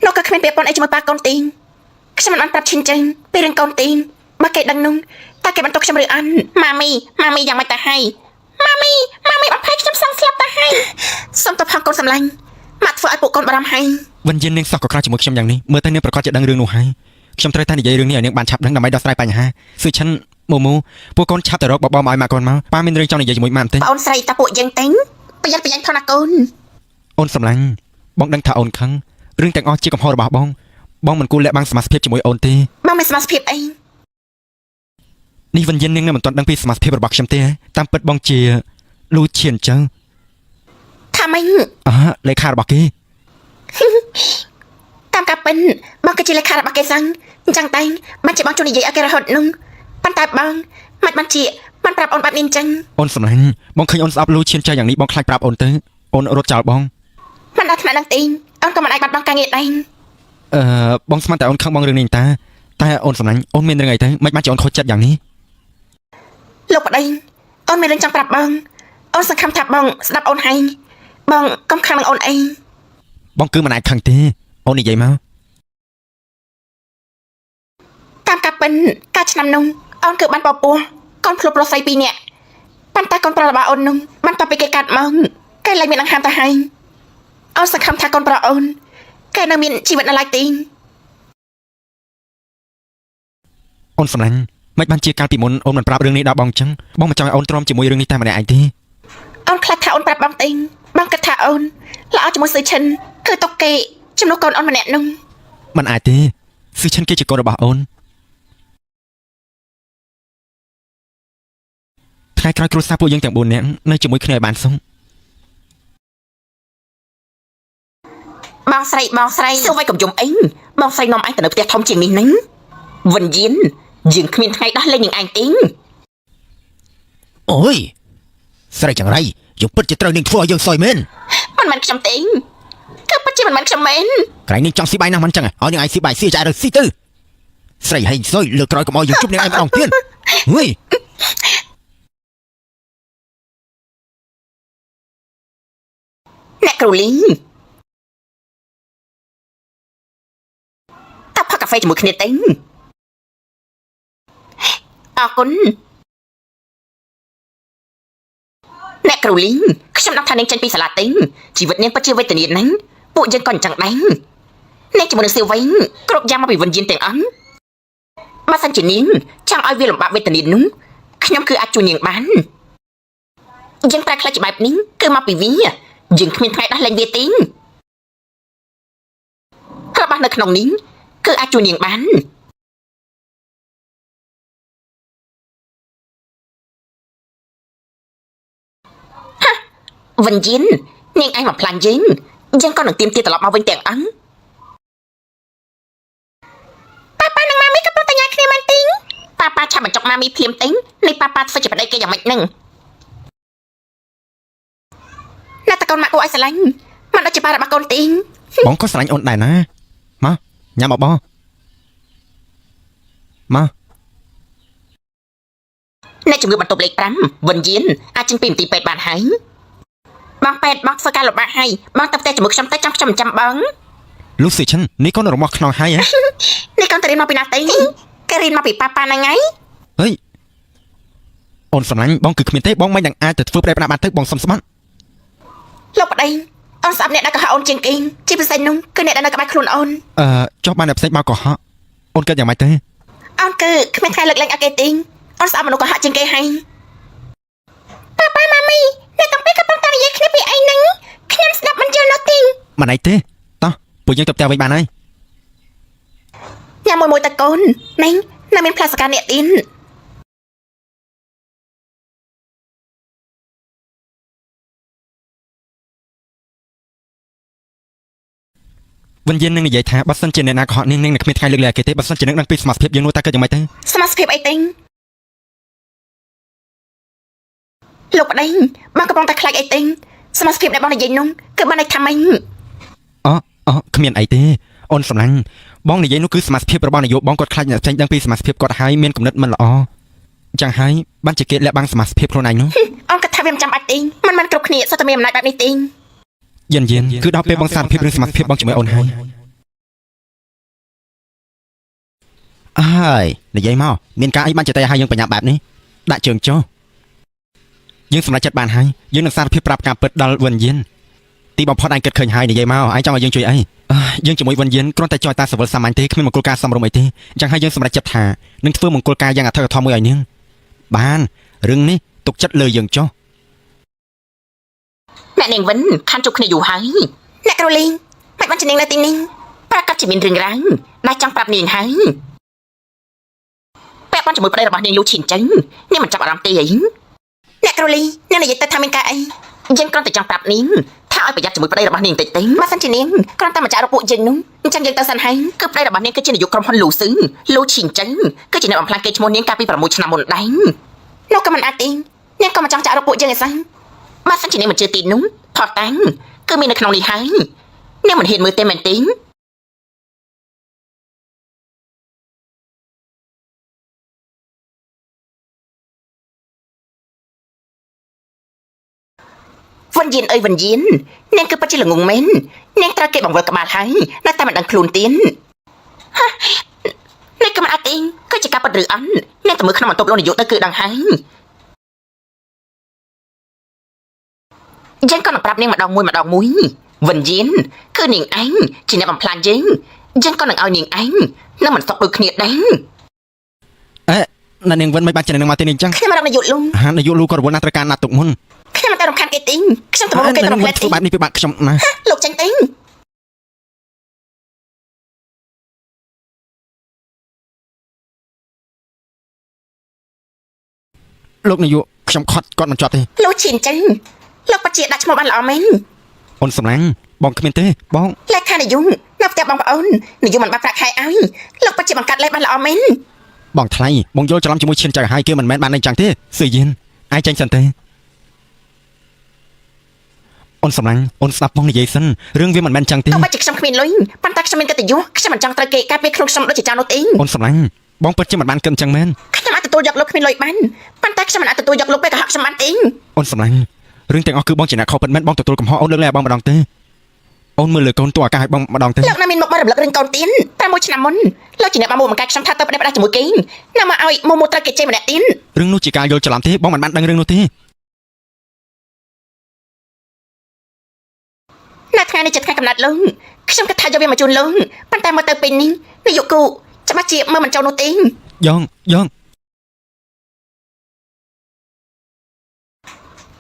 C: នោះក៏គ្មានពាក្យប៉ុនអីជាមួយប៉ាកូនទេខ្ញុំមិនបានប្រាប់ឈិនចឹងពីរឿងកូនទេបើគេដឹងនោះតើគេបន្ទោសខ្ញុំឬអត់ម៉ាមីម៉ាមីយ៉ាងម៉េចទៅហើយ
B: ម៉ាមីម៉ាមីបំភ័យខ្ញុំសងស្លាប់ទៅហើយ
C: សុំទៅផងកូនសម្លាញ់ម៉ាក់ធ្វើឲ្យពួកកូនបារម្ភហើយ
A: វិញ្ញាណនាងសោះក៏ក្រៅជាមួយខ្ញុំយ៉ាងនេះមើលទៅនាងប្រកាសជាដឹងរឿងនោះហើយខ្ញុំត្រូវតែនិយាយរឿងនេះឲ្យនាងបានឆាប់ដឹងដើម្បីដោះស្រាយបញ្ហាស៊ឺឈិនមូមូពួកកូនឆាប់ទៅរកបបមកឲ្យម៉ាក់កូនមកប៉ាមានរឿងចង់និយាយជាមួយម៉ាក់បន្តិច
C: ប្អូនស្រីតាពួកយើងទេប្រយ័ត្នប្រយែងផងណាកូន
A: អូនសម្លាញ់បងដឹងថាអូនខឹងរឿងទាំងអស់ជាកំហុសរបស់បងបងមិនគួរលាក់បាំងសមាជិកជាមួយអូនទេ
C: បងមានសមាជិកអី
A: នេះវិញ្ញាណនាងនៅមិនទាន់ដឹងពីសមាជិករបស់ខ្ញុំទេតាមពិតបងជាលូឈៀនចឹង
B: ថាម៉េច
A: អើលេខារបស់គេ
B: តាមការពិនបងគឺជាលេខារបស់គេសឹងអញ្ចឹងតែបានជាបងជួយនិយាយឲ្យគេរហូតនោះប៉ុន្តែបងមិនបានជាមិនប្រាប់អូនបែបនេះអញ្ចឹង
A: អូនសម្លាញ់បងឃើញអូនស្អប់លូឈានចៃយ៉ាងនេះបងខ្លាចប្រាប់អូនទៅអូនរត់ចោលបង
B: មិនដល់ថ្នាក់នឹងទេអូនក៏មិនអាចបាត់បង់ការងារដែរ
A: អឺបងស្មានតែអូនខឹងបងរឿងនេះតាតែអូនសម្លាញ់អូនមានរឿងអីទៅមិនបានជាអូនខូចចិត្តយ៉ាងនេះ
B: លោកប្តីអូនមានរឿងចង់ប្រាប់បងអូនសង្ឃឹមថាបងស្ដាប់អូនហើយបងកុំខឹងនឹងអូនអី
A: បងគឺមិនអាចខឹងទេអូននិយាយមក
B: តាមការពិនកាលឆ្នាំនោះអូនគឺបានបពោះកូនភ្លុបប្រុសស្រីពីរនាក់ប៉ុន្តែកូនប្រុសរបស់អូននោះបានតបពីគេកាត់មកគេលែងមានដង្ហើមទៅហើយអូនសង្ឃឹមថាកូនប្រុសអូនគេនៅមានជីវិតនៅឡើយទេ
A: អូនសម្លាញ់មិនបានជាកាលពីមុនអូនមិនប្រាប់រឿងនេះដល់បងចឹងបងមិនចង់ឲ្យអូនទ្រាំជាមួយរឿងនេះតែម្នាក់ឯងទេ
B: អូនខ្លាចថាអូនប្រាប់បងទេបងគិតថាអូនល្អជាមួយសឺឈិនគឺតុកគេជំនួសកូនអូនម្នាក់នោះ
A: មិនអាចទេស៊ឺឈិនគេជាកូនរបស់អូនថ្ងៃក្រោយគ្រួសារពួកយើងទាំង4នាក់នៅជាមួយគ្នាឲ្យបានសុខ
C: បងស្រីបងស្រីសួរໄວកំយំអីបងស្រីនាំឯងទៅនៅផ្ទះធំជាងនេះហ្នឹងវិញ្ញាណយើងគ្មានថ្ងៃដោះលែងនឹងឯងទេ
E: អូយស្រីចង្រៃយើងពិតជាត្រូវនាងធ្វើឲ្យយើងសយមែន
B: មិនមែនខ្ញុំទេគឺពិតជាមិនមែនខ្ញុំមែន
E: ក្រែងនាងចង់ស៊ីបាយណាស់មិនចឹងឲ្យនាងឯងស៊ីបាយស៊ីចែកទៅស៊ីទៅស្រីហែងសុយលើកក្រោយកុំឲ្យយើងជួបនាងឯងម្ដងទៀតហុយ
C: អ្នកគ្រូលីងតើផឹកកាហ្វេជាមួយគ្នាទេអរគុណអ្នកគ្រូលីងខ្ញុំដឹងថានាងចេញពីសាលាទេជីវិតនាងពិតជាវេទនាណាស់ពួកយើងក៏អញ្ចឹងដែរនាងជាមួយនឹងសៀវវិញគ្រប់យ៉ាងមកពីវិញ្ញាណទាំងអង្គបើសិនជានាងចង់ឲ្យវាលំបាកវេទនានោះខ្ញុំគឺអាចជួយនាងបានយើងប្រែក្លាយជាបែបនេះគឺមកពីវាយើងគ្មានថ្ងៃដោះលែងវាទេរបស់នៅក្នុងនេះគឺអាចជួយនាងបាន វិញ្ញាណនាងឯងមកផ្លាញ់យើងយើងក៏នឹងទៀមទាត្រឡប់មកវិញទាំងអង្គ
B: ប៉ាប៉ានិងម៉ាមីកំពុងតែញ៉ាំគ្នាមែនទេ
C: ប៉ាប៉ាឆាប់បញ្ចុកម៉ាមីភ្លាមទេនេះប៉ាប៉ាធ្វើជាប្តីគេយ៉ាងម៉េចនឹង
B: ណាត់តកូនម៉ាក់គួរឲ្យស្រឡាញ់មិនដូចជាប៉ារបស់កូនទេ
A: បងក៏ស្រឡាញ់អូនដែរណាមកញ៉ាំបបរមក
C: អ្នកជំងឺបន្ទប់លេខ5វិញ្ញាណអាចចេញពីមន្ទីរពេទ្យបានហើយ
B: បងពេទ្យបងធ្វើការលំបាកហើយបងទៅផ្ទះជាមួយខ្ញុំទៅចាំខ្ញុំចាំបង
A: លូស៊ីឈិននេះកូនរបស់ខ្នងហើយហ៎
B: នេះកូនទៅរៀនមកពីណាទេគេរៀនមកពីប៉ាប៉ាហ្នឹងហើយ
A: ហេយអូនស្រឡាញ់បងគឺគ្មានទេបងមិននឹងអាចទៅធ្វើប្តីផ្ដាបានទៅបងសុំស្បត់
B: លោកប្តីអូនស្អប់អ្នកដែលកុហកអូនជាងគេជាពិសេសនោះគឺអ្នកដែលនៅក្បែរខ្លួនអូន
A: អឺចុះបានតែផ្សេងមកកុហកអូនគិតយ៉ាងម៉េចទេ
B: អូនគឺគ្មានថ្ងៃលើកលែងឲ្យគេទេអូនស្អប់មនុស្សកុហកជាងគេហើយប៉ាប៉ាម៉ាមីអ្នកទាំងពីរកំពុងតែនិយាយគ្នាពីអីហ្នឹងខ្ញុំស្ដាប់មិនយល់នោះទេ
A: មិនអីទេតោះពួកយើងទៅផ្ទះវិញបានហើយ
B: ញ៉ាំមួយមួយតកូននេះនៅមានផ្លាស្កាអ្នកទីន
A: វិញ្ញាណនឹងនិយាយថាបើសិនជាអ្នកណាកុហកនាងនឹងគ្មានថ្ងៃលើកលែងឲ្យគេទេបើសិនជានឹងដឹងពីសមាជិកភាពយើងនោះតើគិតយ៉ាងម៉េចទៅ
B: សមាជិកភាពអីទេលោកប្តីបងកំពុងតែខ្លាចអីទេសមាជិកភាពដែលបងនិយាយនោះគឺបានន័យថាម៉េច
A: អូអូគ្មានអីទេអូនស្រឡាញ់បងនិយាយនោះគឺសមាជិកភាពរបស់នាយកបងគាត់ខ្លាចអ្នកផ្សេងដឹងពីសមាជិកភាពគាត់ហើយមានគំនិតមិនល្អចឹងហើយបានជាគេលាក់បាំងសមាជិកភាពខ្លួនឯងនោះ
B: អូនគិតថាវាមិនចាំបាច់ទេមិនមែនគ្រប់គ្នាសុទ្ធតែមានអំណាចបែបនេះទេ
A: យិនយិនគឺដល់ពេលបងសារភាពរឿងសមាជិកភាពបងជាមួយអូនហើយអើយនិយាយមកមានការអីបានជាតែឲ្យយើងបញ្ញាប់បែបនេះដាក់ជើងចុះយើងសម្រេចចិត្តបានហើយយើងនឹងសារភាពប្រាប់ការពិតដល់វិញ្ញាណទីបំផុតឯងគិតឃើញហើយនិយាយមកឯងចង់ឲ្យយើងជួយអីអើយយើងជាមួយវិញ្ញាណគ្រាន់តែចោយតាសវលសាមញ្ញទេគ្មានមង្គលការសមរម្យអីទេអញ្ចឹងហើយយើងសម្រេចចិត្តថានឹងធ្វើមង្គលការយ៉ាងអធិកអធមមួយឲ្យនាងបានរឿងនេះទុកចិត្តលើយើងចុះ
C: អ្នកនាងវិនខានជួបគ្នាយូរហើយ
B: អ្នកគ្រូលីងមិនបានជានាងនៅទីនេះ
C: ប្រកាសជាមានរឿងរ៉ាវដែលចង់ប្រាប់នាងហើយពាក់ព័ន្ធជាមួយប្តីរបស់នាងលូឈិនចឹងនាងមិនចាប់អារម្មណ៍ទេអី
B: អ្នកគ្រូលីងនាងនិយាយទៅថាមានការអី
C: យើងគ្រាន់តែចង់ប្រាប់នាងថា ឲ្យប្រយ័ត្នជាមួយប្តីរបស់នាងតិចទេ
B: បើសិនជានាងគ្រាន់តែមកចាក់រកពួកយើងនោះអញ្ចឹងយើងទៅសិនហើយ
C: គឺប្តីរបស់នាងគឺជានាយកក្រុមហ៊ុនលូស៊ឺលូឈីងចឹងគឺជាអ្នកបំផ្លាញកេរ្តិ៍ឈ្មោះនាងកាលពី6ឆ្នាំមុនដែរ
B: នោះក៏មិនអាចទេនាងក៏មិនចង់ចាក់រកពួកយើងឯសោះ
C: បើសិនជានាងមិនជឿទីនោះផតតាំងគឺមាននៅក្នុងនេះហើយនាងមិនហ៊ានមើលទេមែនទេវិញ្ញាណអើយវិញ្ញាណនាងគឺពិតជាល្ងងមែននាងត្រូវគេបង្វិលក្បាលហើយនៅតែមិនដឹងខ្លួនទៀតហានេះក៏មិនអាចទេគឺជាការពិតឬអត់នាងទៅមើលក្នុងបន្ទប់លោកនាយកទៅគឺដឹងហើយយើងក៏នឹងប្រាប់នាងម្ដងមួយម្ដងមួយវិញ្ញាណគឺនាងឯងជាអ្នកបំផ្លាញយើងយើងក៏នឹងឲ្យនាងឯងនឹងមិនសុខដូចគ្នាដែរ
A: អេណានាងវិនមិនបានចំណេញនឹងមកទីនេះអញ្ចឹង
B: ខ្ញុំមករកនាយកលូ
A: ហានាយកលូក៏រវល់ណាស់ត្រូវការណាត់ទុកមុន
B: ខ្ញុំមិនទៅរំខានគេទេខ្ញុំទៅមកគេ
A: នា
B: ត្រង់ផ្លែទេ
A: ងវិនធ្វើបែបនេះពិបាកខ្ញុំណាស់
B: លោកចេញទេ
A: លោកនាយកខ្ញុំខត់គាត់មិនជាប់ទេ
B: លោកឈិនចឹងលោកបជាដាក់ឈ្មោះបានល្អមែន
A: អូនសំឡាញ់បងគ្មានទេបង
B: លេខានាយកនៅផ្ទះបងប្អូននាយកមិនបាត់ប្រាក់ខែឲ្យលោកបជាបង្កាត់លេខបានល្អមែន
A: បងថ្លៃបងយល់ច្រឡំជាមួយឈានចៅហើយគេមិនមែនបានអីចឹងទេសឿយៀនអាយចេញសិនទេអូនសំឡាញ់អូនស្ដាប់បងនិយាយសិនរឿងវាមិនមែនចឹងទេ
B: ទោះបីជាខ្ញុំគ្មានលុយប៉ុន្តែខ្ញុំមានកិត្តិយសខ្ញុំមិនចង់ត្រូវគេការពារខ្លួនខ្ញុំដូចជាចៅនោះទេ
A: អូនសំឡាញ់បងពិតជាមិនបានគិតចឹងមែន
B: ខ្ញុំអាចទទួលយកលោកគ្មានលុយបានប៉ុន្តែខ្ញុំមិនអាចទទួលយកលោកពេលកុហកខ្ញុំបានទេ
A: អូនសំឡាញ់រឿងទាំងអស់គឺបងជាអ្នកខុសពិតមែនបងទទួលកំហុសអូនលើកលែងឲ្យបងម្ដងទេអូនមើលលើកូនតួអាកាសឲ្យបងម្ដងទេ
B: លោកនៅមានមុខមករំលឹករឿងកូនទៀន6ឆ្នាំមុនលោកជាអ្នកបានមកបង្កើតខ្ញុំថាទៅផ្ដេសផ្ដាស់ជាមួយគេណាមកឲ្យមកមកត្រូវគេជេរម្នាក់ទៀន
A: រឿងនោះជាការយល់ច្រឡំទេបងមិនបានដឹងរឿងនោះទេ
B: នៅថ្ងៃនេះជាថ្ងៃកំណត់លោកខ្ញុំគិតថាយកវាមកជូនលោកប៉ុន្តែមកទៅពេលនេះនាយកគូច្បាស់ជាមើលមិនចូលនោះទេ
A: យ៉ងយ៉ង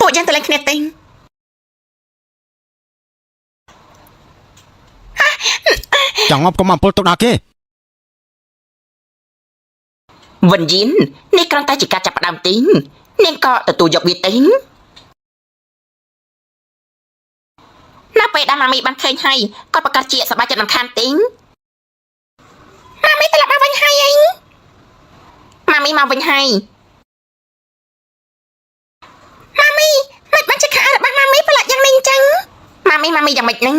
B: ពួកយើងទៅលេងគ្នាទេ
A: ចង់ងប់កុំអំពុលទុកដល់គេ
C: វិញ្ញាណនេះគ្រាន់តែជាការចាប់ផ្ដើមទេនាងក៏ទទួលយកវាទេ
B: នៅពេលដែលម៉ាមីបានឃើញហើយគាត់ប្រកាសជាសប្បាយចិត្តមិនខានទេម៉ាមីត្រឡប់មកវិញហើយអីម៉ាមីមកវិញហើយម៉ាមីមិនបានជាខោអាវរបស់ម៉ាមីប្រឡាក់យ៉ាងនេះអញ្ចឹងម៉ាមីម៉ាមីយ៉ាងម៉េចហ្នឹង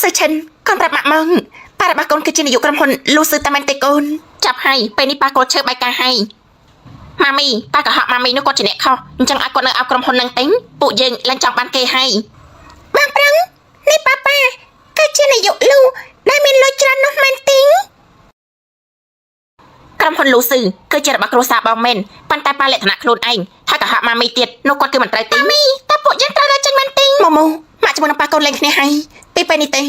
B: សឺឈិនកូនប្រាប់ម៉ាក់មកប៉ារបស់កូនគឺជានាយកក្រុមហ៊ុនលូស៊ឺតាមែនទេកូន
C: ចាប់ហើយពេលនេះប៉ាកូនឈើបែកការហើយម៉ាមីប៉ាកុហកម៉ាមីនោះគាត់ជាអ្នកខុសអញ្ចឹងឲ្យគាត់នៅអោបក្រុមហ៊ុននឹងទេពួកយើងឡើងចង់បានគេហើយ
B: បងប្រឹងនេះប៉ាប៉ាគឺជានាយកលូដែលមានលុយច្រើននោះមែនទេ
C: ក្រុមហ៊ុនលូស៊ឺគឺជារបស់គ្រួសារបងមែនប៉ុន្តែប៉ាលក្ខណៈខ្លួនឯងហើយកុហកម៉ាមីទៀតនោះគាត់គឺមិនត្រូវទេ
B: ម៉ាមីតើពួកយើងត្រូវរកចេញមែនទេម៉ូម៉ូម៉ាក់ជាមួយនឹងប៉ាកូនលេងគ្នាហើយពីពេលនេះទេ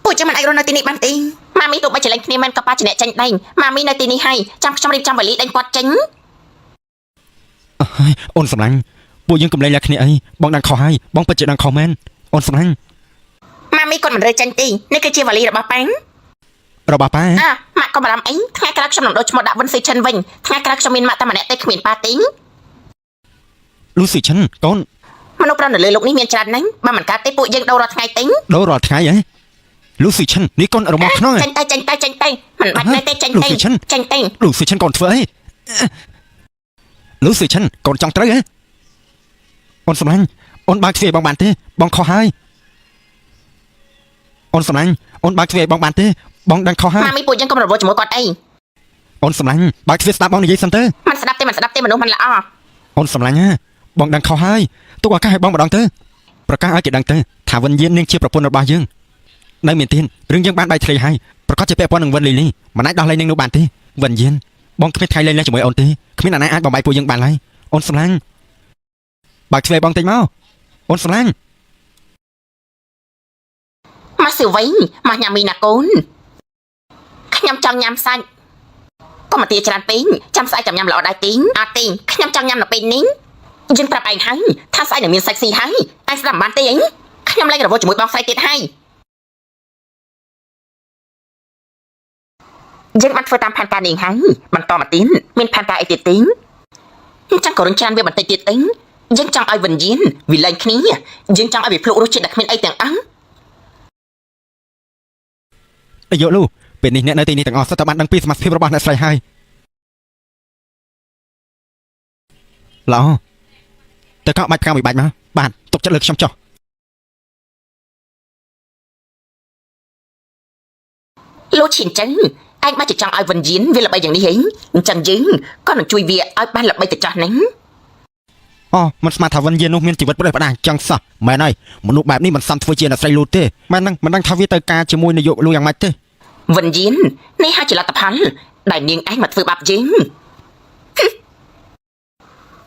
B: ពួកយើងមិនអាចរស់នៅទីនេះបានទេ
C: ម៉ាមីទោះបីជាលេងគ្នាមែនក៏ប៉ាជាអ្នកចេញដេញម៉ាមីនៅទីនេះហើយចាំខ្ញុំរៀបចំវ៉ាលីដេញគាត់ចេញ
A: ហើយអូនសំឡាញ់ពួកយើងកំលែងឡាគ្នាអីបងដឹងខុសហើយបងពិតជាដឹងខុសមែនអូនសំឡាញ់
B: ម៉ាមីគាត់មិនរើចេញទេនេះគឺជាវ៉ាលីរបស់ប៉ាង
A: របស់ប៉ា
C: អើម៉ាក់កុំបារម្ភអីថ្ងៃក្រោយខ្ញុំនឹងដូរឈ្មោះដាក់វិនស៊ីឈិនវិញថ្ងៃក្រោយខ្ញុំមានម៉ាក់តែម្នាក់ទេគ្មានប៉ាទេ
A: លូស៊ីឈិនកូន
C: មនុស្សប្រុសនៅលើលោកនេះមានច្រើនណាស់បើមិនកើតទេពួកយើងដូររាល់ថ្ងៃទេ
A: ដូររាល់ថ្ងៃហ៎លូស៊ីឈិននេះកូនរបស់ខ្នងហ៎
C: ចេញទៅចេញទៅចេញទៅមិនបាច់នៅទេចេញទៅ
A: លោកស៊ីឈិន
C: ចេញទៅ
A: លូស៊ីឈិនកូនធ្វើអីលូស៊ីឈិនកូនចង់ត្រូវហ៎អូនសំឡាញ់អូនបើកទ្វារឲ្យបងបានទេបងខុសហើយអូនសំឡាញ់អូនបើកទ្វារឲ្យបងបានទេបងដឹងខុសហើយ
C: ម៉ាមីពួកយើងកុំរវល់ជាមួយគាត់អី
A: អូនសំឡាញ់បើកទ្វារស្ដាប់បងនិយាយសិនទៅ
C: មិនស្ដាប់ទេមិនស្ដាប់ទេមនុស្សមិនល្អ
A: អូនសំឡាញ់ណាបងដឹងខុសហើយទុកឱកាសឲ្យបងម្ដងទៅប្រកាសឲ្យគេដឹងទៅថាវិញ្ញាណនាងជាប្រពន្ធរបស់យើងនៅមានទៀតរឿងយើងបានបែកធ្លាយហើយប្រកាសជាពាក់ព័ន្ធនឹងវិនលីលីមិនអាចដោះលែងនាងនោះបានទេវិញ្ញាណបងគ្មានថ្ងៃលែងលេះជាមួយអូនទេគ្មានអ្នកណាអាចបំបែកពួកយើងបានឡើយអូនសំឡាញ់បើកទ្វារបងតិចមកអូនសំឡាញ់
C: មកសៀវវិញមកញ៉ាំមីណាកូនខ្ញុំចង់ញ៉ាំសាច់កុំមកទាច្រើនពេកចាំស្អែកចាំញ៉ាំល្អដែរទីអត់ទេខ្ញុំចង់ញ៉ាំនៅពេលនេះយើងប្រាប់ឯងហើយថាស្អែកនឹងមានសាច់ស៊ីហើយឯងស្ដាប់មិនបានទេអីខ្ញុំលែងរវល់ជាមួយបងស្រីទៀតហើយយើងបានធ្វើតាមផែនការនេះហើយបន្តមកទៀតមានផែនការអីទៀតទេអញ្ចឹងក៏រុញច្រានវាបន្តិចទៀតទេ យើងចង់ឲ្យវិញ្ញាណវាលែងគ្នាយើងចង់ឲ្យវាភ្លុករសជាតិដែលគ្មានអីទាំងអស់
A: នាយកលូពេលនេះអ្នកនៅទីនេះទាំងអស់សុទ្ធតែបានដឹងពីសមាជិករបស់អ្នកស្រីហើយល្អតើកក់បាច់ផ្កាមួយបាច់មកបាទទុកចិត្តលើខ្ញុំចុះ
C: លោកឈិនចឹងឯងបាច់จะចង់ឲ្យវិញ្ញាណវាល្បីយ៉ាងនេះហីអញ្ចឹងយើងក៏នឹងជួយវាឲ្យបានល្បីទៅចោះហ្នឹង
A: អូមិនស្មានថាវិញ្ញាណនោះមានជីវិតប្រេះផ្ដាចង់សោះមែនហើយមនុស្សបែបនេះមិនសមធ្វើជាអ្នកស្រីលូទេមែនហ្នឹងមិនដឹងថាវាទៅការជាមួយនាយកលូយ៉ាងម៉េចទេ
C: វិញ្ញាណនេះហើយជាលទ្ធផលដែលនាងឯងមកធ្វើបាបយើង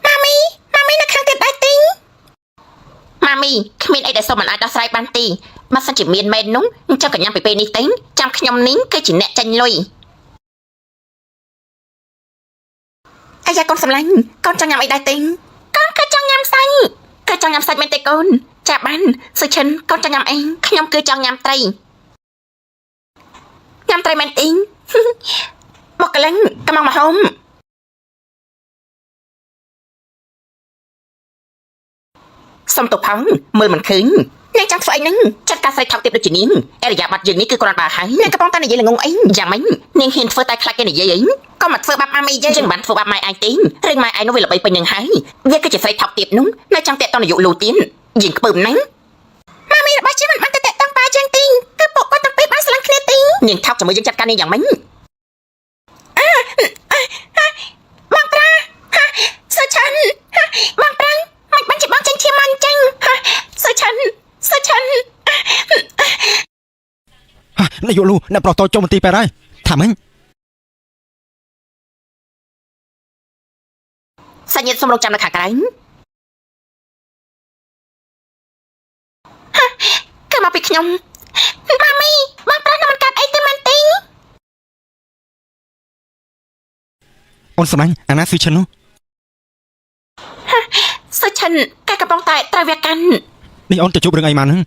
B: ម៉ាមីម៉ាមីនៅខាងទៀតដែរទីង
C: ម៉ាមីគ្មានអីដែលសុំមិនអាចដោះស្រាយបានទេបើសិនជាមានមែននោះអញ្ចឹងក៏ញ៉ាំពីពេលនេះទេចាំខ្ញុំនេះគឺជាអ្នកចាញ់លុយ
B: អាយ៉ាកូនសម្លាញ់កូនចង់ញ៉ាំអីដែរទីង
C: កូនក៏ចង់ញ៉ាំសាច់ក៏ចង់ញ៉ាំសាច់មែនទេកូនចាបានសុឈិនកូនចង់ញ៉ាំអីខ្ញុំគឺចង់ញ៉ាំត្រីញ៉ាំត្រីមែនទេ
B: បុកកលិងកំងមហុំ
C: សុំទៅផងមើលមិនឃើញ
B: នាងចង់ធ្វើអីហ្នឹង
C: ចាត់ការស្រីថោកទាបដូចជានាងអរិយាប័ត្រយើងនេះគឺគ្រាន់បើហើយ
B: នាងកំពុងតែនិយាយល្ងងអី
C: យ៉ាងម៉េចនាងហ៊ានធ្វើតែខ្លាចគេនិយាយអី
B: ក៏មកធ្វើបាបម៉ាមីយើង
C: យើងមិនបានធ្វើបាបម៉ែឯងទេរឿងម៉ែឯងនោះវាល្បីពេញនឹងហើយវាគឺជាស្រីថោកទាបនោះនៅចង់តាក់តងនាយកលូទៀនយើងខ្ពើមណាស់
B: ម៉ាមីរបស់យើងមិនបានទៅតាក់តងប៉ាយើងទីងគឺពួកគាត់ទាំងពីរបានស្រឡាញ់គ្នាទីង
C: នាងថោកជាមួយយើងចាត់ការនាងយ៉ាងម៉េច
B: បងប្រាហាសុឆិនហាបងប្រាំងមិនបានជាបងចេញឈាមមកអញ្ចឹងហាសុឆិនសុឆិន
A: ហានាយកលូអ្នកប្រុសតូចចូលមន្ទីរពេទ្យហើយថាម៉េច
C: សាច់ញាតិសូមរងចាំនៅខាងក្រៅ
B: គឺមកពីខ្ញុំម៉ាមីបងប្រាំងនឹងមិនកាត់អីទេមែនទីង
A: អូនសម្លាញ់អាណាស៊ឺឈិននោះ
B: សុឆិនកែកំពុងតែត្រូវវាកាន់
A: នេះអូនទៅជួបរឿងអីមកហ្នឹង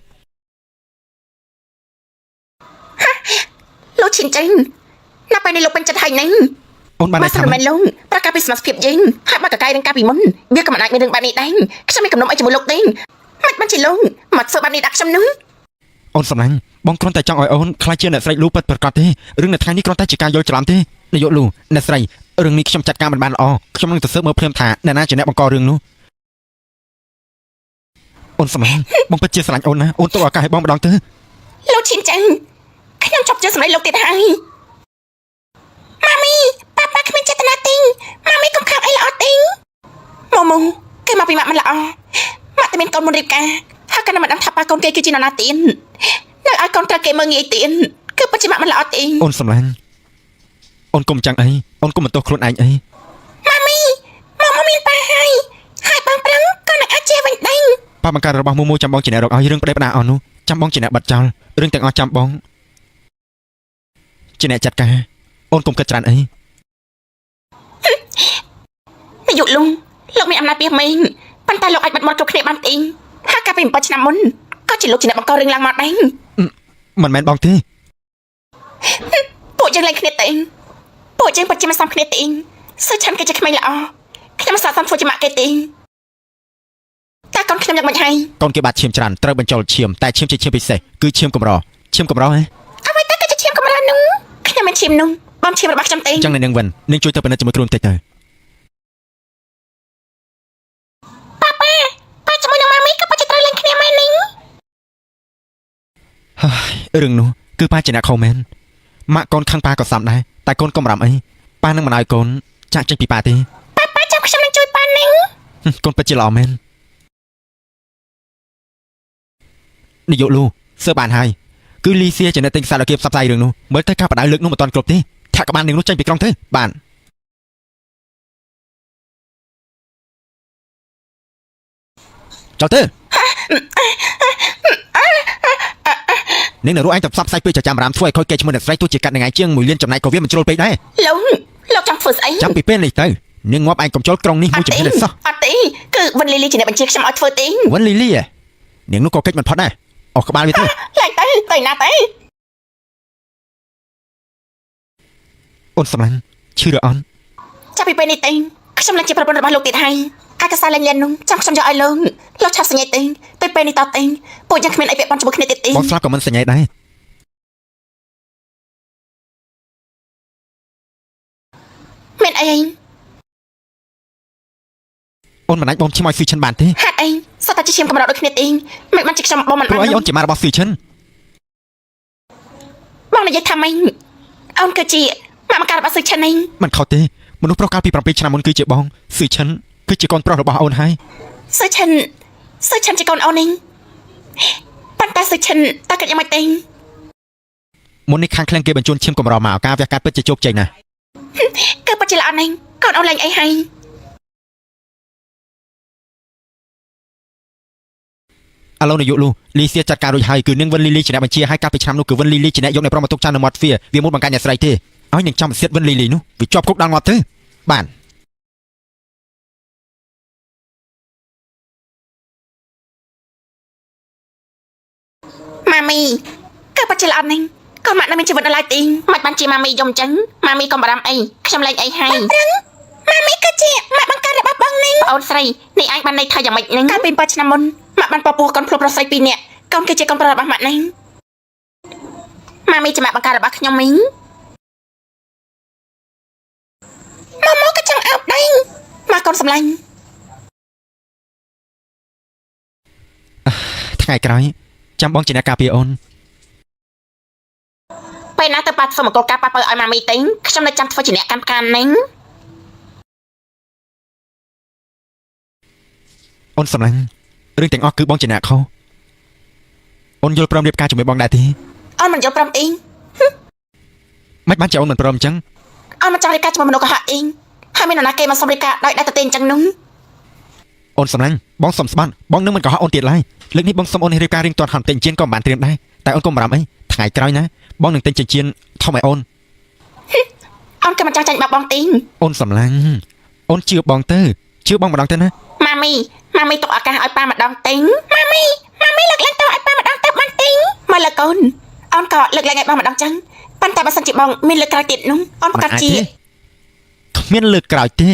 B: លោកឈិនចេញណាពេលនេះលោកពេញចិត្តហើយនឹង
A: អូនបាន
B: បើ
A: ន័យថាម៉េច
B: សិនមិនលោកប្រកាសពីសមាជិកយើងហើយបើកកាយនឹងកាលពីមុនវាក៏មិនអាចមានរឿងបែបនេះដែរខ្ញុំមានកំណុំអីជាមួយលោកទេមិនបានជាលោកមកធ្វើបែបនេះដាក់ខ្ញុំនោះ
A: អូនសម្លាញ់បងគ្រាន់តែចង់ឲ្យអូនខ្លាចជាអ្នកស្រីលូពិតប្រាកដទេរឿងនៅថ្ងៃនេះគ្រាន់តែជាការយល់ច្រឡំទេនាយកលូអ្នកស្រីរឿងនេះខ្ញុំចាត់ការមិនបានល្អខ្ញុំនឹងទៅស៊ើបមើលភ្លាមថាអ្នកណាជាអ្នកបង្ករឿងនោះអូនសម្លាញ់បងពិតជាស្រឡាញ់អូនណាអូនទុកឱកាសឲ្យបងម្ដងទៅ
B: លោកឈិនចេញខ្ញុំជប់ជឿសម្លេងលោកទៀតហើយម៉ាមីប៉ាប៉ាគ្មានចេតនាទេម៉ាមីកុំខំអីល្អទេម៉ូម៉ូគេមកពីម៉ាក់មិនល្អម៉ាក់តែមានកូនមុនរៀបការហើយក៏មិនដឹងថាប៉ាកូនគេគឺជានរណាទៀតនៅឲ្យកូនត្រូវគេមើងងាយទៀតគឺពិតជាម៉ាក់មិនល្អទេ
A: អូនសម្លាញ់អូនកុំចឹងអីអូនកុំបន្ទោសខ្លួនឯងអី
B: ម៉ាមីម៉ាមកមានប៉ាហើយហើយបងប្រឹងក៏នឹងអាចចេះវិញដែរ
A: ប៉ាបង្កើតរបស់មូមូចាំបងជាអ្នករកឲ្យរឿងប្តេជ្ញាអស់នោះចាំបងជាអ្នកបាត់ចោលរឿងទាំងអស់ចាំបងជាអ្នកចាត់ការអូនកុំគិតច្រើនអី
B: នាយកលុងលោកមានអំណាចពីមេងប៉ុន្តែលោកអាចបាត់មាត់គ្រប់គ្នាបានទេហើយកាលពី7ឆ្នាំមុនក៏ជាលោកជាអ្នកបង្ករឿងឡើងមកដែរ
A: មិនមែនបងទេ
B: ពួកយើងលែងគ្នាទេពួកយើងពិតជាមិនសមគ្នាទេសុឆាន់គេជាក្មេងល្អខ្ញុំមិនស័ក្តិសមធ្វើជាម៉ាក់គេទេតើកូនខ្ញុំយ៉ាងម៉េចហើយក
A: ូនគេបាត់ឈាមច្រើនត្រូវបញ្ចូលឈាមតែឈាមជាឈាមពិសេសគឺឈាមកម្រឈាមកម្រហ៎
B: អ្វីតើគេជាឈាមកម្រានោះខ្ញុំមិនឈាមនោះបងឈាមរបស់ខ្ញុំទេ
A: អញ្ចឹងអ្នកនាងវិននាងជួយទៅពិនិត្យជាមួយគ្រូបន្តិចទៅ
B: ប៉ាប៉ាប៉ាជាមួយនឹងម៉ាមីក៏ពិតជាត្រូវលែងគ្នាមែននេះ
A: ហើយរឿងនោះគឺប៉ាជាអ្នកខុសមែនម៉ាក់កូនខឹងប៉ាក៏សមដែរតែកូនកុំបារម្ភអីប៉ានឹងមិនឲ្យកូនចាក់ចេញពីប៉ាទេ
B: ប៉ាប៉ាចាំខ្ញុំនឹងជួយប៉ានេះ
A: ហឹមកូនពិតជាល្អមែននាយកលូសើបានហើយគឺលីសៀជាអ្នកទិញខ្សែដល់គេផ្សព្វផ្សាយរឿងនោះមើលទៅការបដៅលើកនោះមិនទាន់គ្រប់ទេថាក់ក្បាលនាងនោះចេញពីក្រុងទៅបានចូលទៅនាងនៅរស់ឯងទៅផ្សព្វផ្សាយពេកចចាំរាមធ្វើឲ្យខូចកេរ្តិ៍ឈ្មោះអ្នកស្រីទោះជាកាត់នឹងឯងជាង1លានចំណែកក៏វាមិនជ្រុលពេកដែរ
B: លោកលោកចង់ធ្វើស្អី
A: ចាំពីពេលនេះទៅនាងងាប់ឯងកុំចូលក្រុងនេះមួយជំហានទេសោះ
B: អត់ទេគឺវិនលីលីជាអ្នកបញ្ជាខ្ញុំឲ្យធ្វើទេ
A: វិនលីលីហ៎នាងនោះក៏កិច្ចមិនផុតដែរអស់ក្បាលវាទៅ
B: ឡើងទៅទៅណាទៅ
A: អូនសម្លាញ់ឈឺឬអន់
B: ចាប់ពីពេលនេះទៅខ្ញុំឡើងជាប្រពន្ធរបស់លោកទៀតហើយអាច ឯកសារលែងលៀននោះចាំខ្ញុំយកឲ្យលោកលោកឆាប់សញ្ញាទេទៅពេលនេះតទេពួកយើងគ្មានអីពាក់ព័ន្ធជាមួយគ្នាទៀតទេ
A: បងស្លាប់ក៏មិនសញ្ញាដែរ
B: មានអី
A: អូនមិនអាចបងឈាមឲ្យស៊ឺឈិនបានទេ
B: ហាត់អីសតតែជាឈាមកម្រដូចគ្នាទេមិនបានជាខ្ញុំបងមិន
A: ព្រោះ
B: បាន
A: អីអូនជាម៉ារបស់ស៊ឺឈិន
B: បងនិយាយថាម៉េចអូនគឺជាម៉ាក់មកការរបស់សុឆិនឯង
A: មិនខុសទេមនុស្សប្រុសកាលពី7ឆ្នាំមុនគឺជាបងស៊ឺឈិនគឺជាកូនប្រុសរបស់អូនហើយ
B: សុឆិនសុឆិនជាកូនអូនឯងប៉ុន្តែសុឆិនតើគិតយ៉ាងម៉េចទេ
A: មុននេះខាងក្លាំងគេបញ្ជូនឈាមកម្រមកការវះកាត់ពិតជាជោគជ័យណាស់
B: គឺពិតជាល្អណាស់កូនអូនលែងអីហើយ
A: ឥឡូវនាយកលូលីសៀចាត់ការរួចហើយគឺនាងវិនលីលីជាអ្នកបញ្ជាឲ្យកាលពីឆ្នាំនោះគឺវិនលីលីជាអ្នកយកនៅប្រមទុកចាននៅមាត់ទ្វារវាមុតបង្កាច់អ្នកស្រីទេឲ្យនឹងចំសៀតវិនលីលីនោះវាជាប់គុកដល់ងាប់ទៅបាន
B: ម៉ាមីគឺពិតជាល្អណាស់កូនម៉ាក់នៅមានជីវិតនៅឡើយទេ
C: មិនបានជាម៉ាមីយំចឹងម៉ាមីកុំបារម្ភអីខ្ញុំលែងអីហើយ
B: ប្រឹងម៉ាមីគឺជាម៉ាក់បង្កើតរបស់បងនេះ
C: ប្អូនស្រីនេះឯងបានន័យថាយ៉ាងម៉េចនឹង
B: កាលពី7ឆ្នាំមុនម៉ាក់បានពពោះកូនភ្លុកប្រុសស្រីពីរនាក់កូនគឺជាកូនប្រុសរបស់ម៉ាក់នេះ
C: ម៉ាមីជាម៉ាក់បង្កើតរបស់ខ្ញុំមីង
B: ម៉ាមកក៏ចង់អោបដៃម៉ាកូនសម្លាញ់
A: ថ្ងៃក្រោយចាំបងជាអ្នកការពារអូន
C: ពេលណាទៅប៉ាធ្វើមង្គលការប៉ាពៅឲ្យម៉ាមីទិញខ្ញុំនៅចាំធ្វើជាអ្នកកម្មការនឹង
A: អូនសម្លាញ់រឿងទាំងអស់គឺបងជាអ្នកខុសអូនយល់ព្រមរៀបការជាមួយបងដែរទេ
B: អូនមិនយល់ព្រមទេ
A: មិនបានជាអូនមិនព្រមអញ្ចឹង
B: អូនមិនចង់រៀបការជាមួយមនុស្សកុហកអីហើយមាននរណាគេមកសុំរៀបការដោយដៃទៅទេអញ្ចឹងនោះ
A: អូនសម្លាញ់បងសុំស្បានបងនឹងមិនកុហកអូនទៀតឡើយលើកនេះបងសុំអូនរៀបការរៀងទាន់ហំទិញជៀនក៏មិនបានត្រៀមដែរតែអូនកុំបារម្ភអីថ្ងៃក្រោយណាបងនឹងទិញចិញ្ចៀនធំឲ្យអូន
B: អូនក៏មិនចង់ចាញ់បាក់បងទេ
A: អូនសម្លាញ់អូនជឿបងទៅជឿបងម្ដងទៅណា
C: ម៉ាមីម៉ាមីទុកឱកាសឲ្យប៉ាម្ដងទិញ
B: ម៉ាមីម៉ាមីលើកឡើងតឲ្យប៉ាម្ដងទៅបានទេមកលើកូនអូនក៏លើកឡើងឲ្យបងម្ដងចឹងប៉ុន្តែបើសិនជាបងមានលើកក្រោយទៀតនោះអូនប្រកាសជា
A: មិនអាចទេគ្មានលើកក្រោយទេ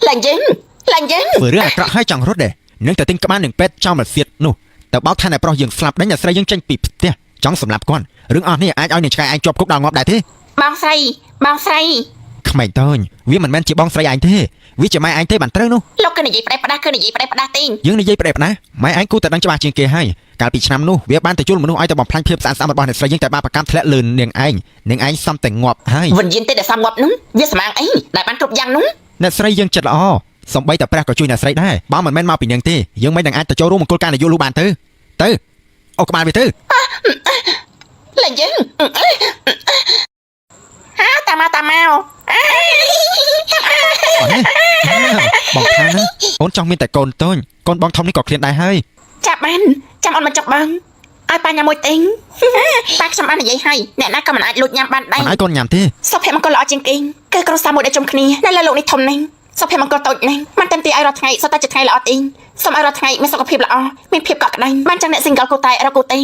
C: ឡើងយើងឡើងយើង
A: ធ្វើរឿងអាក្រក់ឲ្យចង់រត់ដែរនឹងតែទិញក្បាលនឹងពេទ្យចោលមកសៀតនោះតែបោកថាអ្នកប្រុសយើងស្លាប់ដេញអ្នកស្រីយើងចេញពីផ្ទះចង់សម្លាប់គាត់រឿងអស់នេះអាចឲ្យនឹងឆ្កែឯងជាប់គុកដល់ងាប់ដែរទេ
C: បងស្រីបងស្រី
A: ក្មេងតូចវាមិនមែនជាបងស្រីឯងទេវាជាម៉ែឯងទេបានត្រូវនោះ
C: លោកគឺនិយាយផ្ដេសផ្ដាស់គឺនិយាយផ្ដេសផ្ដាស់ទេ
A: យើងនិយាយផ្ដេសផ្ដាស់ម៉ែឯងគួរតែដឹងច្បាស់ជាងគេហើយកាលពីឆ្នាំនោះវាបានទៅជួលមនុស្សឲ្យទៅបំផ្លាញភាពស្អាតស្អំរបស់អ្នកស្រីយើងតែបាបកម្មធ្លាក់លឿននាងឯងនាងឯងសំតែងាប់ហើយ
C: វិញ្ញាណទេដែលសំងាប់នោះវាស្មាងអីដែលបានគ្រប់យ៉ាងនោះ
A: អ្នកស្រីយើងចិត្តល្អសំបីតែព្រះក៏ជួយអ្នកស្រីដែរបើមិនមែនមកពីនាងទេយើងមិននឹងអាចទៅចូលរួមមង្គលការនយោបាយបានទៅទៅអូក្បាលវាទៅ
C: ឡើងយើងហាតាមមកតាមមក
A: អូនណាបងថាណាអូនចង់មានតែកូនតូចកូនបងធំនេះក៏ឃ្លានដែរហើយ
B: ចាប់បានចាំអូនមកចុកបងឲ្យប៉ាញ៉ាំមួយទេ
C: ប៉ាខ្ញុំបាននិយាយហើយអ្នកណាក៏មិនអាចលួចញ៉ាំបានដែរ
A: មិនឲ្យកូនញ៉ាំទេ
B: សុភមង្គលល្អជាងគេគឺគ្រួសារមួយដែលជុំគ្នានៅលើលោកនេះធំណាស់សុភមង្គលតូចណាស់មិនតែមទីឲ្យរាល់ថ្ងៃសុទ្ធតែជាថ្ងៃល្អទេសូមឲ្យរាល់ថ្ងៃមានសុខភាពល្អមានភាពកក់ក្ដៅបានចឹងអ្នក single គូតែរកគូទេ